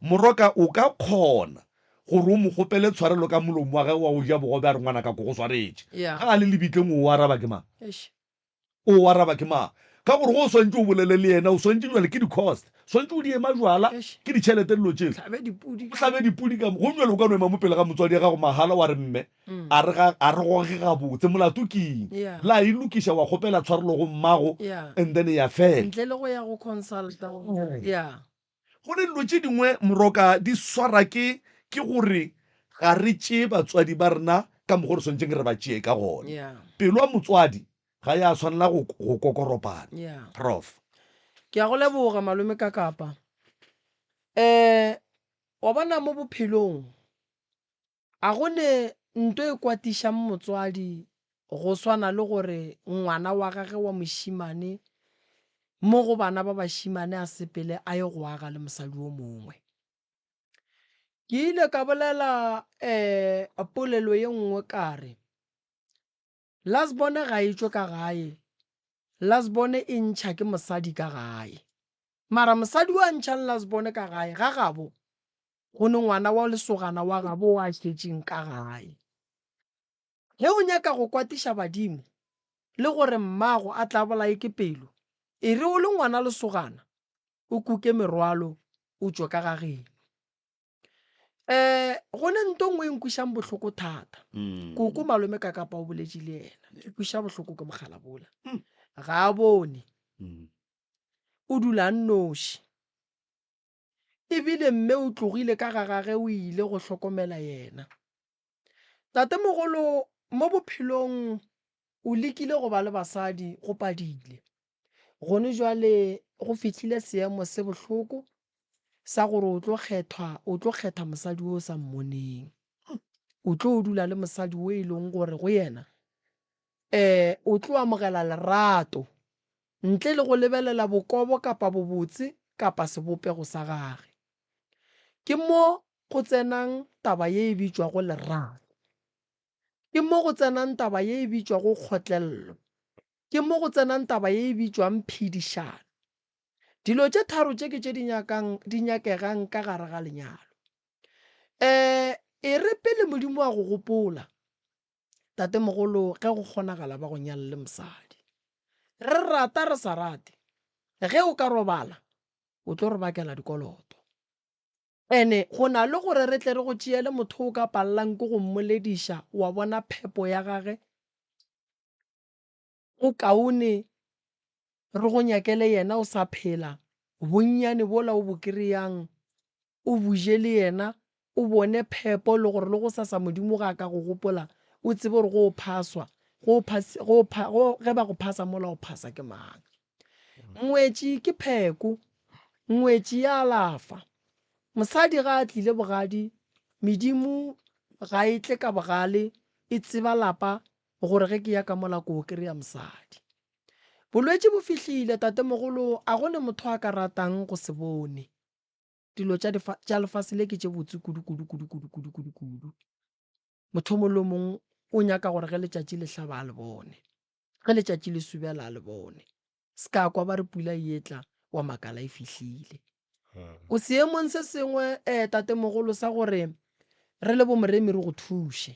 Speaker 1: Moroka o ka kgona gore o mo kgopele tshwarelo ka molomo wa gagwe wa go ja bogobe a re ngwanaka ko go swaretše.
Speaker 2: Yeah.
Speaker 1: Ga a le lebitleng o araba ke mang?
Speaker 2: Eish.
Speaker 1: O araba ke mang? Ka gore go o swantše o bolele le yena, o swantše jwale ke di-cost, swantše o di ema jwala,
Speaker 2: Eish.
Speaker 1: ke ditšhelete dilo tšeo.
Speaker 2: Hlabe dipudi
Speaker 1: O hlabe dipudi ka mo. Gomme jwale o ka no ema mo pele ga motswadi ya gago mahala wa re mme, a re ga, a re goge gabotse, molato ke eng?
Speaker 2: Yeah.
Speaker 1: La e lokiša wa kgopela tshwarelo go mmago
Speaker 2: Yeah.
Speaker 1: and then ya fela.
Speaker 2: Ntle le go ya go consulta. Yeah.
Speaker 1: Go ne dilo tše dingwe Moroka di swara ke ke gore ga re tšee batswadi ba rena ka mokgwa o re swanetšeng re ba tšee ka gona.
Speaker 2: Yeah.
Speaker 1: Pelo ya motswadi ga ya swanela go go kokoropana.
Speaker 2: Yeah.
Speaker 1: Prof.
Speaker 2: Ke a go leboga malome Kakapa. Eh wa bona mo bophelong A go ne nto e kwatišang motswadi go swana le gore ngwana wa gage wa mošimane mo go bana ba bašimane a sepele a ye go aga le mosadi wo mongwe? Ke ile ka bolela polelo ye nngwe ka re, Lasbone ga e tšwe ka gae, lasbone e ntšha ke mosadi ka gae. Mara mosadi yo a ntšhang lasbone ka gae, ga gabo go ne ngwana wa lesogana wa gabo o a šetšeng ka gae. Ge o nyaka go kwatiša badimo le gore mmago a tla bolaye ke pelo, e re o le ngwana lesogana o kuke merwalo o tšwe ka ga geno. Um go ne nto nngwe e nkwišang bohloko thata. Koko malome Kakapa o boletše le yena. E kwiša bohloko ke mokgalabola. Ga a bone. O dula a nnoši. E bile mme o tlogile ka ga gage o ile go hlokomela yena. Tatemogolo mo bophelong o lekile go ba le basadi go padile. Gone jwale go fihlile seemo se bohloko sa gore o tlo kgethwa, o tlo kgetha mosadi o sa mmoneng. O tlo dula le mosadi o e leng gore go yena um o tlo amogela lerato ntle le go lebelela bokobo kapa bobotse kapa sebopego sa gage. Ke mo go tsenang taba ye e bitšwago lerato. Ke mo go tsenang taba ye e bitšwago kgotlello. Ke mo go tsenang taba ye e bitšwang phedišano. Dilo tše tharo tše ke tše di nyakang, di nyakegang ka gare ga lenyalo. Um e re pele Modimo a go gopola, Tatemogolo, ge go kgonagala ba go nyale le mosadi. Re rata re sa rate, ge o ka robala o tlo re bakela dikoloto. Ene go na le gore re tle re go tšeele motho o ka palelang ke go mmolediša wa bona phepo ya gage, go kaone re go nyakele yena o sa phela, bonnyane bola o bo kry-ang o bo je le yena, o bone phepo le gore le gosasa Modimo ge a ka go gopola o tsebe gore go o phaswa, go o phas, go o pha, go, ge ba go phasa mola o phasa ke mang. Ngwetši ke pheko, ngwetši ya alafa. Mosadi ga a tlile bogadi, medimo ga e tle ka bogale, e tseba lapa gore ge ke ya ka mola ko kry-a mosadi. Bolwetši bo fihlile, tatemogolo, a go ne motho a ka ratang go se bone. Dilo tša tša lefase le ke tše botse kudu kudu kudu kudu kudu kudu kudu. Motho o mongwe le o mongwe o nyaka gore ge letšatši le hlaba a le bone. Ge letšatši le subela a le bone. Se ka kwa ba re pula e etla wa makala e fihlile. O seemong se sengwe eh, tatemogolo sa gore re le bomoremi re go thuše.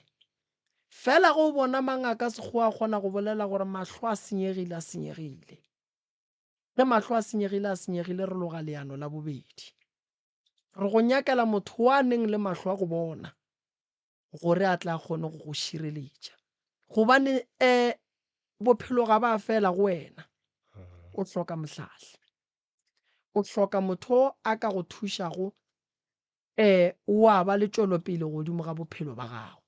Speaker 2: Fela ge o bona mangaka Sekgowa a kgona go bolela gore mahlo a senyegile a senyegile. Ge mahlo a senyegile a senyegile re loga leano la bobedi. Re go nyakela motho wa neng le mahlo a go bona. gore a tle a kgone go go šireletša. Gobane um bophelo ga ba fela go wena. O hloka mohlahli. O hloka motho a ka go thušago um wa ba le tšwelopele godimo ga bophelo ba gago.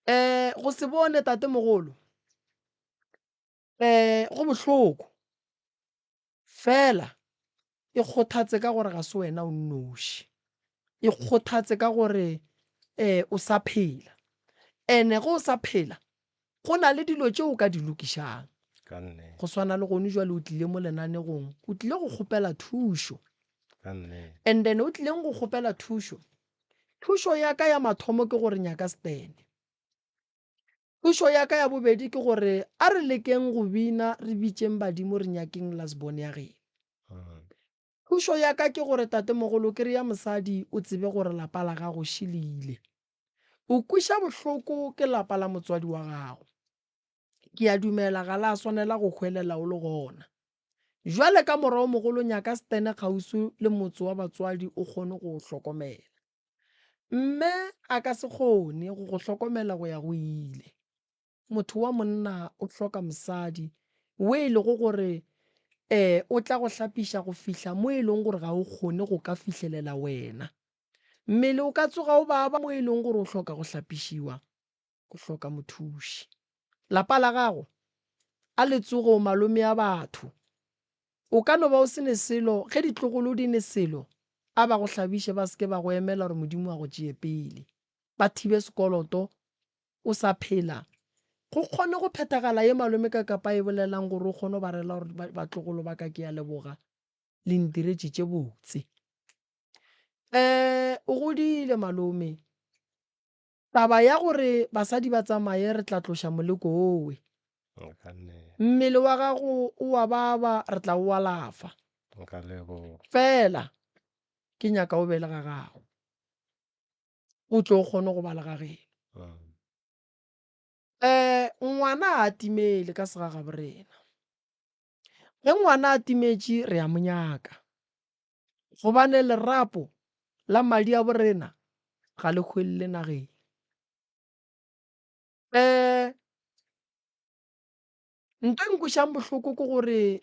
Speaker 2: Um go se bone tatemogolo um go bohloko. Fela ikgothatse ka gore ga se wena o nnoši. Ikgothatse ka gore um o sa phela. Ene ge o sa phela, go na le dilo tše o ka di lokišang. Go swana le gone jwale o tlile mo lenanegong, o tlile go kgopela thušo. And then o tlileng go kgopela thušo, thušo ya ka ya mathomo ke gore nyaka stene. Thušo ya ka ya bobedi ke gore a re lekeng go bina re bitšeng badimo re nyakeng last born ya geno. Thušo ya ka ke gore tatemogolo ke re ya mosadi o tsebe gore lapa la gago še le ile. O kweša bohloko ke lapa la motswadi wa gago. Ke a dumela ga la swanela go hwelela o le gona. Jwale ka morwa o mogolo nyaka stene kgauswi le motse wa batswadi o kgone go o hlokomela. Mme a ka se kgone go go hlokomela go ya go ile. Motho wa monna o hloka mosadi we e lego gore um o tla go hlapiša go fihla mo e leng gore ga o kgone go ka fihlelela wena. Mmele o ka tsoga o baba mo e leng gore o hloka go hlapišiwa, o hloka mothuši. Lapa la gago a le tsoge o malome a batho. O ka no ba o se ne selo, ge ditlogolo di ne selo, a ba go hlabiše ba se ke ba go emela gore Modimo a go tšee pele. Ba thibe sekoloto o sa phela, go kgone go phethagala ye malome Kakapa a e bolelang gore o kgone go ba rela gore batlogolo ba ka ke a leboga le ntiretše tše botse. Um o godile malome. Taba ya gore basadi ba tsamaye re tla tloša moleko owe. Mmele wa gago o a baba re tla o alafa. Fela ke nyaka o be le ga gago. O tlo kgone go ba le ga geno. Um ngwana a timele ka segagabo rena. Ge ngwana a timetše re a mo nyaka. Gobane lerapo la madi a borena ga le hwelele nageng. Um Nto e nkwešang bohloko ke gore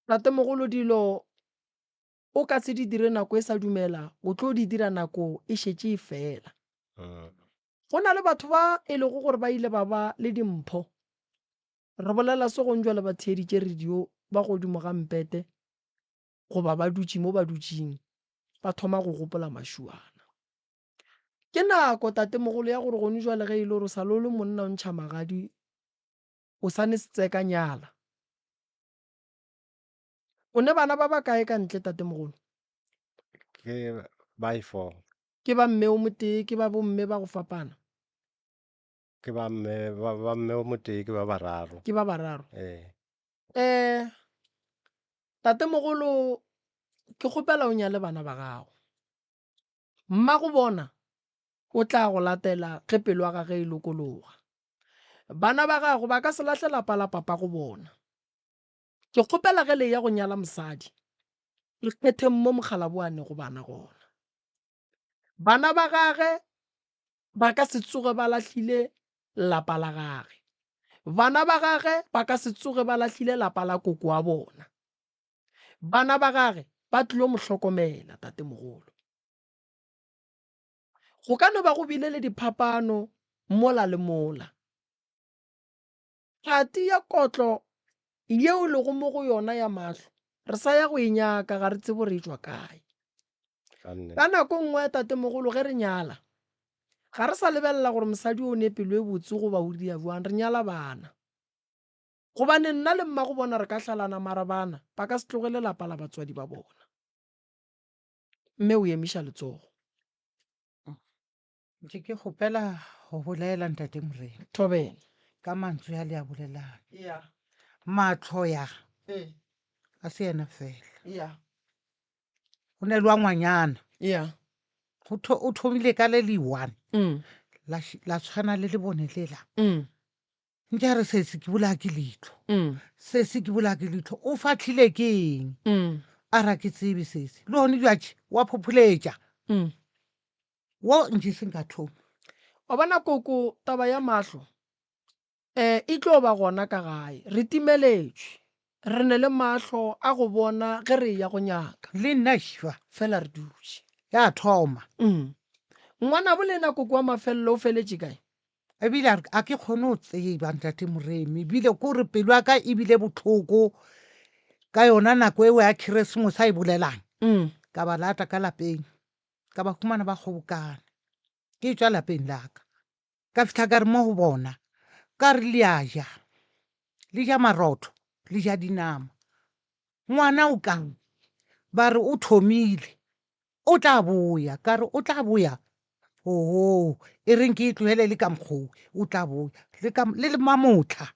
Speaker 2: tatemogolo dilo o ka se di dire nako e sa dumela, o tlo di dira nako e šetše e fela. Go na le batho ba e lego gore ba ile ba ba le dimpho Re bolela se gong jwale ba theeditše radio ba godimo ga mpete goba ba dutše mo ba dutšeng ba thoma go gopola mašuana. Ke nako tatemogolo ya gore gone jwale ge e le gore o sa le o le monna o ntšha magadi o sa ne setseka nyala. O ne bana ba bakae ka ntle tatemogolo?
Speaker 10: Ke ba four.
Speaker 2: Ke ba mme o motee ke ba bomme ba go fapana?
Speaker 10: Ke ba mme, ba, ba mme o motee ke ba bararo.
Speaker 2: Ke ba bararo.
Speaker 10: Ee.
Speaker 2: Eh, tatemogolo, ke kgopela o nyale bana ba gago. Mmago bona o tla go latela ge pelo ya gage e lokologa. Bana ba gago ba ka se lahle lapa la papago bona. Ke kgopela ge le eya go nyala mosadi, le kgetheng mo mokgalabo a nego bana gona. Bana ba gage ba ka se tsoge ba lahlile lapa la gage. Bana ba gage ba ka se tsoge ba lahlile lapa la koko wa bona. Bana ba gage ba tlilo mo hlokomela, tatemogolo. Go ka no ba go bile le diphapano mola le mola. Kgati ya kotlo yeo lego mo go yona ya mahlo, re sa ya go e nyaka, ga re tsebe gore e tšwa kae. Ka nako e nngwe tatemogolo ge re nyala, ga re sa lebelela gore mosadi o ne pelo e botse goba o dia bjang, re nyala bana. Gobane nna le mmago bona re ka hlalana mara bana ba ka se tlogele lapa la batswadi ba bona. Mme o emiša letsogo.
Speaker 11: Ntše ke kgopela go bolela ntate Morena.
Speaker 2: Thobela.
Speaker 11: Ka mantswe a le a bolelang.
Speaker 2: Ya.
Speaker 11: Mahlo ya.
Speaker 2: Ee.
Speaker 11: A se yena fela.
Speaker 2: Ya.
Speaker 11: Go ne le wa ngwanyana.
Speaker 2: Ya.
Speaker 11: Go tho, o thomile ka le le one.
Speaker 2: Mm.
Speaker 11: La, la tshwana le lebone lela.
Speaker 2: Mm.
Speaker 11: Ntše a re sesi ke bolaya ke leihlo.
Speaker 2: Mm.
Speaker 11: Sesi ke bolaya ke leihlo. O fahlile ke eng?
Speaker 2: Mm.
Speaker 11: A ra ke tsebe sesi. Le gone bjatše wa phopholetša.
Speaker 2: Mm.
Speaker 11: Wo ntše se nka thoma.
Speaker 2: Wa bona koko taba ya mahlo um e tlo ba gona ka gae. Re timeletšwe. Re ne le mahlo a go bona ge re eya go nyaka.
Speaker 11: Le nna šwa.
Speaker 2: Fela re dutše.
Speaker 11: Ya thoma.
Speaker 2: Mm. Ngwanabo lena koko wa mafelelo o feletše kae?
Speaker 11: Ebile a re a ke kgone go tseba ntate Moremi. Ebile ke gore pelo ya ka ebile bohloko ka yona nako eo ya Keresemose a e bolelang.
Speaker 2: Mm.
Speaker 11: Ka ba lata ka lapeng. Ka ba humana ba kgobokane. Ke tšwa lapeng la ka. Ka fihla ka re mo go bona, ka re le a ja, le ja marotho, le ja dinama. Ngwana o kae? Ba re o thomile, o tla boya. Ka re o tla boya? Oho, e reng ke e tlogele le ka mokgowe, o tla boya. Le ka le le mamohla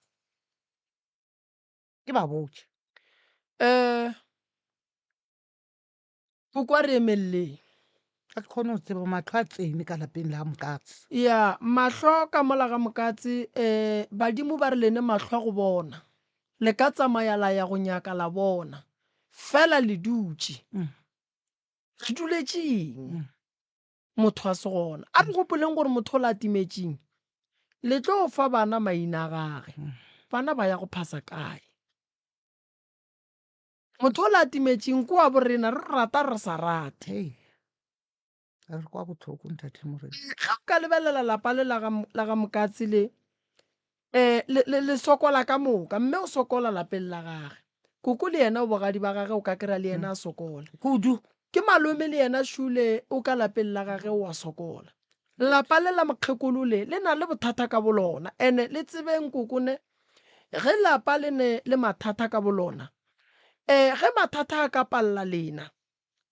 Speaker 11: ke ba botše.
Speaker 2: Um Koko a re emelleng.
Speaker 11: Ga ke kgone go tseba mahlo a tsene ka lapeng la Mokatse.
Speaker 2: Ya, mahlo ka mola ga Mokatse, eh, badimo ba re lene mahlo a go bona. Le ka tsamaya la ya go nyaka la bona. Fela le dutše. Re duletše eng? Motho a se gona. A re gopoleng gore motho ola a timetšeng, le tlo fa bana maina a gage. Bana ba ya go phasa kae? Motho ola a timetšeng ke wa borena, re rata re sa rate.
Speaker 11: Hei, re kwa bohloko ntate Morena.
Speaker 2: Ge o ka lebelela lapa le la ga, la ga Mokatse le, um le, le, le sokola ka moka. Mme o sokola lapeng la gage. Koko le yena o bogadi ba gage o ka kry-a le yena a sokola.
Speaker 11: Kudu.
Speaker 2: Ke malome le yena Šule o ka lapeng la gage o a sokola. Lapa le la mokgekolo le, le na le bothata ka bolona. Ene le tsebeng koko ne, Ge lapa le ne le mathata ka bolona, ee, ge mathata a ka palela lena,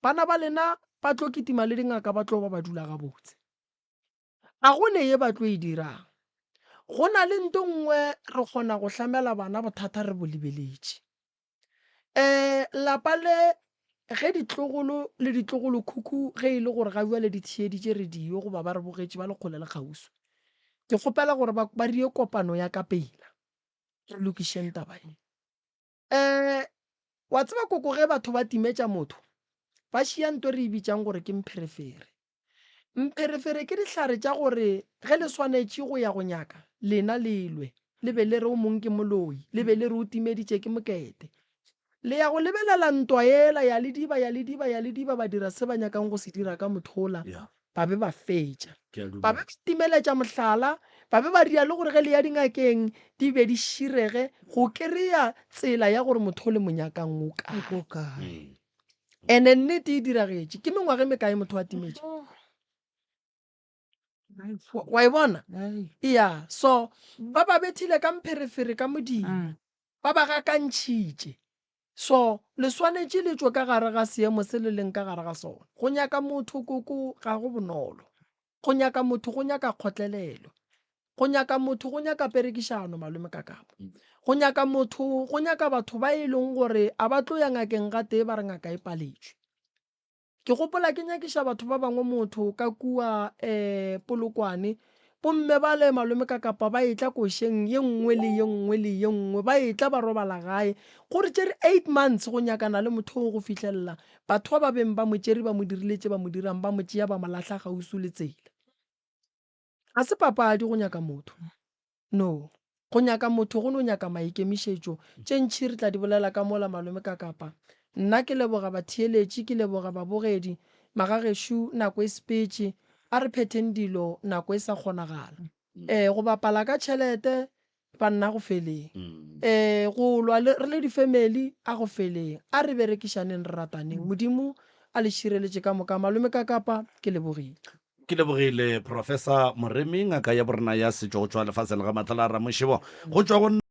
Speaker 2: bana ba lena ba tlo kitima le dingaka ba tlo ba ba dula gabotse. Ga go ne ye ba tlo e dirang. Go na le nto nngwe re kgona go hlamela bana bothata re bo lebeletše. Ee, lapa le ge ditlogolo le ditlogolokhukhu ge e le gore ga bjale di theeditše radio goba ba re bogetše ba le kgole le kgauswi, ke kgopela gore ba, ba die kopano ya ka pela re lokišeng taba ye. Ee, wa tseba koko ge batho ba timetša motho, ba šia nto re e bitšang gore ke mpherefere. Mpherefere ke dihlare tša gore ge le swanetše go ya go nyaka, lena le lwe, le be le re o mong ke moloi, le be le re o timeditše ke mokete. Le ya go lebelela ntwa yela ya le diba, ya le diba, ya le diba, ba dira se ba nyakang go se dira ka motho ola, ba be ba fetša. Ba be ba timeletša mohlala, ba be ba dira le gore ge le ya dingakeng di be di širege go kereya tsela ya gore motho o le mo nyakang o kae. Ene nnete e diragetše. Ke mengwaga e mekae motho a timetše? Wa e bona? Ya, so ba ba bethile ka mpherefere ka modimo. Mm. Ba ba gakantšhitše. So le swanetše le tšwe ka gare ga seemo se le leng ka gare ga sona. Go nyaka motho koko ga go bonolo. Go nyaka motho go nyaka kgotlelelo. Go nyaka motho go nyaka perekišano, Malome Kakabo. Go nyaka motho go nyaka batho ba e leng gore a ba tlo ya ngakeng gatee ba re ngaka e paletšwe. Ke gopola ke nyakiša batho ba bangwe motho ka kua um Polokwane, bomme bale Malome Kakapa ba etla košeng ye nngwe le ye nngwe le ye nngwe, ba etla ba robala gae. Go re tšere eight months go nyakana le motho oo go fihlelela batho ba ba beng ba mo tšere ba mo dirile tše ba mo dirang, ba mo tšea ba mo lahla kgauswi le tsela. Ga se papadi go nyaka motho. No. Go nyaka motho go no nyaka maikemišetšo. Tše ntši re tla di bolela ka mola malome ka kapa. Nna ke leboga batheeletši, ke leboga babogedi. Magagešo nako e sepetše. A re phetheng dilo nako e sa kgonagala. Ee, go bapala ka tšhelete Banna go feleng. Ee, go lwa le, re le difemeli, a go feleng. A re berekišaneng re rataneng. Modimo a le šireletše ka moka. Malome Kakapa, ke lebogile.
Speaker 1: Ke lebogile Professor Moremi, ngaka ya borena ya setšo go tšwa lefaseng la ga Matlala Ramošebo. Go tšwa go.